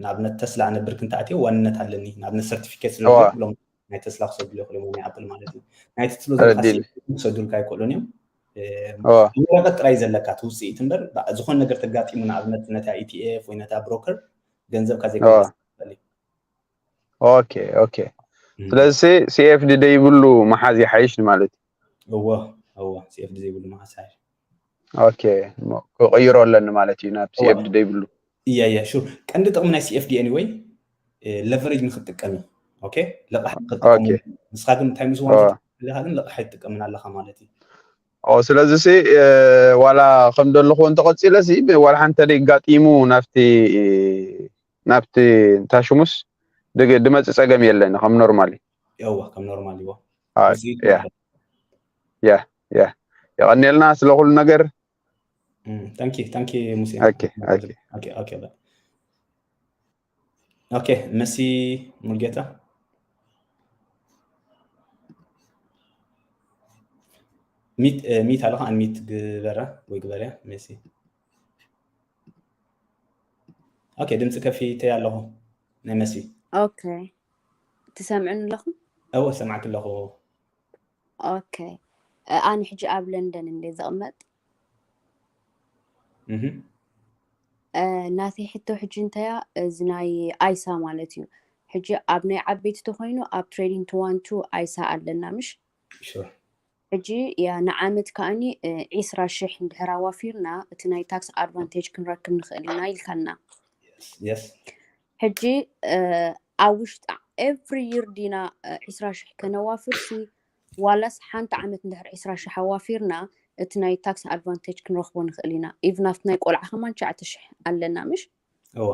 ንኣብነት ተስላ ኣነ ብርክ እንተኣትየ ዋንነት ኣለኒ፣ ንኣብነት ሰርቲፊኬት ስለ እወ። ብሎም ናይ ተስላ ክሰዱሉ ይኽእሉ እዮም፣ ወይ ናይ ኣፕል ማለት እዩ። ናይ ትስሎ ዘለካ ተረዲእኒ። ክሰዱልካ ኣይክእሉን እዮም። እወ። ወረቀት ጥራይ ዘለካ ትውፅኢት እምበር ባ- ዝኾነ ነገር ተጋጢሙ ንኣብነት ነታ ኢቲኤፍ ወይ ነታ ብሮከር ገንዘብካ እወ። ዘይከፍል ይኽእል እዩ። ኦኬ፣ ኦኬ። እም። ስለዚ ሲኤፍዲ ደይብሉ መሓዝ ይሓይሽ ማለት እዩ። እወ፣ እወ፣ ሲኤፍዲ ዘይብሉ መሓዝ ይሓይሽ። ኦኬ፣ እሞ ክቕይሮ ኣለኒ ማለት እዩ ናብ እወ። ሲኤፍዲ ደይብሉ። እያ፣ እያ፣ ሹር። ቀንዲ ጥቕሚ ናይ ሲኤፍዲ ኤኒወይ ለቨሬጅ ንክትጥቀም እዩ። ኦኬ፣ ልቓሕ ንክትጥቀም ኦኬ። እዩ። ንስኻ ግን እንታይ ምስ ዋን እወ። ኣለካ ግን ልቓሕ ኣይትጥቀምን ኣለኻ ማለት እዩ። ኦ፣ ስለዚ ሲ ዋላ ከም ደለኹ እንተቐፂለ ሲ ዋላ ሓንቲ ደጋጢሙ ናብቲ ናብቲ እንታይ ሽሙስ ድግ- ድመፅእ ፀገም የለን ከም ኖርማሊ። እወ፣ ከም ኖርማል እወ። ኣይ፣ ውፅኢት ያ ማለት ያ ያ። የቐንየልና ስለ ኩሉ ነገር። እም፣ ታንኪ ታንኪ ሙሴ። ኦኬ፣ ኦኬ። ኦኬ፣ ኦኬ፣ በል። ኦኬ፣ መሲ ሙልጌታ ሚት እ፣ ሚት ኣለኻ ኣንሚት ግበራ ወይ ግበርያ መሲ። ኦኬ፣ ድምፂ ከፊተ ኣለኹ ናይ መሲ። ኦኬ፣ ትሰምዕን ኣለኹም? እወ፣ ሰማዕክ ኣለኹ። ኦኬ፣ እ፣ ኣነ ሕጂ ኣብ ለንደን እንደ ዝቕመጥ እህ እ፣ ናተይ ሕቶ ሕጂ እንተያ እዚ ናይ ኣይሳ ማለት እዩ። ሕጂ ኣብ ናይ ዓበይቲ ተኮይኑ ኣብ ትሬዲንግ ቱ ዋን ቱ ኣይሳ ኣለና ምሽ? ሹር ሕጂ ያ ንዓመት ከኣኒ እ፣ ዒስራ ሽሕ እንድሕር ኣዋፊርና እቲ ናይ ታክስ ኣድቫንቴጅ ክንረክብ ንኽእል ኢና ኢልካና። የስ ሕጂ እ፣ ኣብ ውሽጢ ኤቭሪ ይር ዲና እ፣ ዒስራ ሽሕ ከነዋፍር ሲ ዋላስ ሓንቲ ዓመት እንድሕር ዒስራ ሽሕ ኣዋፊርና እቲ ናይ ታክስ ኣድቫንቴጅ ክንረክቦ ንኽእል ኢና። ኢቭን ኣብቲ ናይ ቆልዓ ከማን ትሽዓተ ሽሕ ኣለና ምሽ? እወ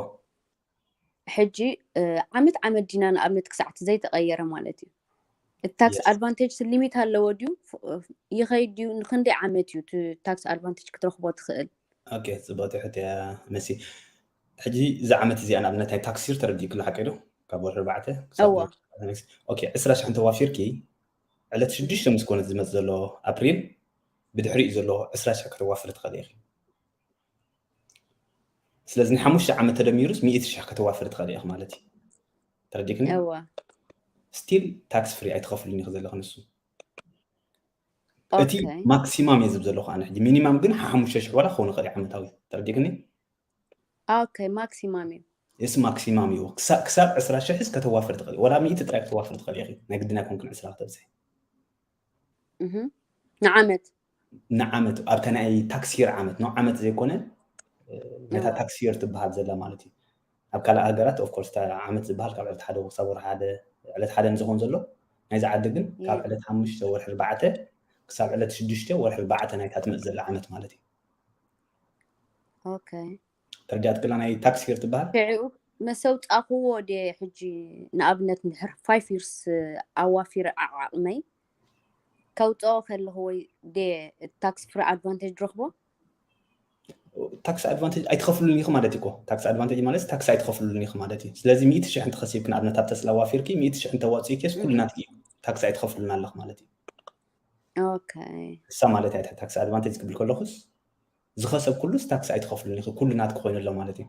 ሕጂ እ፣ ዓመት ዓመት ዲና ንኣብነት ክሳዕ እቲ ዘይተቐየረ ማለት እዩ። እቲ ታክስ የስ ኣድቫንቴጅ ሊሚት ኣለዎ ድዩ? ፍ- ይኸይድ ድዩ? ንክንደይ ዓመት እዩ እቲ ታክስ ኣድቫንቴጅ ክትረክቦ ትኽእል? ኦኬ፣ ጽብቕቲ ሕቶ እያ መሲ። ሕጂ እዚ ዓመት እዚኣ ንኣብነት ናይ ታክስ ይር ተረዲእክላ ሓቀይ ዶ? ካብ ወርሒ ኣርባዕተ ክሳብ እዋ። ወርሒ ኣርባዕተ። ኦኬ፣ ዕስራ ሽሕ እንተዋፊርኪ ዕለት ሽዱሽተ ምስ ኮነት ዝመጽእ ዘሎ ኣፕሪል ብድሕሪኡ ዘሎ ዕስራ ሽሕ ከተዋፍሪ ትኽእሊ ኢኺ። ስለዚ ንሓሙሽተ ዓመት ተደሚሩስ ሚእቲ ሽሕ ከተዋፍሪ ትኽእሊ ኢኺ ማለት እዩ። ተረዲእክኒ? እዋ። ስቲል ታክስ ፍሪ ኣይትኸፍሉን ኢኺ ዘለኺ ንሱ። እቲ ኦኬ። ማክሲማም እየ ዝብ ዘለኹ ኣነ ሕጂ። ሚኒማም ግን ሓሙሽተ ሽሕ ዋላ ክኸውን ይኽእል እዩ ዓመታዊ። ተረዲእክኒ? ኦኬ፣ ማክሲማም እዩ። እሱ ማክሲማም እዩ። ክሳ- ክሳብ ዕስራ ሽሕ ከተዋፍሪ ትኽእሊ። ዋላ ሚእቲ ጥራይ ከተዋፍሪ ትኽእሊ ኢኺ። ናይ ግድን ኣይኮንክን ዕስራ ከተብዝሒ። እህ። ንዓመት። ንዓመት ኣብታ ናይ ታክስ ይር ዓመት ነው ዓመት ዘይኮነ ነታ እዋ። ታክስ ይር ትበሃል ዘላ ማለት እዩ። ኣብ ካልእ ሃገራት ኦፍኮርስ ዓመት ዝበሃል ካብ ዕለት ሓደ ክሳብ ወርሒ ሓደ ዕለት ሓደ ንዝኾን ዘሎ ናይዚ ዓዲ ግን ካብ ያ። ዕለት ሓሙሽተ ወርሒ ኣርባዕተ ክሳብ ዕለት ሽዱሽተ ወርሒ ኣርባዕተ ናይታ ትመጽእ ዘላ ዓመት ማለት እዩ። ኦኬ። ተረዲኣት ክላ ናይ ታክስ ይር ትበሃል። ሽዑ መሰውጻእክዎ ድየ ሕጂ ንኣብነት እንድሕር ፋይቭ ይርስ ኣዋፊረ ዓዓቕመይ ከውፅኦ ከለኹ ወይ ድየ ታክስ ፍሪ ኣድቫንቴጅ ረኽቦ? ታክስ ኣድቫንቴጅ ኣይትኸፍሉን ኢኹ ማለት እዩ። ታክስ ኣድቫንቴጅ ማለት ታክስ ኣይትኸፍሉን ኢኹ ማለት እዩ። ስለዚ ሚእቲ ሽሕ እንተኸሲብኪ ንኣብነት ኣብ ተስላ ዋፊርኪ ሚእቲ ሽሕ እንተዋፅእኪስ ኩሉ እህ። ናትኪ እዩ። ታክስ ኣይትኸፍሉን ኣለኹ ማለት እዩ። ኦኬ። እሳ ማለት ኣይታ ታክስ ኣድቫንቴጅ ክብል ከለኹስ ዝኸሰብ ኩሉስ ታክስ ኣይትኸፍሉን ኢኹ ኩሉ ናትኪ ኮይኑ ኣሎ ማለት እዩ።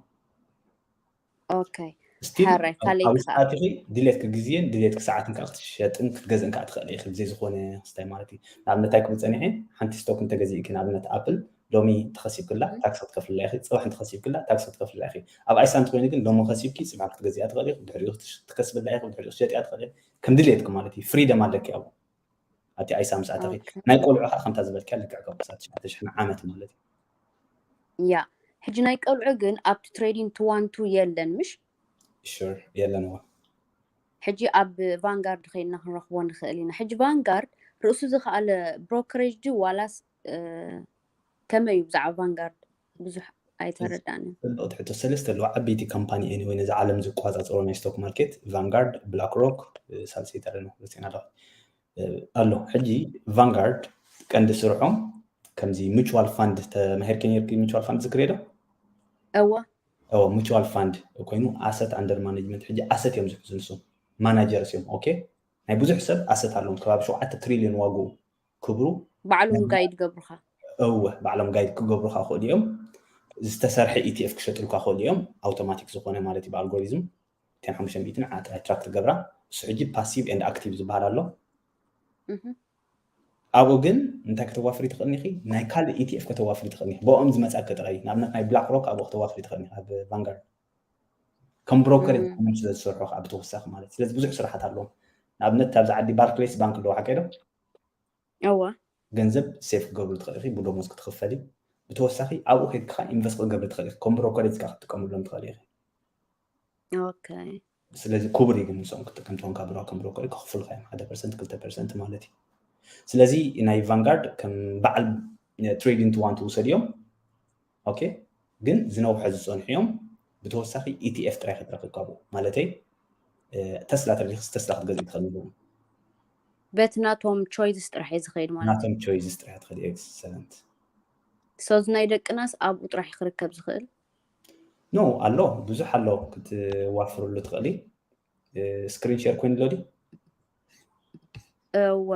ኦኬ። ስቲል ሕራይ፣ ካልእ ኣብ ኢኻ። ሰዓት ኢኺ ድሌትኪ ግዜን ድሌትኪ ሰዓትን ከዓ ክትሸጥን ክትገዝእን ከዓ ትኽእሊ ኢኺ ብዘይ ዝኾነ ስታይ ማለት እዩ። ንኣብነት እንታይ ክብል ፀኒሐ ሓንቲ ስቶክ እንተገዚእኪ ንኣብነት ኣፕል ሎሚ ተኸሲብክላ እህ። ታክስ ክትከፍልላ ኢኺ፣ ፅባሕ እንተኸሲብክላ ታክስ ክትከፍልላ ኢኺ። ኣብ ኣይሳ እንተኮይኑ ግን ሎሚ ከሲብኪ ፅባሕ ክትገዚኣ ትኽእሊ ኢኺ፣ ብድሕሪኡ ክትሽ- ክትከስብላ ኢኺ፣ ብድሕሪኡ ክትሸጥያ ትኽእሊ ኢኺ። ከም ድሌትኪ ማለት እዩ። ፍሪደም ኣለኪ ኣብኡ። ኣብቲ ኣይሳ ምስ ኣተኺ ኦኬ። ናይ ቆልዑ ከዓ ከምታ ዝበልክያ ልክዕ ካብ ክሳብ ትሽዓተ ሽሕ ዓመት ማለት እዩ። ያ። ሕጂ ናይ ቆልዑ ግን ኣብቲ ትሬዲንግ ቱ ዋን ቱ የለን ምሽ? ሹር የለን እዋ። ሕጂ ኣብ ቫንጋርድ ከይድና ክንረኽቦ ንኽእል ኢና። ሕጂ ቫንጋርድ ርእሱ ዝኸኣለ ብሮከሬጅ ድዩ ዋላስ እ፣ ከመይ እዩ ብዛዕባ ቫንጋርድ ብዙሕ ኣይተረዳእንን። ፅብቕቲ ሕቶ። ሰለስተ ኣለዋ ዓበይቲ ካምፓኒ ኤኒወይ ነዚ ዓለም ዝቆፃፀሮ ናይ ስቶክ ማርኬት ቫንጋርድ፣ ብላክ ሮክ፣ ሳልሰይቲ ኣለና ረሲዕና ኣለኹ ኣሎ። ሕጂ ቫንጋርድ ቀንዲ ስርሖም ከምዚ ሙቹዋል ፋንድ ተማሂርኪ ነርኪ። ሙቹዋል ፋንድ ዝክሬ ዶ? እወ እዎ፣ ሙቹዋል ፋንድ ኮይኑ ኣሰት ኣንደር ማኔጅመንት ሕጂ ኣሰት እዮም ዝሕዙ ንሶም ማናጀርስ እዮም። ኦኬ፣ ናይ ብዙሕ ሰብ ኣሰት ኣለዎም ከባቢ ሸውዓተ ትሪልዮን ዋግኡ ክብሩ ባዕሎም ጋይድ ገብሩኻ። እወ፣ ባዕሎም ጋይድ ክገብሩኻ ክእሉ እዮም። ዝተሰርሐ ኢቲኤፍ ክሸጥልካ ክእሉ እዮም። ኣውቶማቲክ ዝኾነ ማለት እዩ ብኣልጎሪዝም ቴን ሓሙሽተ ሚእትን ዓት ኣትራክት ገብራ። እሱ ሕጂ ፓሲቭ ኤንድ ኣክቲቭ ዝበሃል ኣሎ። እህ፣ ኣብኡ ግን እንታይ ከተዋፍሪ ትኽእልኒ ኢኺ? ናይ ካልእ ኢቲኤፍ ከተዋፍሪ ትኽእልኒ ኢኺ። ብኦም ዝመጻ ከጥራይ ንኣብነት ናይ ብላክ ሮክ ኣብኡ ከተዋፍሪ ትኽእልኒ ኢኺ። ኣብ ቫንጋርድ ከም ብሮከር እህ። እዮም ስለ ዝሰርሑ ኣብ ተወሳኺ ማለት ስለዚ ብዙሕ ስራሓት ኣለዎም። ንኣብነት ኣብዚ ዓዲ ባርክሌስ ባንክ ኣለዎ ሓቀይ ዶ? እወ ገንዘብ ሴፍ ክገብሩ ትኽእል ኢኺ። ብደሞዝ ክትኽፈሊ ብተወሳኺ ኣብኡ ከይድካ ኢንቨስት ክትገብሪ ትኽእል ኢኺ። ከም ብሮከሬጅ ከኣ ክትጥቀምሎም ትኽእል ኢኺ። ኦኬ ስለዚ ክቡር እዩ ግን ንሶም ክትጥቀም ትኾን ካብ ብሮ ከም ብሮከሪ ክኽፍሉካ እዮም ሓደ ፐርሰንት ክልተ ፐርሰንት ማለት እዩ። ስለዚ ናይ ቫንጋርድ ከም በዓል ትሬዲንግ ቱ ዋን ትውሰድ እዮም። ኦኬ ግን ዝነውሐ ዝፀንሑ እዮም። ብተወሳኺ ኢቲኤፍ ጥራይ ክትረክብ ካብኡ ማለተይ እ፣ ተስላ ተሪክስ ተስላ ክትገዝእ ትኽእል ኣለዎ። በቲ ናቶም ቾይዝስ ጥራሕ እዩ ዝኸይድ ማለት ናቶም ቾይዝስ ጥራሕ ትኽእል። ኤክሰለንት። ሶዚ ናይ ደቅናስ ኣብኡ ጥራሕ ክርከብ ዝኽእል? ኖ ኣሎ ብዙሕ ኣሎ ክትዋፍርሉ ትኽእሊ። ስክሪን ሼር ኮይኑ ኣሎ ድዩ? እወ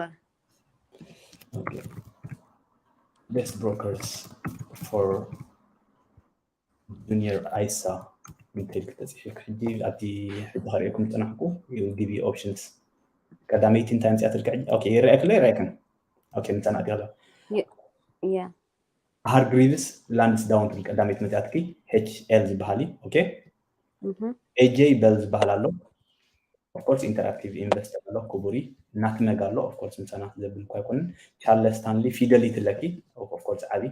ቤስት ብሮከርስ ፎር ጁኒየር ኣይሳ ኢንቴል ክተፅሒፍ ሕጂ ኣብቲ ሕጂ ከርእየኩም ዝፅናሕኩ ጊቪ ኦፕሽንስ ቀዳመይቲ እንታይ ምፅኣ ትልካ ሕጂ ኦኬ ይረኣየክለ ይረኣየክን ኦኬ ምፀናእቲ ኣሎ ያ ሃርግሪቭስ ላንድስ ዳውን ትብል ቀዳመይቲ መፅኣትኪ ኤች ኤል ዝበሃል እዩ ኦኬ እህ፣ ኤጄ በል ዝበሃል ኣሎ ኦፍኮርስ ኢንተራክቲቭ ኢንቨስተር ኣሎ ክቡሪ ናትመግ ኣሎ ኦፍኮርስ ምፀና ዘብል እኳ ኣይኮንን ቻርለስ ስታንሊ ፊደሊቲ ኣለኪ ኦፍኮርስ ዓቢ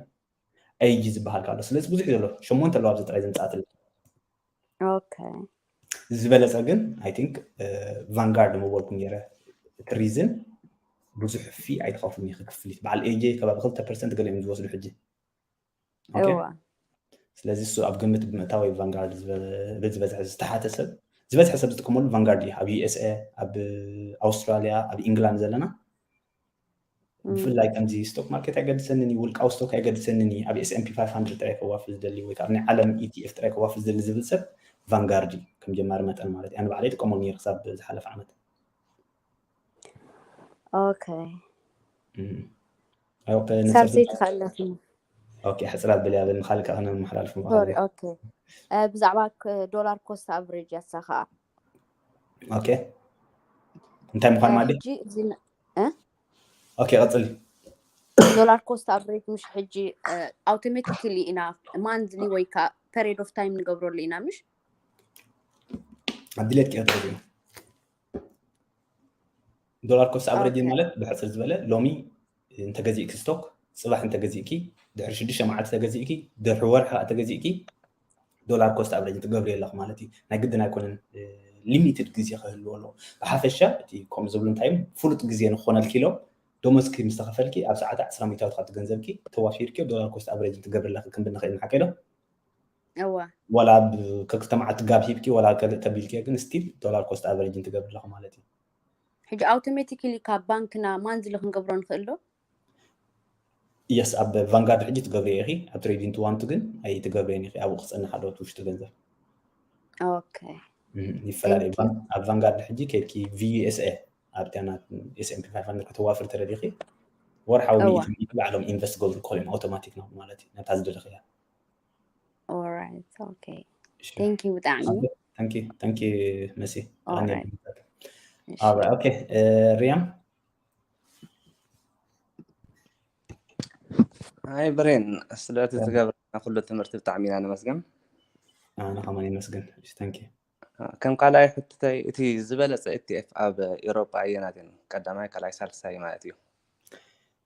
ኤጂ ዝበሃል ኣሎ ስለዚ ብዙሕ ዘሎ ሸሞንተ ኣለዋ ኣብዚ ጥራይ ዘምፃእትለ ኦኬ ዝበለፀ ግን ኣይ ቲንክ ቫንጋርድ ምበልኩም ነይረ እቲ ሪዝን ብዙሕ ፊ ኣይትኸፍሉን ኢኺ ክፍሊት በዓል ኤጄ ከባቢ ክልተ ፐርሰንት ገለ እዮም ዝወስዱ ሕጂ ኦኬ እወ ስለዚ እሱ ኣብ ግምት ብምእታው እዩ ቫንጋርድ ዝበ- ዝበዝሐ ዝተሓተ ሰብ ዝበዝሐ ሰብ ዝጥቀመሉ ቫንጋርድ እዩ ኣብ ዩኤስኤ ኣብ ኣውስትራሊያ ኣብ ኢንግላንድ ዘለና ብፍላይ ከምዚ ስቶክ ማርኬት ኣይገድሰንን እዩ፣ ውልቃዊ ስቶክ ኣይገድሰንን እዩ፣ ኣብ S&P five hundred ጥራይ ከዋፍር ዝደሊ ወይ ከዓ ናይ ዓለም E T F ጥራይ ከዋፍር ዝደሊ ዝብል ሰብ ቫንጋርድ እዩ፣ ከም ጀማሪ መጠን ማለት እዩ። ኣነ ባዕለይ ይጥቀመሉ ነይረ ክሳብ ዝሓለፈ ዓመት። ኦኬ እም። ኣይ፣ ኦኬ፣ ንፅር ክሳብ ዝብል ዘይተኻእለትኒ ኦኬ፣ ሕፅር ኣብል ያብል ንኻልእ ከዓ ክነመሓላልፍ ሶሪ ምኻል። ኦኬ እ፣ ብዛዕባ ክ- ዶላር ኮስት ኣቨሬጅ ያሳ ከዓ ኦኬ፣ እንታይ ምዃን እ፣ ማለት ሕጂ እዚ ን- እ? ኦኬ፣ ቀፅሊ። ዶላር ኮስት ኣቨሬጅ ምሽ ሕጂ ኣውቶሜቲካሊ ኢና ማንዝሊ ወይ ከዓ ፐሪድ ኦፍ ታይም ንገብረሉ ኢና ምሽ ኣብ ድሌት ክእትወት እዩ። ዶላር ኮስት ኣቨሬጅ ኦኬ ማለት ብሕፅር ዝበለ ሎሚ እንተገዚእኪ ስቶክ፣ ፅባሕ እንተገዚእኪ፣ ድሕሪ ሽዱሽተ መዓልቲ ተገዚእኪ፣ ድሕሪ ወርሒ ከዓ ተገዚእኪ፣ ዶላር ኮስት ኣቨሬጅ ትገብሪ ኣለኹ ማለት እዩ። ናይ ግድን ኣይኮነን፣ ሊሚትድ ግዜ ክህልዎ ኣለዎ። ብሓፈሻ እቲ ከምኡ ዝብሉ እንታይ እዮም፣ ፍሉጥ ግዜ ንክኾነልኪ ኢሎም ደሞዝኪ ምስ ተኸፈልኪ ኣብ ሰዓት ዕስራ ሚእታዊት ካብቲ ገንዘብኪ ተዋፊርኪ ዶላር ኮስት ኣቨሬጅ ትገብሪ ኣለኺ ክንብል ንኽእል ንሓቂ ዶ? እዋ ዋላ ኣብ ከክልተ መዓልቲ ጋብ ሂብኪ ዋላ ካልእ ተቢልኪ ግን ስቲል ዶላር ኮስት ኣቨሬጅ ትገብሪ ኣለኺ ማለት እዩ። ሕጂ ኣውቶሜቲካሊ ካብ ባንክና ማንዝሊ ክንገብሮ ንኽእል ዶ? የስ፣ ኣብ ቫንጋርድ ሕጂ ትገብሪ ኢኺ፣ ኣብ ትሬዲንግ ቱ ዋን ቱ ግን ኣይትገብሪን ኢኺ። ኣብኡ ክፀንሕ ኣለዎ እቲ ውሽጢ ገንዘብ። ኦኬ እም፣ ይፈላለዩ። thank you ቫን- ኣብ ቫንጋርድ ሕጂ ከይድኪ V U S A ኣብታ ናት S&P five hundred ከተዋፍር ተደሊኺ ወርሓዊ እዋ ሚእቲ ሚእቲ ባዕሎም ኢንቨስት ገብሩ ክኾኑ እዮም ኣውቶማቲክ ነው ማለት እዩ። ነታ ዝደለኽያ ኦራይት ኦኬ እሺ። thank you ብጣዕሚ ኣበ- thank you፣ thank you መሲ። ኣነ ኦራይት እሺ Alright፣ okay። እ፣ ሪያም ኣይ ብሬን፣ ስለቲ ትገብረና ኩሉ ትምህርቲ ብጣዕሚ ኢና ነመስግን። ኣነ ከማን ይመስግን። እሺ፣ thank you። ከም ካልኣይ ሕቶተይ፣ እቲ ዝበለጸ E T F ኣብ ኤውሮጳ ኣየናት እየን? ቀዳማይ፣ ካልኣይ፣ ሳልሳይ ማለት እዩ።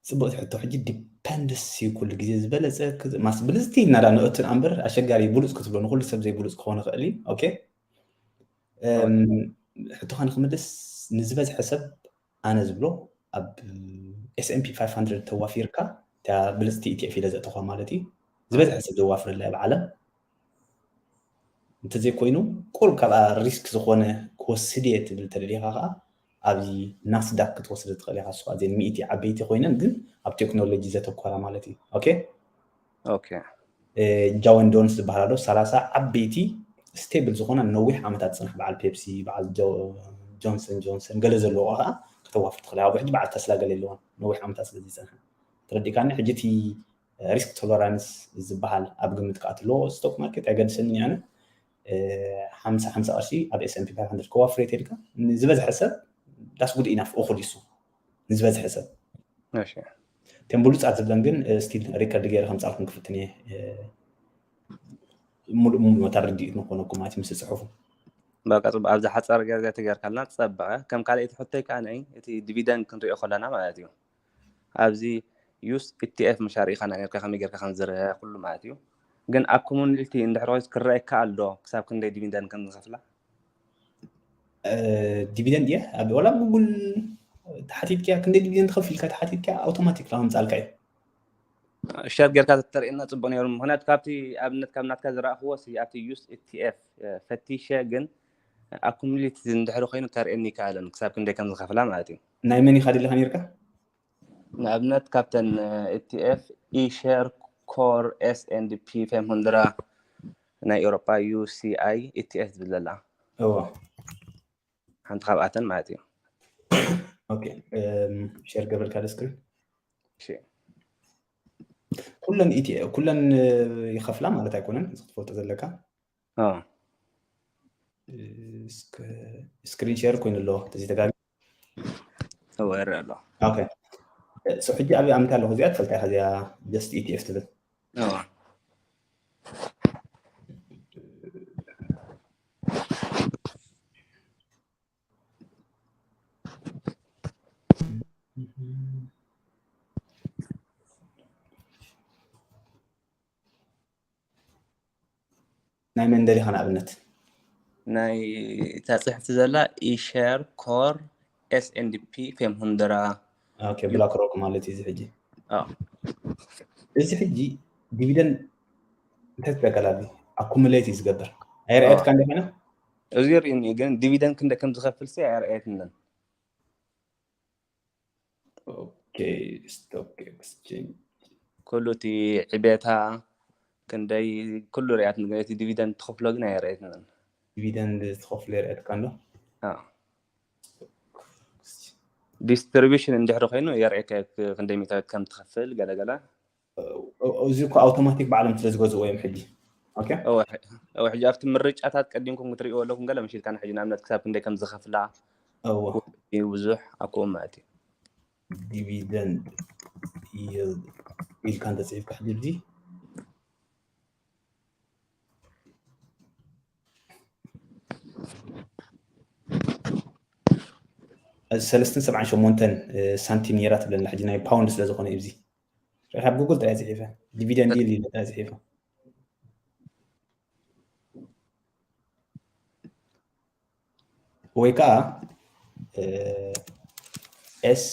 ጽቡቅ ሕቶ። ሕጂ ዲፐንድስ እዩ ኩሉ ግዜ ዝበለጸ ክዝ- ማስ ብልጽቲ ኢልና ዳ ንእቱ እምበር ኣሸጋሪ እዩ። ብሉጽ ክትብሎ ንኩሉ ሰብ ዘይብሉጽ ክኾን ይኽእል እዩ። ኦኬ። እም፣ ሕቶኻ ንክምልስ ንዝበዝሐ ሰብ ኣነ ዝብሎ ኣብ S&P five hundred ተዋፊርካ እታ ብልጽቲ E T F ኢለ ዘእተኹዋ ማለት እዩ። ዝበዝሐ ሰብ ዘዋፍረላ ኣብ ዓለም እንተዘይኮይኑ ቁሩብ ካብኣ ሪስክ ዝኾነ ክወስድ እየ ትብል ተደሊኻ ከዓ ኣብዚ ናስዳክ ክትወስድ ትኽእል ኢኻ። እሱ ኣዘን ሚእቲ ዓበይቲ ኮይነን ግን ኣብ ቴክኖሎጂ ዘተኮራ ማለት እዩ። ኦኬ። ኦኬ እ፣ ጃወን ዶንስ ዝበሃል ኣሎ ሰላሳ ዓበይቲ ስቴብል ዝኾነ ነዊሕ ዓመታት ዝፅንሕ በዓል ፔፕሲ፣ በዓል ጆ- ጆንሰን ጆንሰን ገለ ዘለዎ ከዓ ከተዋፍር ትኽእል ኢኻ። ኣብኡ ሕጂ በዓል ተስላ ገለ የለዎን፣ ነዊሕ ዓመታት ስለ ዝፀንሐ ተረዲእካኒ። ሕጂ እቲ ሪስክ ቶለራንስ ዝበሃል ኣብ ግምት ከኣትዎ። ስቶክ ማርኬት ኣይገድሰንን እየ ኣነ። እ፣ ሓምሳ ሓምሳ ቅርሺ ኣብ S&P five hundred ከዋፍር እየ ተልካ ንዝበዝሐ ሰብ that's good enough፣ እኹል እዩ እሱ ንዝበዝሐ ሰብ። እሺ እተን ብሉጻት ዝብለን ግን ስቲል ሪከርድ ገይረ ከምጻልኩም ክፍትን እየ። እ፣ ሙሉእ ሙሉእ መታ ርድኢት ንኾነኩም ማለት እዩ ምስ ጽሑፉ። በቃ ጽቡቅ። ኣብዚ ሓጻር ገዛ ተገርካልና ጸበቐ። ከም ካልኣይቲ ሕቶይ ከኣ ናይ እቲ ዲቪደንድ ክንሪኦ ከለና ማለት እዩ። ኣብዚ ዩስ E T F ምሻር ኢኻ ና ጌርካ ከመይ ጌርካ ከም ዝርአ ኩሉ ማለት እዩ። ግን ኣኩሙሌቲ እንድሕር ኮይስ ክረኣየካ ኣሎ ክሳብ ክንደይ ዲቪደንድ ከም ዝኸፍላ? እ፣ ዲቪደንድ እየ ኣብ ዋላ ጉግል ተሓቲትኪያ ክንደይ ዲቪደንድ ከፊልካ ተሓቲትኪያ ኣውቶማቲክ ከምጻልካ እዩ። ሸር ጌርካ ተተርእየና ጽቡቅ ነይሩ። ምክንያቱ ካብቲ ኣብነት ካብ ናትካ ዝረኣኽዎ ሲ ኣብቲ ዩስ E T F ፈቲሸ ግን ኣኩሙሌቲ እንድሕር ኮይኑ ተርእየኒ ይከኣለን ክሳብ ክንደይ ከም ዝኸፍላ ማለት እዩ። ናይ መን ኢኻ ድለኻ ነርካ? ንኣብነት ካብተን E T F ኢሸር ኮር S and P ፌም ሁንድራ ናይ ኤውሮጳ U C I E T F ዝብል ዘላ እዎ ሓንቲ ካብኣተን ማለት እዩ። ኦኬ። እም፣ ሼር ገበልካ ዶ ስክሪን? እሺ። ኩለን ኢቲ ኩለን እ፣ ይኸፍላ ማለት ኣይኮነን፣ እዚ ክትፈልጦ ዘለካ። ኦ፣ እስከ ስክሪን ሼር ኮይኑ ኣሎ፣ እዚ ተጋቢ። እወ፣ ይረአ ኣሎ። ኦኬ። ሶ ሕጂ ኣብ ኣምታ ኣለኹ፣ እዚኣ ትፈልጣ ኢኻ፣ እዚኣ just E T F ትብል። ኦ። ናይ መን ደሊኻ ንኣብነት? ናይ እታ ጽሕፍቲ ዘላ ኢሸር ኮር S and P ፌም ሁንድራ። ኦኬ፣ ብላክ ሮክ ማለት እዩ። እዚ ሕጂ ኦ። እዚ ሕጂ ዲቪደንድ እንታይ ትበቀላሉ? ኣኩሙሌት እዩ ዝገብር። ኣይረኣየትካ እንደ ኮይና? እዚ ርእኒ ግን ዲቪደንድ ክንደ ከም ዝኸፍል ሲ ኣይረኣየትንን። okay, stock exchange. ኩሉ እቲ ዕቤታ ክንደይ ኩሉ ርያት፣ ግን እቲ ዲቪደንድ ትኸፍሎ ግን ኣየርእየትንን። ዲቪደንድ ትኸፍሎ የርእየትካ እንዶ? ዲስትሪቢሽን እንድሕሪ ኮይኑ የርእየካ፣ ክንደይ ሚእታዊት ከም ትኸፍል ገለገለ። እዚ እኮ ኣውቶማቲክ ባዕሎም ስለ ዝገዝኡ እዮም ሕጂ። ኦኬ። እወ፣ ሕ- እወ፣ ሕጂ ኣብቲ ምርጫታት ቀዲምኩም ክትርእይዎ ኣለኩም። ገለ ምሽ ኢልካ ሕጂ ንኣብነት ክሳብ ክንደይ ከም ዝኸፍላ እወ። ብዙሕ ኣኮ ማለት እዩ። ዲቪደንድ ይልድ ኢልካ እንተፅሒፍካ ሕጂ እዚ ሰለስትን ሰብዓን ሸሞንተን ሳንቲም ነይራ ትብለና። ሕጂ ናይ ፓውንድ ስለ ዝኾነ እዩ። እዚ ርኢኻ ኣብ ጉግል ጥራይ ጽሒፈ፣ ዲቪደንድ ይል ኢለ ጥራይ ጽሒፈ። ወይ ከዓ ኤስ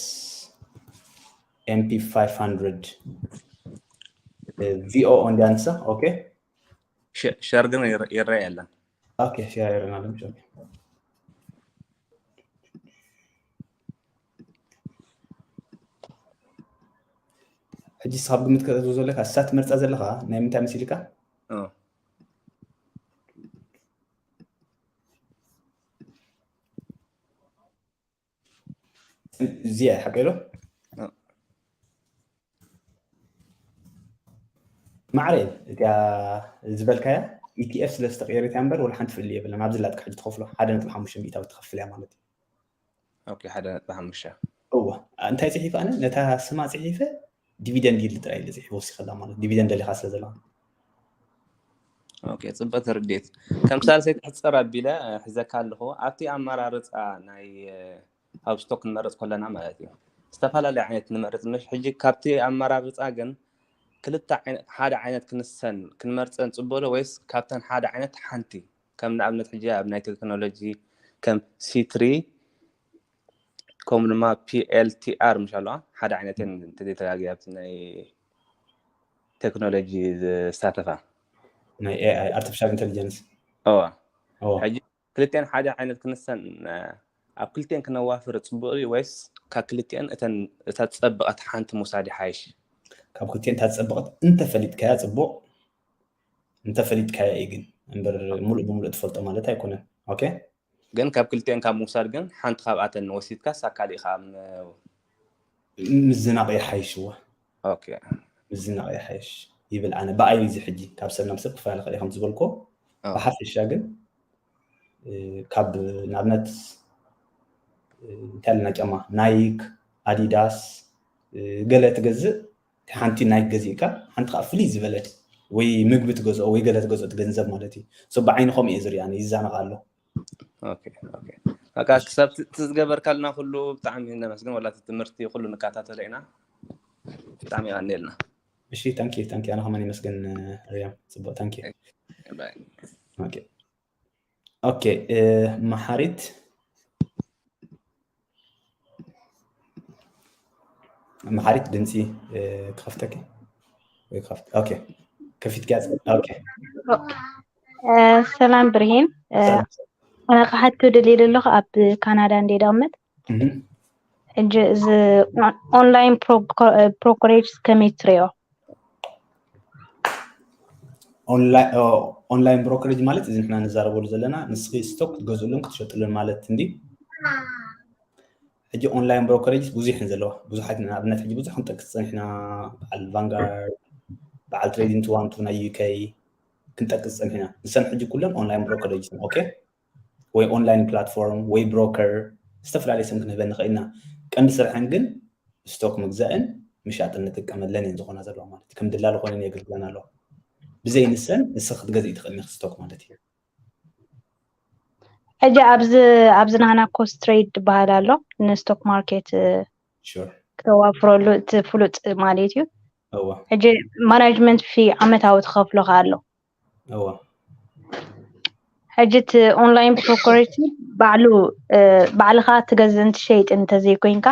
ኤም ፒ ፋይቭ ሃንድረድ ቪ ኦ ኦ እንዲያ ንሳ። ኦኬ። ሸር ግን ይረ- ይረአ የለን። ኦኬ፣ ሸር ይረና። ሕጂ ስኻብ ግምት ከተእትዎ ዘለካ፣ እሳ ትመርፃ ዘለኻ ናይ ምንታይ መሲልካ? እ። እዚኣ ሓቂ ዶ? እ። ማዕረ እቲኣ ዝበልካያ ኢቲኤፍ ስለ ዝተቀየረት እያ እምበር ወላ ሓንቲ ፍልልይ የብለን። ኣብዚ ላጥካ ሕጂ ትኸፍሎ ሓደ ነጥቢ ሓሙሽተ ሚእታዊት ትኸፍል እያ ማለት እዩ። ኦኬ፣ ሓደ ነጥቢ ሓሙሽተ። እወ፣ እንታይ ጽሒፈ ኣነ? ነታ ስማ ጽሒፈ ዲቪደንድ ይል ጥራይ ኢለ ጽሒፈ ወሲኸላ ማለት ዲቪደንድ ደሊኻ ስለ ዘለኻ። ኦኬ፣ ጽቡቅ ተረዲኤት። ከም ሳልሰይቲ ሕጸር ኣቢለ ሕዘካ ኣለኹ። ኣብቲ ኣመራርጻ ናይ ኣብ ስቶክ ክንመርጽ ከለና ማለት እዩ፣ ዝተፈላለዩ ዓይነት ንመርጽ። ምሽ ሕጂ ካብቲ ኣመራርጻ ግን ክልተ ዓይነት ሓደ ዓይነት ክንሰን ክንመርጸን ጽቡቅ ዶ ወይስ ካብተን ሓደ ዓይነት ሓንቲ? ከም ንኣብነት ሕጂ ኣብ ናይ ቴክኖሎጂ ከም ሲ ትሪ ከምኡ ድማ ፒ ኤል ቲ ኣር ምሽ ኣለዋ ሓደ ዓይነት እየን እንተዘይተጋግየ ኣብቲ ናይ ቴክኖሎጂ ዝሳተፋ ናይ ኤኣይ ኣርቲፊሻል ኢንቴሊጀንስ እዋ እዎ። ሕጂ ክልቲአን ሓደ ዓይነት ክንሰን ኣብ ክልቲአን ክነዋፍር ጽቡቅ እዩ ወይስ ካብ ክልቲአን እተን እታ ዝጸበቐት ሓንቲ ምውሳድ ይሓይሽ? ካብ ክልቲአን እታ ዝጸበቐት እንተፈሊጥካያ ጽቡቕ፣ እንተፈሊጥካያ እዩ ግን እምበር ሙሉእ ብሙሉእ ትፈልጦ ማለት ኣይኮነን። ኦኬ። ግን ካብ ክልቲአን ካብ ምውሳድ ግን ሓንቲ ካብኣተን ወሲድካ ሳካሊእ ከዓ ም- ምዝናቕ ይሓይሽ እወ። ኦኬ። ምዝናቕ ይሓይሽ ይብል ኣነ ብኣይ እዚ ሕጂ ካብ ሰብ ናብ ሰብ ክፈላለ ይኽእል እዩ ከም ዝበልኮ ኣዎ። ብሓፈሻ ግን እ፣ ካብ ንኣብነት እ፣ እንታይ ኣለና ጫማ ናይክ ኣዲዳስ እ፣ ገለ ትገዝእ ሓንቲ ናይክ ገዚእካ ሓንቲ ከዓ ፍልይ ዝበለት ወይ ምግቢ ትገዝኦ ወይ ገለ ትገዝኦ ትገንዘብ ማለት እዩ። ሶ ብዓይኒ ከምኡ እየ ዝሪኣ ይዛነቕ ኣሎ። ኦኬ፣ ኦኬ። በቃ ክሳብ ት- ትዝገበርካልና ኩሉ ብጣዕሚ ነመስግን። ወላ እቲ ትምህርቲ ኩሉ ንከታተሎ ኢና። ብጣዕሚ ይቐንየልና። እሺ ታንኪ ታንኪ ኣነ ከማን ይመስገን ሪያም ጽቡቅ ታንኪ ባይ። ኦኬ ኦኬ እ፣ መሓሪት መሓሪት ድምፂ እ፣ ክኸፍተኪ ወይ ክኸፍት ኦኬ ከፊትኪያ ኦኬ እ፣ ሰላም ብርሂን እ፣ ሰላም። ኣነ ክሓቱ ደልየ ዘለኹ ኣብ ካናዳ እንደ ዳመት እህ። ሕጂ እዚ ኦንላይን ብሮከሬጅ ከመይ ትሪኦ? ኦንላይን ብሮከሬጅ ማለት እዚ ንሕና ንዛረበሉ ዘለና ንስኺ ስቶክ ክትገዝእሉን ክትሸጥሉን ማለት እንዲ ሕጂ ኦንላይን ብሮከሬጅ ብዙሕን ዘለዋ ብዙሓት ንኣብነት ሕጂ ብዙሕ ክንጠቅስ ፀኒሕና በዓል ቫንጋርድ በዓል ትሬዲንግ ትዋንቱ ናይ ዩከይ ክንጠቅስ ፀኒሕና ንሰን ሕጂ ኩለን ኦንላይን ብሮከሬጅ ኦኬ ወይ ኦንላይን ፕላትፎርም ወይ ብሮከር ዝተፈላለዩ ስም ክንህበን ንኽእል ኢና ቀንዲ ስርሐን ግን ስቶክ ምግዛእን ምሻጥን ንጥቀመለን እየን ዝኾና ዘለዋ ማለት እዩ ከም ደላሎ ኮይነን የገልግለን ኣለዋ ብዘይ ንሰን ንስኺ ክትገዝኢ ትኽእል ኢኺ ስቶክ ማለት እዩ ሕጂ ኣብዚ ኣብዚ ናህና ኮስት ትሬድ ዝበሃል ኣሎ ንስቶክ ማርኬት ሹር ክተዋፍረሉ እቲ ፍሉጥ ማለት እዩ እዋ ሕጂ ማናጅመንት ፊ ዓመታዊ ትኸፍሎ ከ ኣሎ እዋ ሕጂ እቲ ኦንላይን ብሮከሬጅ ባዕሉ እ፣ ባዕልኻ ትገዝእን ትሸይጥን እንተዘይኮይንካ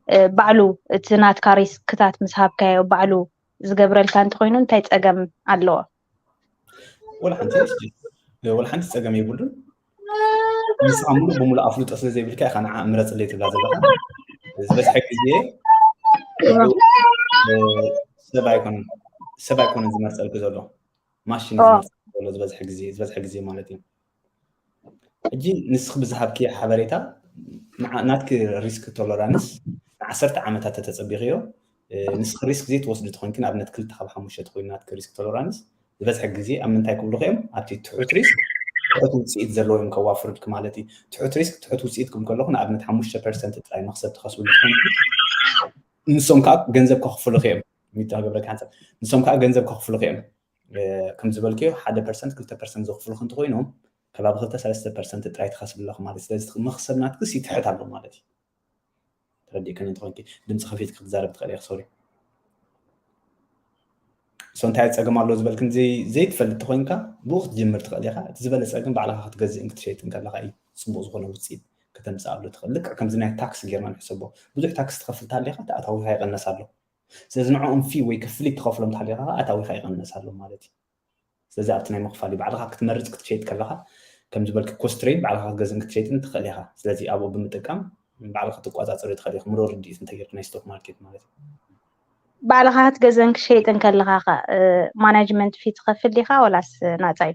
እ፣ ባዕሉ እቲ ናትካ ሪስክታት ምስ ሃብካዮ ባዕሉ ዝገብረልካ እንተኮይኑ እንታይ ፀገም ኣለዎ? ወላ ሓንቲ ወላ ሓንቲ ፀገም የብሉን ንስኻ ሙሉእ ብሙሉእ ኣፍልጦ ስለ ዘይብልካ ኢኻ ንዓ ምረፅለይ ትብላ ዘለኻ ዝበዝሐ ግዜ ሰብ ኣይኮነን፣ ሰብ ኣይኮነን ዝመርፀልኪ ዘሎ፣ ማሽን ዝመርፀልኪ ዘሎ ዝበዝሐ ግዜ፣ ዝበዝሐ ግዜ ማለት እዩ። ሕጂ ንስኺ ብዝሃብኪ ሓበሬታ፣ ናትኪ ሪስክ ቶለራንስ ንዓሰርተ ዓመታት ተተፀቢኽዮ፣ ንስኺ ሪስክ ዘይትወስዲ ተኾይንኪ፣ ንኣብነት ክልተ ካብ ሓሙሽተ ተኾይኑ ናትኪ ሪስክ ቶለራንስ፣ ዝበዝሐ ግዜ ኣብ ምንታይ ክብሉኺ እዮም? ኣብቲ ትሑት ሪስክ ትሑት ውፅኢት ዘለዎ እዮም ከዋፍሩልኪ ማለት እዩ። ትሑት ሪስክ ትሑት ውፅኢት ክም ከለኹ፣ ንኣብነት ሓሙሽተ ፐርሰንት ጥራይ መኽሰብ ትኸስብሉ ተኾይንኪ፣ ንሶም ከዓ ገንዘብ ከኽፍሉኺ እዮም። ሚታ ገብረኪ ሓንሳብ፣ ንሶም ከዓ ገንዘብ ከኽፍሉኺ እዮም። ከም ዝበልክዮ ሓደ ፐርሰንት ክልተ ፐርሰንት ዘኽፍሉኺ እንተኾይኖም፣ ከባቢ ክልተ ሰለስተ ፐርሰንት ጥራይ ትኸስቢ ኣለኹ ማለት እዩ። ስለዚ መኽሰብ ናትክስ ይትሕት ኣሎ ማለት እዩ። ተረዲእክኒ እንተኾይንኪ፣ ድምፂ ከፊትኪ ክትዛረብ ትኽእሊ ኢኺ። ሶሪ። ሶ እንታይ ፀገም ኣሎ ዝበልክን ዘይ-፣ ዘይትፈልጥ ተኾይንካ፣ ብኡ ክትጅምር ትኽእል ኢኻ። እቲ ዝበለፀ ግን ባዕልኻ ክትገዝእን ክትሸይጥን ከለኻ እዩ ፅቡቕ ዝኾነ ውፅኢት ከተምፅኣሉ ትኽእል። ልክዕ ከምዚ ናይ ታክስ ጌርና ንሕሰቦ። ብዙሕ ታክስ ትኸፍል ተሃሊኻ፣ እቲ ኣታዊኻ ይቐነስ ኣሎ። ስለዚ ንዕኦም ፊ ወይ ክፍሊት ትኸፍሎም ተሃሊኻ፣ ኣታዊኻ ይቐነስ ኣሎ ማለት እዩ። ስለዚ ኣብቲ ናይ ምኽፋል እዩ። ባዕልኻ ክትመርፅ ክትሸይጥ ከለኻ፣ ከም ዝበልኪ ኮስትሬድ ባዕልኻ ክትገዝእን ክትሸይጥን ትኽእል ኢኻ። ስለዚ ኣብኡ ብምጥቃም ባዕልኻ ክትቆፃፀሪ ትኽእል ኢኻ። ምሮ ርድኢት እንተጌርኪ ናይ ስቶክ ማርኬት ማለት እዩ። ባዕልኻ ክትገዝእን ክሸይጥን ከለኻ ኸ፣ እ፣ ማናጅመንት ፊ ትኸፍል ዲኻ ወላስ ናፃ እዩ?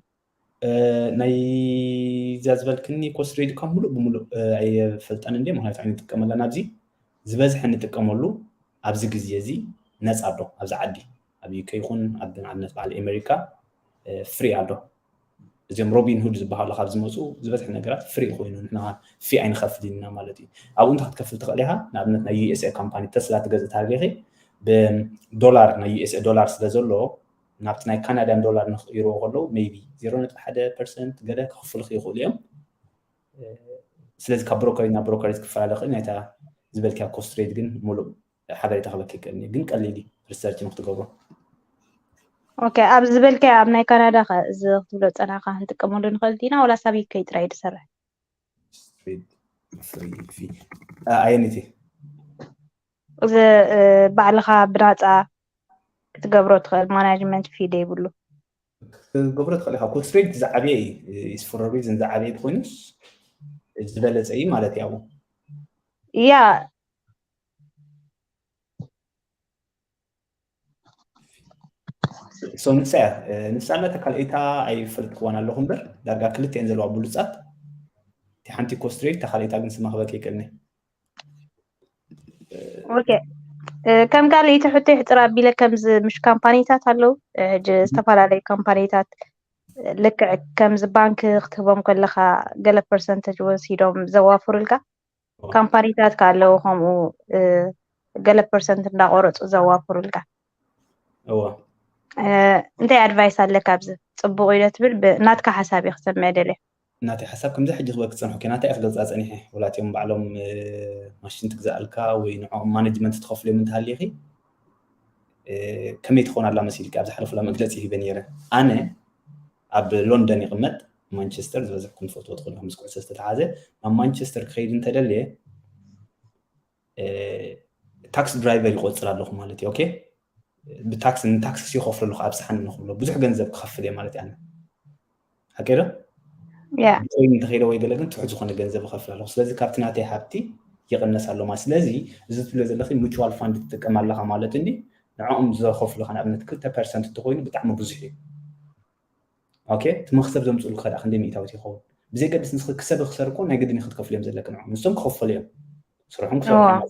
እ፣ ናይ እዚኣ ዝበልክኒ ኮስትሬድ እኳ ሙሉእ ብሙሉእ፣ እ፣ ኣይፈልጠን እንዴ፣ ምኽንያቱ ኣይንጥቀመላን ኣብዚ። ዝበዝሐ እንጥቀመሉ ኣብዚ ግዜ እዚ ነፃ ኣሎ ኣብዚ ዓዲ። ኣብ ዩ ኬ ይኹን ኣብ ንኣብነት በዓል ኣሜሪካ፣ እ፣ ፍሪ ኣሎ። እዚኦም ሮቢን ሁድ ዝበሃሉ ካብ ዝመፁ ዝበዝሐ ነገራት ፍሪ ኮይኑ ንሕና ፊ ኣይንኸፍልን ኢና ማለት እዩ። ኣብኡ እንታይ ክትከፍል ትኽእል ኢኻ? ንኣብነት ናይ ዩ ኤስ ኤ ካምፓኒ ተስላ ትገዝእ ተሃሊኺ ብዶላር፣ ናይ ዩ ኤስ ኤ ዶላር ስለ ዘሎ ናብቲ ናይ ካናዳን ዶላር ንኽቕይርዎ ከለዉ ሜይቢ ዜሮ ነጥቢ ሓደ ፐርሰንት ገለ ከኽፍሉኺ ይኽእሉ እዮም። እ፣ ስለዚ ካብ ብሮከሬጅ ናብ ብሮከሬጅ ክፈላለ ይኽእል። ናይታ ዝበልክያ ኮስትሬድ ግን ሙሉእ ሓበሬታ ክበኪ ይክእል እዩ፣ ግን ቀሊል እዩ ሪሰርች ንክትገብሮ። ኦኬ፣ ኣብ ዝበልካዮ ኣብ ናይ ካናዳ ከ እዚ ክትብሎ ዝጸናሕካ ክንጥቀመሉ ንኽእል ዲና ወላስ ኣብ ዩ ኬ ጥራይ እዩ ዝሰርሕ? ስትሪት ፍሪ ፊ፣ አ፣ ኣየነይቲ? እዚ፣ እ፣ ባዕልኻ ብናጻ ክትገብሮ ትኽእል ማናጅመንት ፊ ደይብሉ። ክትገብሮ ትኽእል ኢኻ። ኮስትሬድ ዝዓበየ እዩ። ኢስ ፎር ሪዝን ዝዓበየ ኮይኑስ ዝበለጸ እዩ ማለት እዩ። ኣብኡ ያ ሶ ንሳ እያ፣ እ፣ ንሳ እምበር እታ ካልኣይታ ኣይፈልጥክዋን ኣለኹ እምበር፣ ዳርጋ ክልቲኤን ዘለዋ ብሉጻት። እቲ ሓንቲ ኮስትሬድ፣ እታ ካልኣይታ ግን ስማ ክበኪ ይክእልኒ። ኦኬ። እ፣ ከም ካልኣይቲ ሕቶ ይሕጽር ኣቢለ፣ ከምዚ ምሽ ካምፓኒታት ኣለዉ፣ እ፣ ሕጂ ዝተፈላለዩ ካምፓኒታት፣ እ፣ ልክዕ ከምዚ ባንክ ክትህቦም ከለኻ ገለ ፐርሰንተጅ ወሲዶም ዘዋፍሩልካ፣ ካምፓኒታት ከ ኣለዉ ከምኡ፣ እ፣ ገለ ፐርሰንት እንዳቆረጹ ዘዋፍሩልካ? እወ። እ፣ እንታይ ኣድቫይስ ኣለካ ኣብዚ? ጽቡቕ እዩ ዶ ትብል? ብ-፣ ናትካ ሓሳብ እየ ክሰምዕ ደልየ። ናተይ ሓሳብ ከምዚ ሕጂ ክበክ ክጸንሑ፣ ናተይ እየ ክገልጻ ጸኒሐ። ወላ እቲኦም ባዕሎም፣ እ፣ ማሽን ትግዛኣልካ ወይ ንዕኦም ማኔጅመንት ትኸፍልዮም እንተሃሊኺ፣ እ፣ ከመይ ትኾን ኣላ መሲልኪ? ኣብ ዝሓለፉላ መግለጺ ሂበ ነይረ። ኣነ ኣብ ሎንደን ይቕመጥ፣ ማንቸስተር ዝበዝሕኩም ትፈልጥዎ ትኾኑ ኢኹም፣ ምስ ኩዕሶ ዝተተሓዘ። ናብ ማንቸስተር ክኸይድ እንተደልየ፣ እ፣ ታክሲ ድራይቨር ይቆጽር ኣለኹ ማለት እዩ። ኦኬ፣ ብታክሲ፣ ንታክሲ ይኸፍሉ ኣለኹ፣ ኣብጽሓኒ ንኽብሎ ብዙሕ ገንዘብ ክኸፍል እየ ማለት እዩ። ኣነ ሓቂ ዶ? ያ። ብኮይን እንተኸይደ ወይ ገለ ግን ትሑት ዝኾነ ገንዘብ ይኸፍል ኣለኹ። ስለዚ ካብቲ ናተይ ሃብቲ ይቕነስ ኣሎ ማለት። ስለዚ እዚ ትብሎ ዘለኺ ሙቹዋል ፋንድ ትጥቀም ኣለኻ ማለት እንዲ፣ ንዕኦም ዝኸፍሉኻ ንኣብነት ክልተ ፐርሰንት እንተኾይኑ ብጣዕሚ ብዙሕ እዩ። ኦኬ፣ እቲ መኽሰብ ዘምፅኡልካ ደኣ ክንደይ ሚእታዊት ይኸውን? ብዘይገድስ ንስኺ ክሰብ ክሰር እኮ ናይ ግድን ክትከፍልዮም ዘለኪ ንዕኦም። ንሶም ክኸፈሉ እዮም። ስርሖም ክሰርሑ እዮም።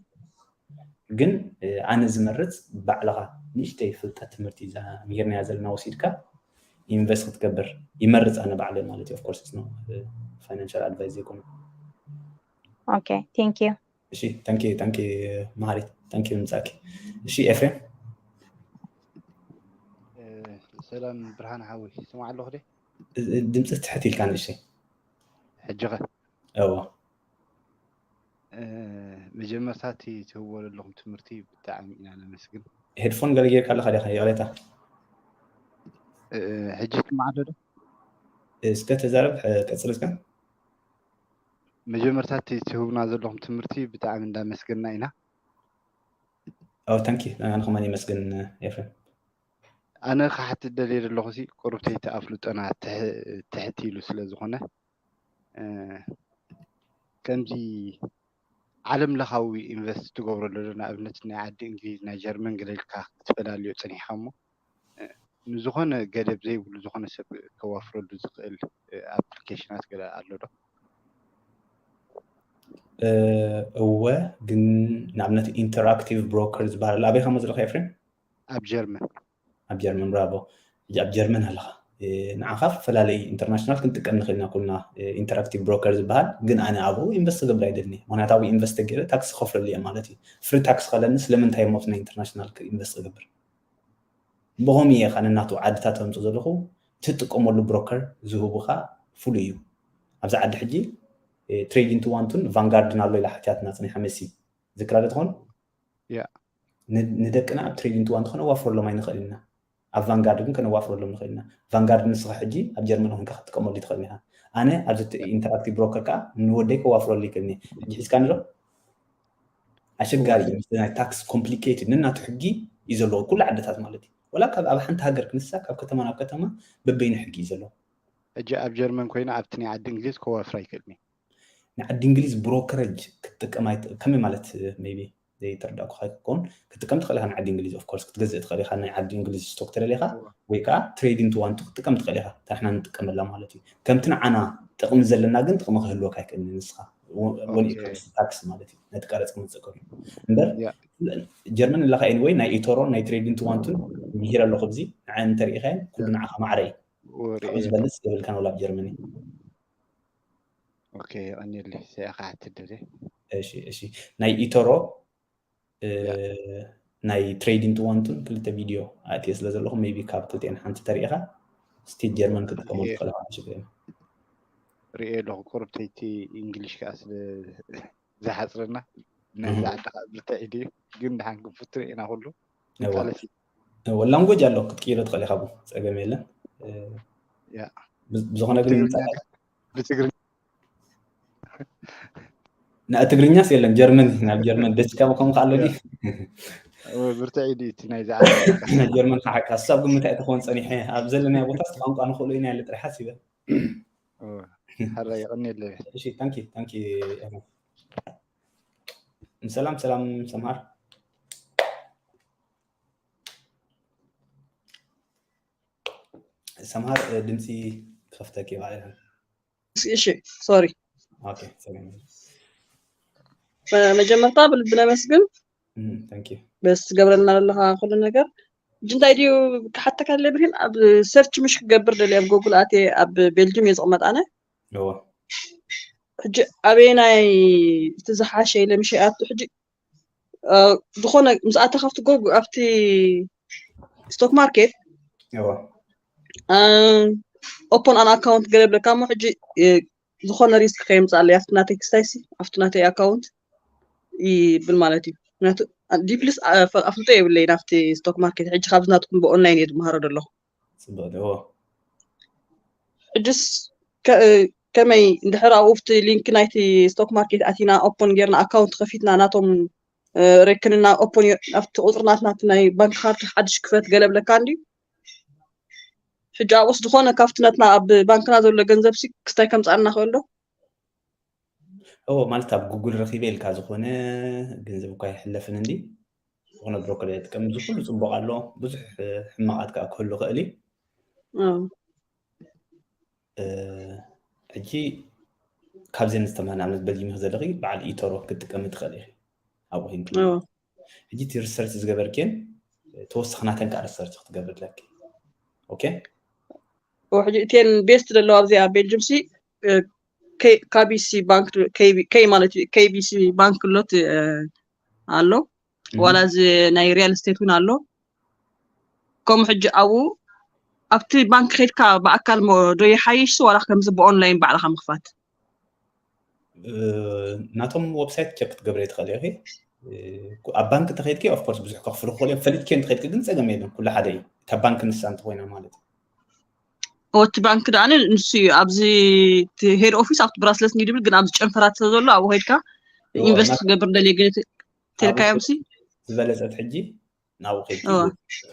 ግን፣ እ፣ ኣነ ዝመርጽ ባዕልኻ ንእሽተይ ፍልጠት ትምህርቲ እዛ ምሂርናያ ዘለና ወሲድካ ኢንቨስት ክትገብር ይመርጽ ኣነ ባዕለይ ማለት እዩ። Of course፣ it's no፣ እ፣ ፋይናንሻል ኣድቫይስ ዘይኮነ። ኦኬ፣ thank you። እሺ፣ thank you፣ thank you መሃሪት፣ thank you ምምጻእኪ። እሺ፣ ኤፍሬም። እ፣ ሰላም ብርሃን ሓወይ፣ ይስማዕ ኣለኹ ዶ? እ፣ ድምጽ ትሕት ኢልካ ንእሽተይ። ሕጂ ኸ? እወ። እ፣ መጀመርታ እቲ ትህብዎ ዘለኹም ትምህርቲ ብጣዕሚ ኢና ነመስግን። ሄድፎን ገለ ጌርካ ኣለኻ ዲኻ? ይቕሬታ። እ፣ ሕጂ ይስማዕ ኣሎ ዶ? እስከ ተዛረብ፣ እ፣ ቀጽል እስከ። መጀመርታ እቲ ትህቡና ዘለኹም ትምህርቲ ብጣዕሚ እንዳመስገንና ኢና። ኦ፣ ታንኪ፣ ኣነ ከማን የመስግን፣ ኤፍሬም። ኣነ ክሓትት ደልየ ዘለኹ ሲ፣ ቁሩብተይ እቲ ኣፍልጦና ትሕ-፣ ትሕት ኢሉ ስለ ዝኾነ፣ እ፣ ከምዚ ዓለም ለኻዊ ኢንቨስት ትገብረሉ ዶ? ንኣብነት ናይ ዓዲ እንግሊዝ፣ ናይ ጀርመን ገለ ኢልካ ክትፈላልዮ ጸኒሕካ እሞ፣ እ፣ ንዝኾነ ገደብ ዘይብሉ ዝኾነ ሰብ ከዋፍረሉ ዝኽእል፣ እ፣ ኣፕሊኬሽናት ገለ ኣሎ ዶ? እ፣ እወ፣ ግን ንኣብነት ኢንተራክቲቭ ብሮከር ዝበሃል ኣሎ። ኣበይ ከሞ ዘለኻ ኤፍሬም? ኣብ ጀርመን። ኣብ ጀርመን፣ ብራቮ። ሕጂ ኣብ ጀርመን ኣለኻ። እ፣ ንዓኻ ፈላለዩ ኢንተርናሽናል ክንጥቀም ንኽእል ኢና ኩልና፣ እ፣ ኢንተራክቲቭ ብሮከር ዝበሃል፣ ግን ኣነ ኣብኡ ኢንቨስት ክገብር ኣይደልን እየ። ምኽንያቱ ኣብኡ ኢንቨስት ገይረ ታክስ ክኸፍለሉ እየ ማለት እዩ። ፍሪ ታክስ ከለኒ ስለምንታይ እሞ ኣብቲ ናይ ኢንተርናሽናል ኢንቨስት ክገብር? ብኸምኡ እየ ኸዓ ነናቱ ዓድታት ተምፅእ ዘለኹ፣ ትጥቀመሉ ብሮከር ዝህቡኻ ፍሉይ እዩ። ኣብዚ ዓዲ ሕጂ፣ እ፣ ትሬድ ኢንቱ ዋንቱን ቫንጋርድን ኣሎ ኢላ ሓቲያትና ፅኒሓ መሲ። ዝክራ ዶ ትኾን? ያ። ን-፣ ንደቅና ኣብ ትሬድ ኢንቱ ዋን ከነዋፍረሎም ኣይንኽእል ኢና። ኣብ ቫንጋርድ ግን ከነዋፍረሎም ንኽእል ኢና። ቫንጋርድ ንስኻ ሕጂ ኣብ ጀርመን ኮይንካ ክትጥቀመሉ ትኽእል ኢኻ። ኣነ ኣብዚ ት-፣ ኢንተራክቲቭ ብሮከር ከኣ ንወደይ ከዋፍረሉ ይኽእል እየ። ሕጂ ሒዝካኒ ዶ? ኣሸጋሪ እዩ። ምስ ናይ ታክስ ኮምፕሊኬትድ ነናቱ ሕጊ እዩ ዘለዎ፣ ኩሉ ዓድታት ማለት እዩ። ወላ ካብ ኣብ ሓንቲ ሃገር ክንሳ ካብ ከተማ ናብ ከተማ በበይኑ ሕጊ እዩ ዘለዎ። ሕጂ ኣብ ጀርመን ኮይነ ኣብቲ ናይ ዓዲ እንግሊዝ ከዋፍር ኣይክእልን እየ። ናይ ዓዲ እንግሊዝ ብሮከረጅ ክትጥቀም ኣይት-፣ ከመይ ማለት፣ ሜይቢ ዘይተረዳእኩኻ ክኸውን፣ ክትጥቀም ትኽእል ኢኻ። ናይ ዓዲ እንግሊዝ ኦፍ ኮርስ ክትገዝእ ትኽእል ኢኻ። ናይ ዓዲ እንግሊዝ ስቶክ ተደሊኻ እወ። ወይ ከዓ ትሬድ ኢንቱ ዋንቱ ክትጥቀም ትኽእል ኢኻ። እታ ንሕና ንጥቀመላ ማለት እዩ። ከምቲ ንዓና ጥቕሚ ዘለና ግን ጥቕሚ ክህልወካ ኣይክእልን ንስኻ። ወ-፣ ወሊዕካ ኦኬ። ምስ ታክስ ማለት እዩ። ነቲ ቀረጽ ክመጽእ ከሎ። እምበር ያ። ጀርመን ኣለኻ ኤኒወይ ናይ ኢቶሮን ናይ ትሬድ ኢንቱ ዋንቱን ምሂር ኣለኹ ኣብዚ ንዓይ እንተሪኢኻዮ ኩሉ ንዓኻ ማዕረ እዩ። ካብኡ ወርእየ ዝበልጽ የብልካን ወላ ኣብ ጀርመን እዩ። ኦኬ፣ የቐንየለይ። ሰኢኻ ክትደልየ። እሺ፣ እሺ። ናይ ኢቶሮ፣ እ፣ ያ። ናይ ትሬድ ኢንቱ ዋንቱን ክልተ ቪድዮ ኣእትየ ስለ ዘለኹ ሜይቢ ካብ ክልቲኤን ሓንቲ ተሪኢኻ ስቴት ጀርመን ክጥቀመሉ ሪኤ፣ ትኽእል ኢኻ፣ ሽግር የለን። ሪኤ ኣለኹ። ቁሩብ ተይቲ ኢንግሊሽ ከኣ ስለ ዝሓጽረና፣ ናይ እህ። ዛዕዳ ከኣ ብርትዒ ድዩ? ግን ደሓን ክንፍትኖ ኢና ኩሉ። እዋ። ቃለሲ። እዋ፣ ላንጎጅ ኣሎ ክትቅይሮ ትኽእል ኢኻ፣ ቡ-፣ ጸገም የለን። እ፣ ያ። ብ-፣ ብዝኾነ ግን ብትግርኛ፣ ይምጻእ። ብትግርኛ። ና-፣ ትግርኛስ የለን፣ ጀርመን፣ ናብ ጀርመን ደችካ ከምኡ ኣሎ ያ። ድዩ? እወ፣ ብርትዒ ድዩ እቲ ናይ ዛዕዳ? ናይ ጀርመን ከዓ ሓቂ፣ ክሳብ ግምት ኣይተኾን ጸኒሐ። ኣብ ዘለናዮ ቦታስ ቋንቋ ንኽእሎ ኢና ኢለ ጥራሕ ሓሲበ። እወ፣ ሓራ የቐንየለይ። እሺ፣ ታንኪ፣ ታንኪ፣ ኤማ። ሰላም፣ ሰላም፣ ሰምሃር። ሰምሃር፣ እ፣ ድምፂ ክኸፍተኪ ይኽእል። እሺ፣ ሶሪ። ኦኬ፣ ጸገም የለን። መጀመርታ ብልቢ ነመስግን እም፣ ታንኪ። በስ ትገብረልና ዘለኻ ኩሉ ነገር። ሕጂ እንታይ ድዩ ክሓተካ ደልየ ብርሂን፣ ኣብ ሰርች ምሽ ክገብር ደልየ ኣብ ጎግል ኣትየ ኣብ ቤልጅም እየ ዝቕመጥ ኣነ። እወ። ሕጂ ኣበየናይ እቲ ዝሓሸ ኢለ ምሽ ይኣቱ ሕጂ፣ እ፣ ዝኾነ ምስ ኣተኻ ኣብቲ ጎግ-፣ ኣብቲ ስቶክ ማርኬት እወ። ኦፖን ኣን ኣካውንት ገለ ብለካ እሞ ሕጂ፣ እ፣ ዝኾነ ሪስክ ከየምፅኣለይ ኣብቲ ናተይ ክስታይሲ ኣብቲ ናተይ ኣካውንት ይብል ማለት እዩ። ምክንያቱ ዲፕሊስ ኣፍልጦ የብለይ ናብቲ ስቶክ ማርኬት። ሕጂ ካብዚ ናትኩም ብኦንላይን እየ ዝመሃሮ ዘለኹ። ጽቡቕ እዎ። ሕጅስ ከ-፣ ከመይ እንድሕር ኣብኡ ኣብቲ ሊንክ ናይቲ ስቶክ ማርኬት ኣቲና ኦፖን ጌርና ኣካውንት ከፊትና ናቶም፣ እ፣ ሬክንና ኦፖን የ-፣ ኣብቲ ቁፅሪ ናትና እቲ ናይ ባንክ ካርድ ሓድሽ ክፈት ገለ ብለካ እንድዩ። ሕጂ ኣብኡስ ዝኾነ ካብቲ ነትና ኣብ ባንክና ዘሎ ገንዘብ ሲ ክስታይ ከምፅኣልና ክእል ዶ? እዎ፣ ማለት ኣብ ጉግል ረኺበ ኢልካ ዝኾነ ገንዘብ እኳ ኣይሕለፍን እንዲ፣ ዝኾነ ብሮከር ኣይጥቀም። እዚ ኩሉ ጽቡቕ ኣሎ፣ ብዙሕ ሕማቓት ከኣ ክህሉ ክእል እዩ። እዎ። እ፣ ሕጂ ካብዘን ዝተማህና፣ ንኣብነት በልጅም ዘለኺ በዓል ኢቶሮ ክትጥቀሚ ትኽእል ኢኺ። ኣብኡ ኮይንኪ። እዎ። ሕጂ እቲ ሪሰርች ዝገበርክየን ተወሳኺ ናተን ከኣ ሪሰርች ክትገብሪ ኣለኪ። ኦኬ? እዎ፣ ሕጂ እተን ቤስት ዘለዋ ኣብዚ ኣብ ቤልጅም ሲ፣ እ፣ ኬ-፣ ካቢሲ ባንክ፣ ኬቢ፣ ኬ ማለት እዩ፣ ኬቢሲ ባንክ ኣሎት፣ እ፣ ኣሎ። እም። ዋላ እዚ ናይ ሪያል ስቴት እውን ኣሎ። ከምኡ ሕጂ ኣብኡ ኣብቲ ባንክ ከይድካ ብኣካል ሞ-፣ ዶ ይሓይሽ ዋላ ከምዚ ብኦንላይን ባዕልኻ ምኽፋት? እ፣ ናቶም ዌብሳይት ቸክ ክትገብሪ ትኽእሊ ኢኺ። እ፣ ኣብ ባንክ እንተኸይድኪ ኦፍ ኮርስ ብዙሕ ከኽፍሉ ክኽእሉ እዮም። ፈሊጥኪ እንተኸይድኪ ግን ጸገም የለን፣ ኩሉ ሓደ እዩ። እታ ባንክ ንሳ እንተኾይና ማለት እዩ። ኦ፣ እቲ ባንክ ደኣ ንሱ እዩ። ኣብዚ እቲ ሄድ ኦፊስ ኣብቲ ብራስለስ እንድዩ ድብል፣ ግን ኣብዚ ጨንፈራት ስለ ዘሎ ኣብኡ ከይድካ እዎ፣ ኢንቨስት እና ክገብር ደልየ ግን ተ-፣ ኣብኡ ተልካዮም ሲ? ዝበለጸት ሕጂ ናብኡ ከይድኪ እዎ።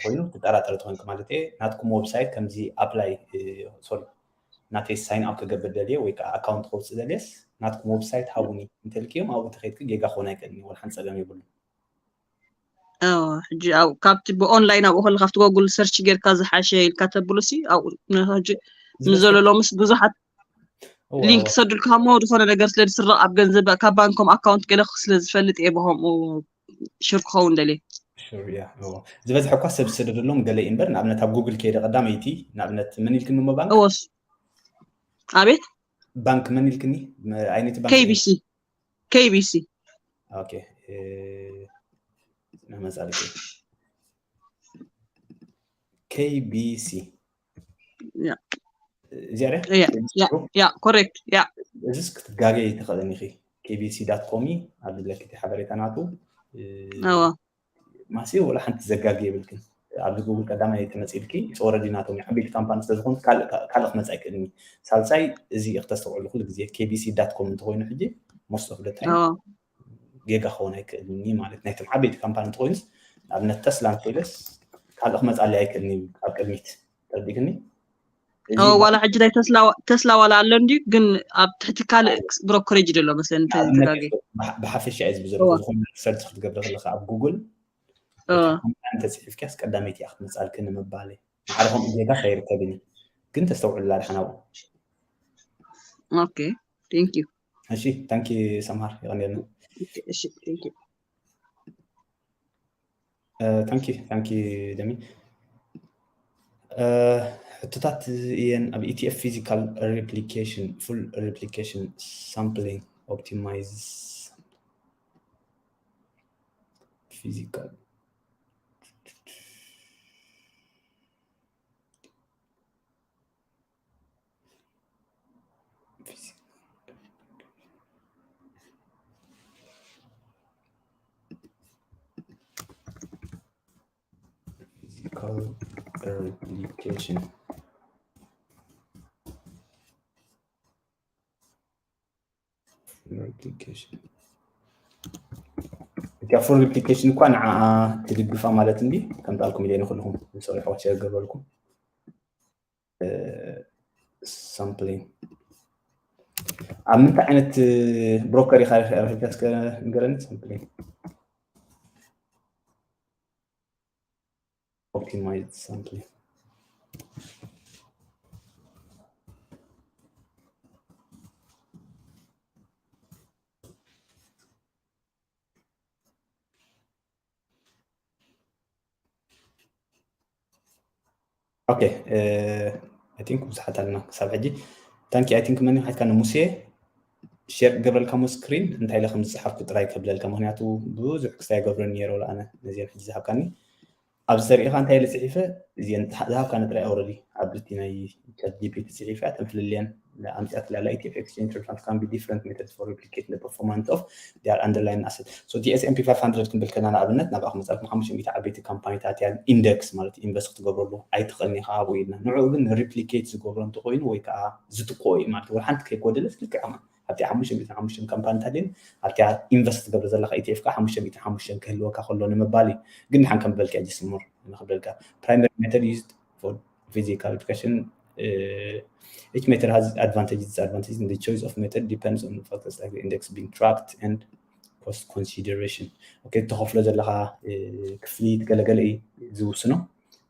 ኮይኑ ትጠራጠሪ ተኾይንኪ ማለት እየ። ናትኩም ዌብሳይት ከምዚ ኣፕላይ፣ እ፣ ሶሪ፣ ናተይ ሳይን ኣውት ክገብር ደልየ ወይ ከዓ ኣካውንት ከውፅእ ደልየስ ናትኩም ዌብሳይት ሃቡኒ እንተልክዮም ኣብኡ ተኸይድክ ጌጋ ክኾን ኣይክእልን እዩ፣ ወላ ሓንቲ ፀገም የብሉን። ሕጂ ካብቲ ብኦንላይን ኣብኡ ከለካ ካብቲ ጎግል ሰርች ጌርካ ዝሓሸ ኢልካ ተብሉ ሲ ኣብኡ ንዘለሎምስ ብዙሓት ሊንክ ሰዱልካ ሞ ዝኾነ ነገር ስለ ዝስረቕ ኣብ ገንዘብ ካብ ባንኮም ኣካውንት ገለ ስለ ዝፈልጥ እየ ብከምኡ ሽር ክኸውን ደልየ። ዝበዝሐ እኳ ሰብ ዝሰደደሎም ገለ እዩ እምበር ንኣብነት ኣብ ጉግል ከይደ ቀዳመይቲ ንኣብነት መን ኢልክኒ እሞ ባንክ እወስ ኣቤት ባንክ መን ኢልክኒ ዓይነት ባንክ KBC KBC ኦኬ መጻልኪ KBC ያ እዚኣ ያ ያ ያ ኮሬክት ያ እዚስ ክትጋገይ ትኽእልን ኢኺ። KBC dot com እዩ ኣብዚ ለኪ እቲ ሓበሬታ ናቱ እወ ማሲ ወላ ሓንቲ ዘጋጊ የብልክን። ኣብዚ ጉግል ቀዳማይ ተመፂልኪ it's already ናቶም ዓበይቲ ካምፓኒ ስለዝኾኑ ካልእ ካልእ ክመፃ ኣይክእልን እዩ። ሳልሳይ እዚ ክተስተውዕሉ ኩሉ ግዜ KBC dot com እንተኮይኑ ሕጂ most of the time እወ ጌጋ ክኸውን ኣይክእልን እዩ ማለት ናይቶም ዓበይቲ ካምፓኒ እንተኮይኑስ ንኣብነት ተስላ እንተኢለስ ካልእ ክመፃለይ ኣይክእልን እዩ ኣብ ቅድሚት ተረዲእክኒ። እዚ እወ ዋላ ሕጂ ናይ ተስላ ተስላ ዋላ ኣሎ እንድዩ ግን ኣብ ትሕቲ ካልእ ብሮከሬጅ ዘሎ መስለኒ እንተ ንኣብነት ተጋጊ ብሓ- ብሓፈሻ እዩ ዝብል ዘለኹ እወ ዝኾነ ሪሰርች ክትገብሪ ከለካ ኣብ ጉግል እወ እንተፅሒፍኪያስ ቀዳመይቲ እያ ክትመፃልኪ ንምባል እዩ። ማዕረ ከምኡ ጌጋ ከይርከብን እዩ ግን ተስተውዕሉላ ድሓን ኣብኡ። ኦኬ thank you እሺ ታንኪ ሰምሃር የቐንየልና። እሺ thank you ታንኪ ታንኪ ደሚ ሕቶታት እየን ኣብ ኢቲኤፍ ፊዚካል ሪፕሊኬሽን ፉል ሪፕሊኬሽን ሳምፕሊንግ ኦፕቲማይዝ ፊዚካል physical replication replication እቲኣ ፉል ሪፕሊኬሽን እኳ ንዓኣ ትድግፋ ማለት እንዲ ከምጣልኩም ኢለ ንክልኹም ዝሰሪሖ ሸር ገበልኩም ሳምፕሊንግ ኣብ ምንታይ ዓይነት ብሮከር ኢኻ ረኺብካ እስከ ንገረኒ ሳምፕሊንግ optimized sampling okay I think ብዙሓት ኣለና ክሳብ ሕጂ thank you I think መን ሓትካ ንሙሴ ሸር ክገብረልካ ሞ ስክሪን እንታይ ኢለ ከም ዝፀሓፍኩ ጥራይ ከብለልካ ምክንያቱ ብዙሕ ክስታይ ገብረን ነይረ ኣነ ነዚን ሕጂ ዝሃብካኒ ኣብዚ ዘሪእኻ እንታይ ኢለ ፅሒፈ እዚን ዝሃብካኒ ጥራይ already ኣብዚ ናይ ቻት ጂፒቲ ፅሒፈ ተንፍልልየን ኣምፅኣትላ ኢትዮጵያ exchange rate transfer can be different methods for replicating the performance of their underlying asset so እቲ S and P five hundred ክንብል ከለና ንኣብነት ናብኣ ክመፃልኩም ሓሙሽተ ሚእቲ ዓበይቲ ካምፓኒታት እያ ኢንደክስ ማለት ኢንቨስት ክትገብረሉ ኣይትኽእልን ኢኻ ኣብኡ ኢልና ንዕኡ ግን ሪፕሊኬት ዝገብሮ እንተኮይኑ ወይ ከዓ ዝጥቅኦ እዩ ማለት ወላ ሓንቲ ከይጎደለት ልክዕ ኣብቲ ሓሙሽተ ሚእቲ ሓሙሽተ ካምፓኒታት ድን ኣብቲ ኢንቨስት ትገብር ዘለካ ኢቲኤፍ ከዓ ሓሙሽተ ሚእቲ ሓሙሽተ ክህልወካ ከሎ ንምባል እዩ ግን ድሓን ከም በልኪ ሕጂ ስሙር ንክብለልካ primary method used for physical education uh, each method has advantages disadvantages and the choice of method depends on factors like the index being tracked and cost consideration okay ተኸፍሎ ዘለካ ክፍሊት ገለገለ እዩ ዝውስኖ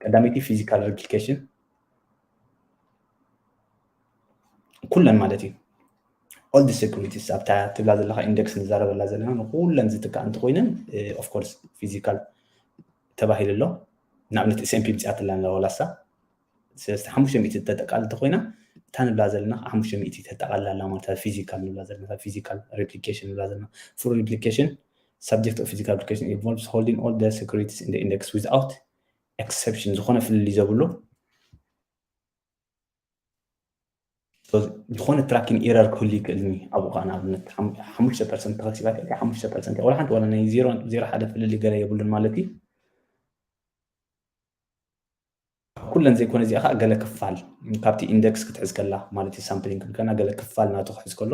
ቀዳመይቲ ፊዚካል ሪፕሊኬሽን ኩለን ማለት እዩ all the securities ኣብታ ትብላ ዘለካ ኢንደክስ ንዛረበላ ዘለና ንኩለን ዝትካእ እንተኮይነን of course physical ተባሂሉ ኣሎ ንኣብነት S and P ምፅኣትላ ኣለዋ ላሳ ስለዚ ሓሙሽተ ሚእቲ ተጠቃልል እንተኮይና እታ ንብላ ዘለና ሓሙሽተ ሚእቲ ተጠቃልል ኣላ ማለት ፊዚካል ንብላ ዘለና ፊዚካል ሪፕሊኬሽን ንብላ ዘለና full replication subject of physical replication involves holding all the securities in the index without exception ዝኾነ ፍልልይ ዘብሉ ዝኾነ tracking error ክህሉ ይክእል እዩ ኣብኡ ከዓ ንኣብነት ሓሙሽተ ፐርሰንት ተኸሲባ ከ ሓሙሽተ ፐርሰንት ወላ ሓንቲ ወላ ናይ ዜሮ ዜሮ ሓደ ፍልልይ ገለ የብሉን ማለት እዩ ኩለን ዘይኮነ እዚኣ ከዓ ገለ ክፋል ካብቲ ኢንደክስ ክትሕዝ ከላ ማለት እዩ ሳምፕሊንግ ክብል ከና ገለ ክፋል ናቱ ክሕዝ ከሎ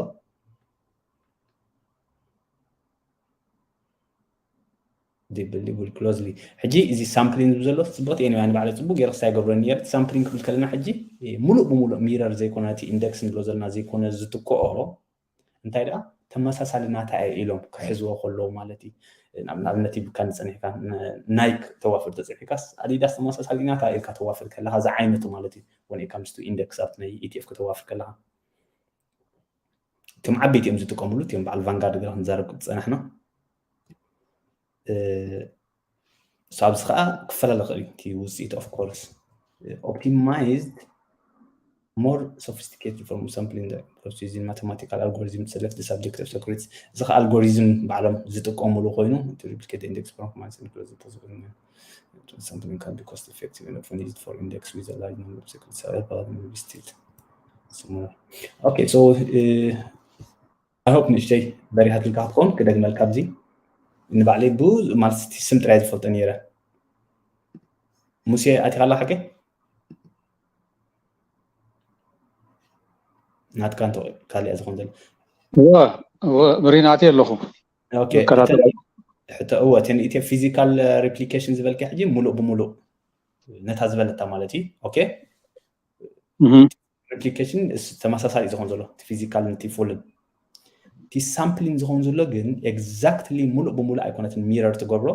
Will closely ሕጂ እዚ ሳምፕሊንግ ዝብ ዘሎ ጽቡቅ እየ ንባዕለ ጽቡቅ ገይረ ክሳይ ገብረኒ እየ ሳምፕሊንግ ክብል ከለና ሕጂ ሙሉእ ብሙሉእ ሚረር ዘይኮነ እቲ ኢንደክስ ንብሎ ዘለና ዘይኮነ ዝትክኦ እንታይ ደኣ ተመሳሳሊ ናታ እየ ኢሎም ክሕዝዎ ከለዉ ማለት እዩ። ንኣብነት ይብካ ንጸኒሕካ ናይክ ተዋፍር ተጸኒሕካስ ኣዲዳስ ተመሳሳሊ ናታ ኢልካ ተዋፍር ከለካ ዝዓይነቱ ማለት እዩ። ወን ኢት ካምስ ቱ ኢንደክስ ኣብቲ ናይ ኢቲኤፍ ከተዋፍር ከለካ እቶም ዓበይቲ እዮም ዝጥቀምሉ እቲኦም በዓል ቫንጋርድ ገለ ክንዛረብ ዝጸናሕና ኣብዚ ከዓ ክፈላለ ክእል እዩ እቲ ውፅኢት of course optimized more sophisticated from sampling the process using mathematical algorithm to select the subject of secrets እዚ ከዓ ኣልጎሪዝም ባዕሎም ዝጥቀምሉ ኮይኑ to replicate the index performance and close the possible sampling can be cost effective and often used for index with a large number of secrets however still okay so I hope ንእሽተይ በሪሃትልካ ክትከውን ክደግመልካ ኣብዚ ንባዕለይ ብ ማለት ስም ጥራይ ዝፈልጦ ነይረ ሙሴ ኣቲኻ ኣላ ሓቂ ናትካ እንተ ካሊኣ ዝኾን ዘሎ ሪናቴ ኣለኹ ሕቶ እወ ቴን ኢትዮ ፊዚካል ሪፕሊኬሽን ዝበልካ ሕጂ ሙሉእ ብሙሉእ ነታ ዝበለታ ማለት እዩ ኦኬ ሪፕሊኬሽን ተመሳሳሊ ዝኾን ዘሎ እቲ ፊዚካል ነቲ ፉልን እቲ ሳምፕሊን ዝኾን ዘሎ ግን ኤግዛክትሊ ሙሉእ ብሙሉእ ኣይኮነትን ሚረር ትገብሮ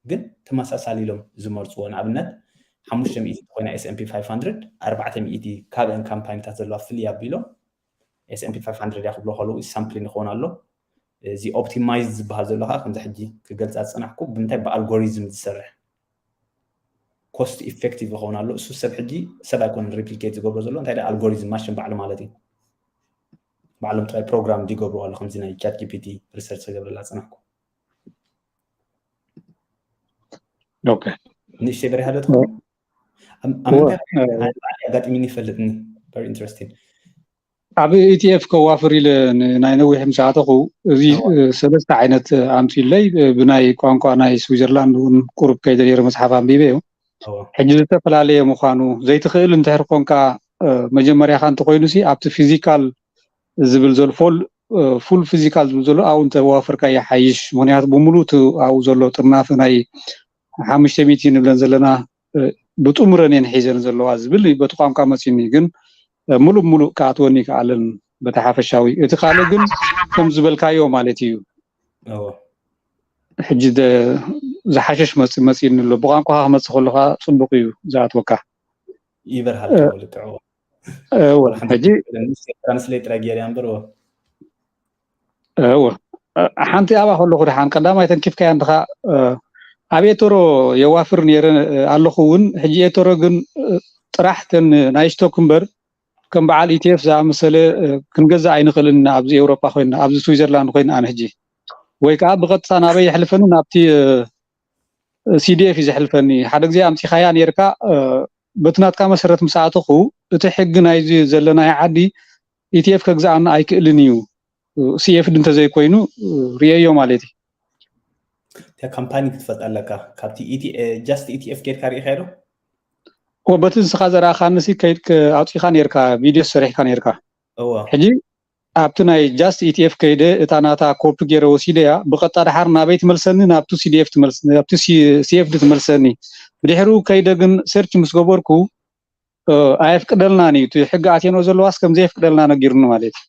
ግን ተመሳሳሊ ኢሎም ዝመርፅዎ ንኣብነት ሓሙሽተ ሚእቲ ኮይና S&P five hundred ኣርባዕተ ሚእቲ ካብአን ካምፓኒታት ዘለዋ ፍልይ ኣቢሎም S&P five hundred እያ ክብሎ ከለዉ ሳምፕሊን ይኸውን ኣሎ እዚ ኦፕቲማይዝ ዝበሃል ዘሎ ከዓ ከምዚ ሕጂ ክገልፃ ዝፀናሕኩ ብምንታይ ብኣልጎሪዝም ዝሰርሕ ኮስት ኢፌክቲቭ ይኸውን ኣሎ እሱ ሰብ ሕጂ ሰብ ኣይኮነን ሪፕሊኬት ዝገብሮ ዘሎ እንታይ ኣልጎሪዝም ማሽን ባዕሉ ማለት እዩ ባዕሎም ጥራይ ፕሮግራም ይገብሩ ኣሎ ከምዚ ናይ ቻት ጂፒቲ ሪሰርች ዝገብረላ ዝፀናሕኩ ኦኬ ንእሽተይ በሪሃ ዶ ኣጋጢሚኒ ይፈልጥኒ very interesting ኣብ ኢቲኤፍ ከዋፍር ኢለ ናይ ነዊሕ ምስ ኣተኹ እዚ ሰለስተ ዓይነት ኣምፅኡለይ ብናይ ቋንቋ ናይ ስዊዘርላንድ እውን ቁሩብ ከይደ ነይረ መፅሓፍ ኣንቢበ እዩ ሕጂ ዝተፈላለየ ምዃኑ ዘይትኽእል እንድሕር ኮንካ መጀመርያኻ እንተኮይኑ ሲ ኣብቲ ፊዚካል ዝብል ዘሎ ፎል ፉል ፊዚካል ዝብል ዘሎ ኣብኡ እንተዋፈርካ ይሓይሽ ምክንያቱ ብምሉእ እቲ ኣብኡ ዘሎ ጥርናፊ ናይ ሓሙሽተ ሚእቲ ንብለን ዘለና ብጥሙረን እየን ሒዘን ዘለዋ ዝብል በቲ ቋንቋ መፂኒ ግን ሙሉእ ሙሉእ ክኣትወኒ ይከኣልን በቲ ሓፈሻዊ እቲ ካልእ ግን ከም ዝበልካዮ ማለት እዩ ሕጂ ዝሓሸሽ መፂ መፂኒ ኣሎ ብቋንቋ ክመፅእ ከለካ ፅቡቅ እዩ ዝኣትወካ ይበርሃልካ ልክዕዎ ሕጂ ትራንስሌት ጥራይ ገይርያ እምበር እወ ሓንቲ ኣብኣ ከለኹ ደሓን ቀዳማይ ተንኪፍካያ እንድኻ ኣብ ኤቶሮ የዋፍር ነይረ ኣለኹ እውን ሕጂ ኤቶሮ ግን ጥራሕ ተን ናይ ስቶክ እምበር ከም በዓል ኢቲኤፍ ዝኣመሰለ ክንገዛ ኣይንኽእልን ኣብዚ ኤውሮጳ ኮይና ኣብዚ ስዊዘርላንድ ኮይና ኣነ ሕጂ ወይ ከዓ ብቐጥታ ናበይ የሕልፈኒ ናብቲ ሲዲኤፍ እዩ ዘሕልፈኒ ሓደ ግዜ ኣምፂኻያ ነይርካ በቲ ናትካ መሰረት ምስ ኣተኹ እቲ ሕጊ ናይዚ ዘለናዮ ዓዲ ኢቲኤፍ ከግዝኣና ኣይክእልን እዩ ሲኤፍዲ እንተዘይኮይኑ ርእየዮ ማለት እዩ እታ ካምፓኒ ክትፈልጥ ኣለካ ካብቲ ጃስት ኢቲኤፍ ጌርካ ርኢኻዮ ዶ በቲ ንስኻ ዘረኣኻንሲ ከይድ ኣውፂኻ ነርካ ቪድዮ ሰሪሕካ ነርካ እወ ሕጂ ኣብቲ ናይ ጃስት ኢቲኤፍ ከይደ እታ ናታ ኮፒ ገይረ ወሲደያ ብቐጣ ድሓር ናበይ ትመልሰኒ ናብቲ ሲዲኤፍ ትመልስ ናብቲ ሲኤፍዲ ትመልሰኒ ብድሕሪኡ ከይደ ግን ሰርች ምስ ገበርኩ ኣየፍቅደልናን እዩ እቲ ሕጊ ኣቴኖ ዘለዋስ ከም ዘየፍቅደልና ነጊሩኒ ማለት እዩ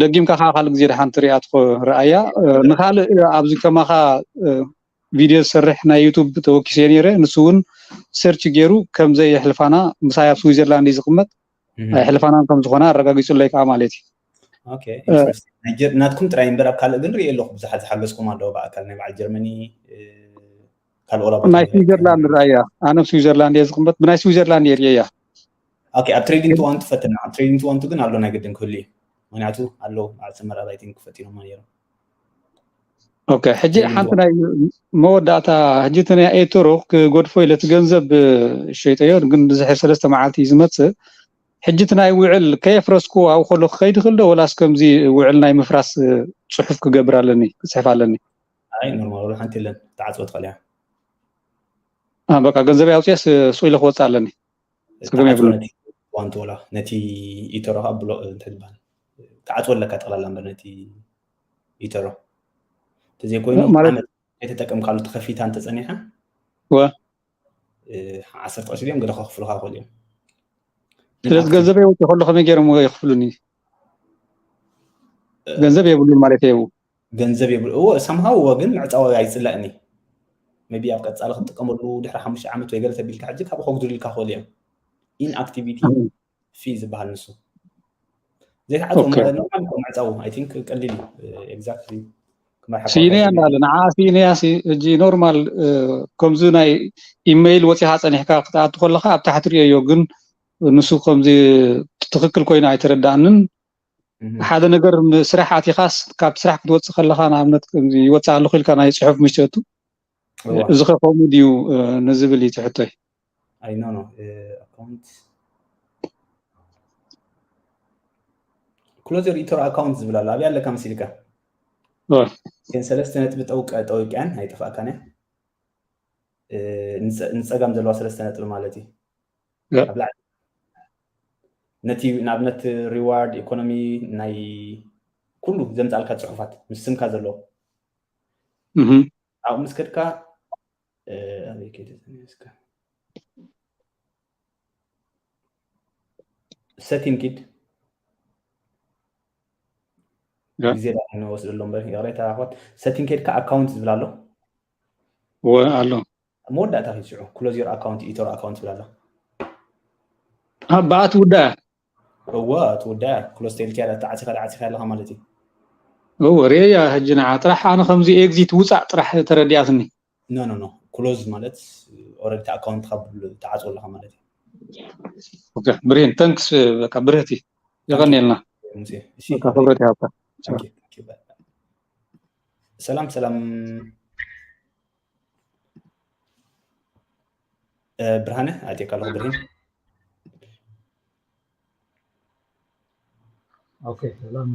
ደጊምካ ከዓ ካልእ ግዜ ድሓንቲ ሪኣ ትኾ- ረኣያ ንካልእ ኣብዚ ከማኻ ቪድዮ ዝሰርሕ ናይ ዩቱብ ተወኪሰ ነይረ ንሱ እውን ሰርች ገይሩ ከምዘይ የሕልፋና ምሳይ ኣብ ስዊዘርላንድ እዩ ዝቕመጥ ኣይሕልፋናን ከም ዝኾነ ኣረጋጊፁለይ ከዓ ማለት እዩ ናትኩም ጥራይ እምበር ኣብ ካልእ ግን ሪኤ ኣለኹ ብዙሓት ዝሓገዝኩም ኣለዉ ብኣካል ናይ በዓል ጀርመኒ ካልኦላ ናይ ስዊዘርላንድ ርኣያ ኣነ ኣብ ስዊዘርላንድ እየ ዝቕመጥ ብናይ ስዊዘርላንድ እየ ርእየያ ኣብ ትሬዲንግ ዋን ትፈትና ኣብ ትሬዲንግ ዋን ግን ኣሎ ናይ ግድን ክህሉ እዩ ምክንያቱ ኣለዉ በዓል ሰመር ኣባይቲን ክፈትኖማ ነይሮም ኦኬ ሕጂ ሓንቲ ናይ መወዳእታ ሕጂ እቲ ናይ ኤቶሮ ክገድፎ ኢለ እቲ ገንዘብ ሸይጠዮ ግን ዝሕር ሰለስተ መዓልቲ እዩ ዝመፅእ ሕጂ እቲ ናይ ውዕል ከየፍረስኩ ኣብኡ ከሎ ክኸይድ ይኽእል ዶ ወላስ ከምዚ ውዕል ናይ ምፍራስ ፅሑፍ ክገብር ኣለኒ ክፅሕፍ ኣለኒ ኣይ ኖርማል ወላ ሓንቲ የለን ተዓፅወ ትኽእል እያ በቃ ገንዘብ ኣውፅኤስ ሱቕ ኢለ ክወፅእ ኣለኒ ጸገም የብሉ ዋንት ወላ ነቲ ኢተሮ ብሎ እንታይ ዝበሃል ክዓፅወለካ ጠቕላላ እምበር ነቲ ኢተሮ ተዘይኮይኑ ማለት- ዓመት ከይተጠቀምካሉ ተኸፊታ እንተፀኒሓ ወ እ፣ ዓሰርተ ቅርሺ ድዮም ገለ ከኽፍሉካ ይኽእሉ እዮም። ስለዚ ገንዘብ የውፅእ ከሎ ከመይ ገይሮም የኽፍሉኒ? ገንዘብ የብሉን ማለት እዩ። ገንዘብ የብሉ እዎ ሳምሃው እዎ ግን ምዕፃው ኣይፅላእኒ ቢ ኣብ ቀፃሊ ክትጥቀመሉ ድሕሪ ሓሙሽተ ዓመት ወይ ገለ ተቢልካ ሕጂ ካብኡ ከጉድልልካ ክኽእሉ እዮም። ኢንኣክቲቪቲ ፊ ዝበሃል ንሱ ዘይተዓፀው ኦኬ። ማለት ኖርማል እኮ ምዕፃው ኣይ ቲንክ ቀሊል እዩ። ኤግዛክትሊ ክመርሓ ሲኢነያ እንዳለ ንዓ ሲኢነያ ሲ- ሕጂ ኖርማል እ፣ ከምዚ ናይ ኢሜይል ወፂኻ ፀኒሕካ ክትኣቱ ከለካ ኣብ ታሕቲ ርእዮ ግን ንሱ ከምዚ ትክክል ኮይኑ ኣይተረዳእንን። ሓደ ነገር ም- ስራሕ ኣቲኻስ ካብ ስራሕ ክትወፅእ ከለካ ንኣብነት ከምዚ ይወፅእ ኣለኩ ኢልካ ናይ ፅሑፍ ምሽ ትእቱ እዋ እዚ ከ ከምኡ ድዩ እ፣ ንዝብል እዩ ትሕቶይ። ኣይ ኖ ኖ ኣካውንት ክሎዝ ዮር ኢቶር ኣካውንት ዝብል ኣሎ ኣብይ ኣለካ መሲልካ ኦ፣ እተን ሰለስተ ነጥቢ ጠውቀ ጠዊቀን ኣይጠፋእካን እያ እ፣ ንፀ- ንፀጋም ዘለዋ ሰለስተ ነጥቢ ማለት እዩ ያ። ኣብ ላዕሊ ነቲ ንኣብነት ሪዋርድ ኢኮኖሚ ናይ ኩሉ ዘምፃልካ ፅሑፋት ምስ ስምካ ዘለዎ እህ፣ ኣብኡ ምስ ከድካ እ፣ ኣበይ ከይደ ዘኒስካ ሰቲን ኪድ ያ። ግዜ ዳ ንወስደሉ እምበር ይቕሬታ ኣሕዋት ሰቲን ከድካ ኣካውንት ዝብል ኣሎ ወ ኣሎ መወዳእታ ኪድ ሽዑ ክሎዝ ዮር ኣካውንት ኢቶር ኣካውንት ዝብል ኣሎ ኣብ ብኣት ውዳ እወ ትውዳ ክሎዝ ተልኪያ ተዓፂኻ ተዓፂኻ ኣለካ ማለት እዩ እወ ርእያ ሕጂ ንዓ ጥራሕ ኣነ ከምዚ ኤግዚት ውፃእ ጥራሕ ተረዲኣትኒ ኖ ኖ ኖ ክሎዝ ማለት ኦረዲ ኣካውንት ካብ ተዓፅወ ኣለካ ማለት እዩ ኦኬ፣ ብሬን ተንክስ በቃ ብርህቲ የቐንየልና ሙሴ እሺ በቃ ክብረት ይሃብካ Thank you, thank you. ሰላም ሰላም እ፣ ብርሃነ ኣእትየካ ኣለኹ ብርሂን ኦኬ ሰላም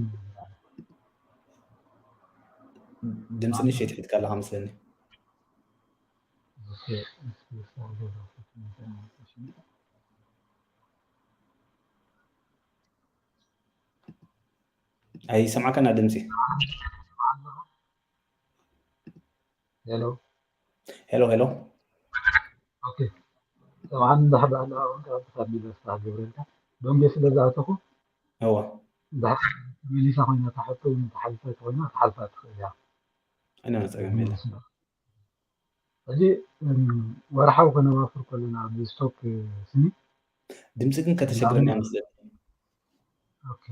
ድምፂ ንእሽተይ ትሒትካ ኣለካ መስለኒ ኦኬ ኣይሰማዕካና ድምፂ ሄሎ ሄሎ ሄሎ ኦኬ ሰብዓን እንዳሕዳ ኣለዋ እውን ካብ ካብ ቢዝነስ ካብ ግብረልካ ደንጎ ስለ ዝኣተኹ እዋ እንድሕር ተመሊሳ ኮይና እታ ሕቶ እውን ተሓልፈ ኮይና ክትሓልፋ ትኽእል እያ ኣይነ ጸገም የለ ሕጂ እም፣ ወርሓዊ ከነዋፍር ከለና ብስቶክ ስኒ ድምፂ ግን ከተሸግረኒ መስለኒ ኦኬ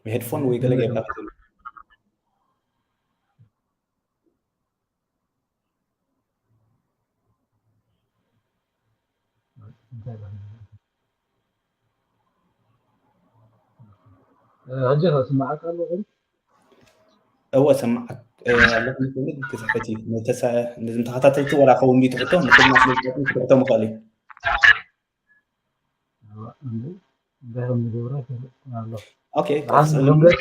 ብሄድፎን ወይ ገለ ጌርካ ክትብል እንታይ ይበሃል? እ፣ ሕጂ ከስምዓካ ኣለኹ። እወ ሰማዓክ ኣለኹ ክብል ክስሕት እዩ ነቶም ተኸታተልቲ ወላ ከውን ቢትሕቶ ንክልና ስለዝጠቅም ክትሕቶ ምኽእል እዩ እዋ፣ እንዴ፣ እንታይ ከም ዝገብራ ይፈልጥ ኣሎ። ኦኬ ብርሃን ቀጽል ዘንበል።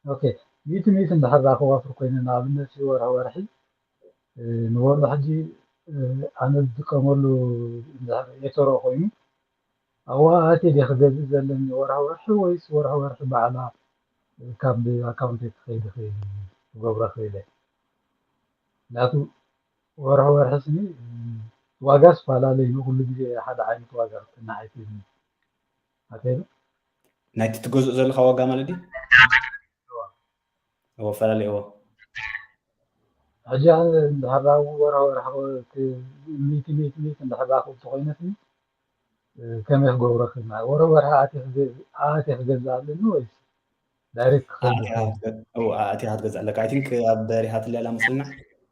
ኦኬ፣ ሚእቲ ሚእቲ እንድሕር ዳኣ ከዋፍር ኮይነ ንኣብነት ወርሒ ወርሒ እ፣ ንወርሒ ሕጂ እ፣ ኣነ ዝጥቀመሉ እንድሕር ኤቶሮ ኮይኑ ኣብኡ ኣቴ ድየ ክገዝእ ዘለኒ ወርሒ ወርሒ ወይስ ወርሒ ወርሒ ባዕላ ካብ ኣካውንተይ ትኸይድ ክገብራ ክእል እየ? ምክንያቱ ወርሒ ወርሒ ስኒ ዋጋ ዝፈላለዩ ኩሉ ግዜ ሓደ ዓይነት ዋጋ ክትናዓይት ኣቴ ናይቲ ትገዝኦ ዘለካ ዋጋ ማለት ድዩ እዎ ፈላለዩ እዎ ሕጂ ኣነ እንድሕር ወርሒ ወርሒ ሚእቲ ሚእቲ ሚእቲ እንድሕር ክእቱ ኮይነትኒ ከመይ ክገብሮ ክልና ወርሒ ወርሒ ኣቴ ክገዝእ ኣለኒ ወይስ ዳይሬክት ክኸድ ኣእቲኻ ክትገዝእ ኣለካ ኣይ ቲንክ ኣብ ሪሃ ትለላ መስልና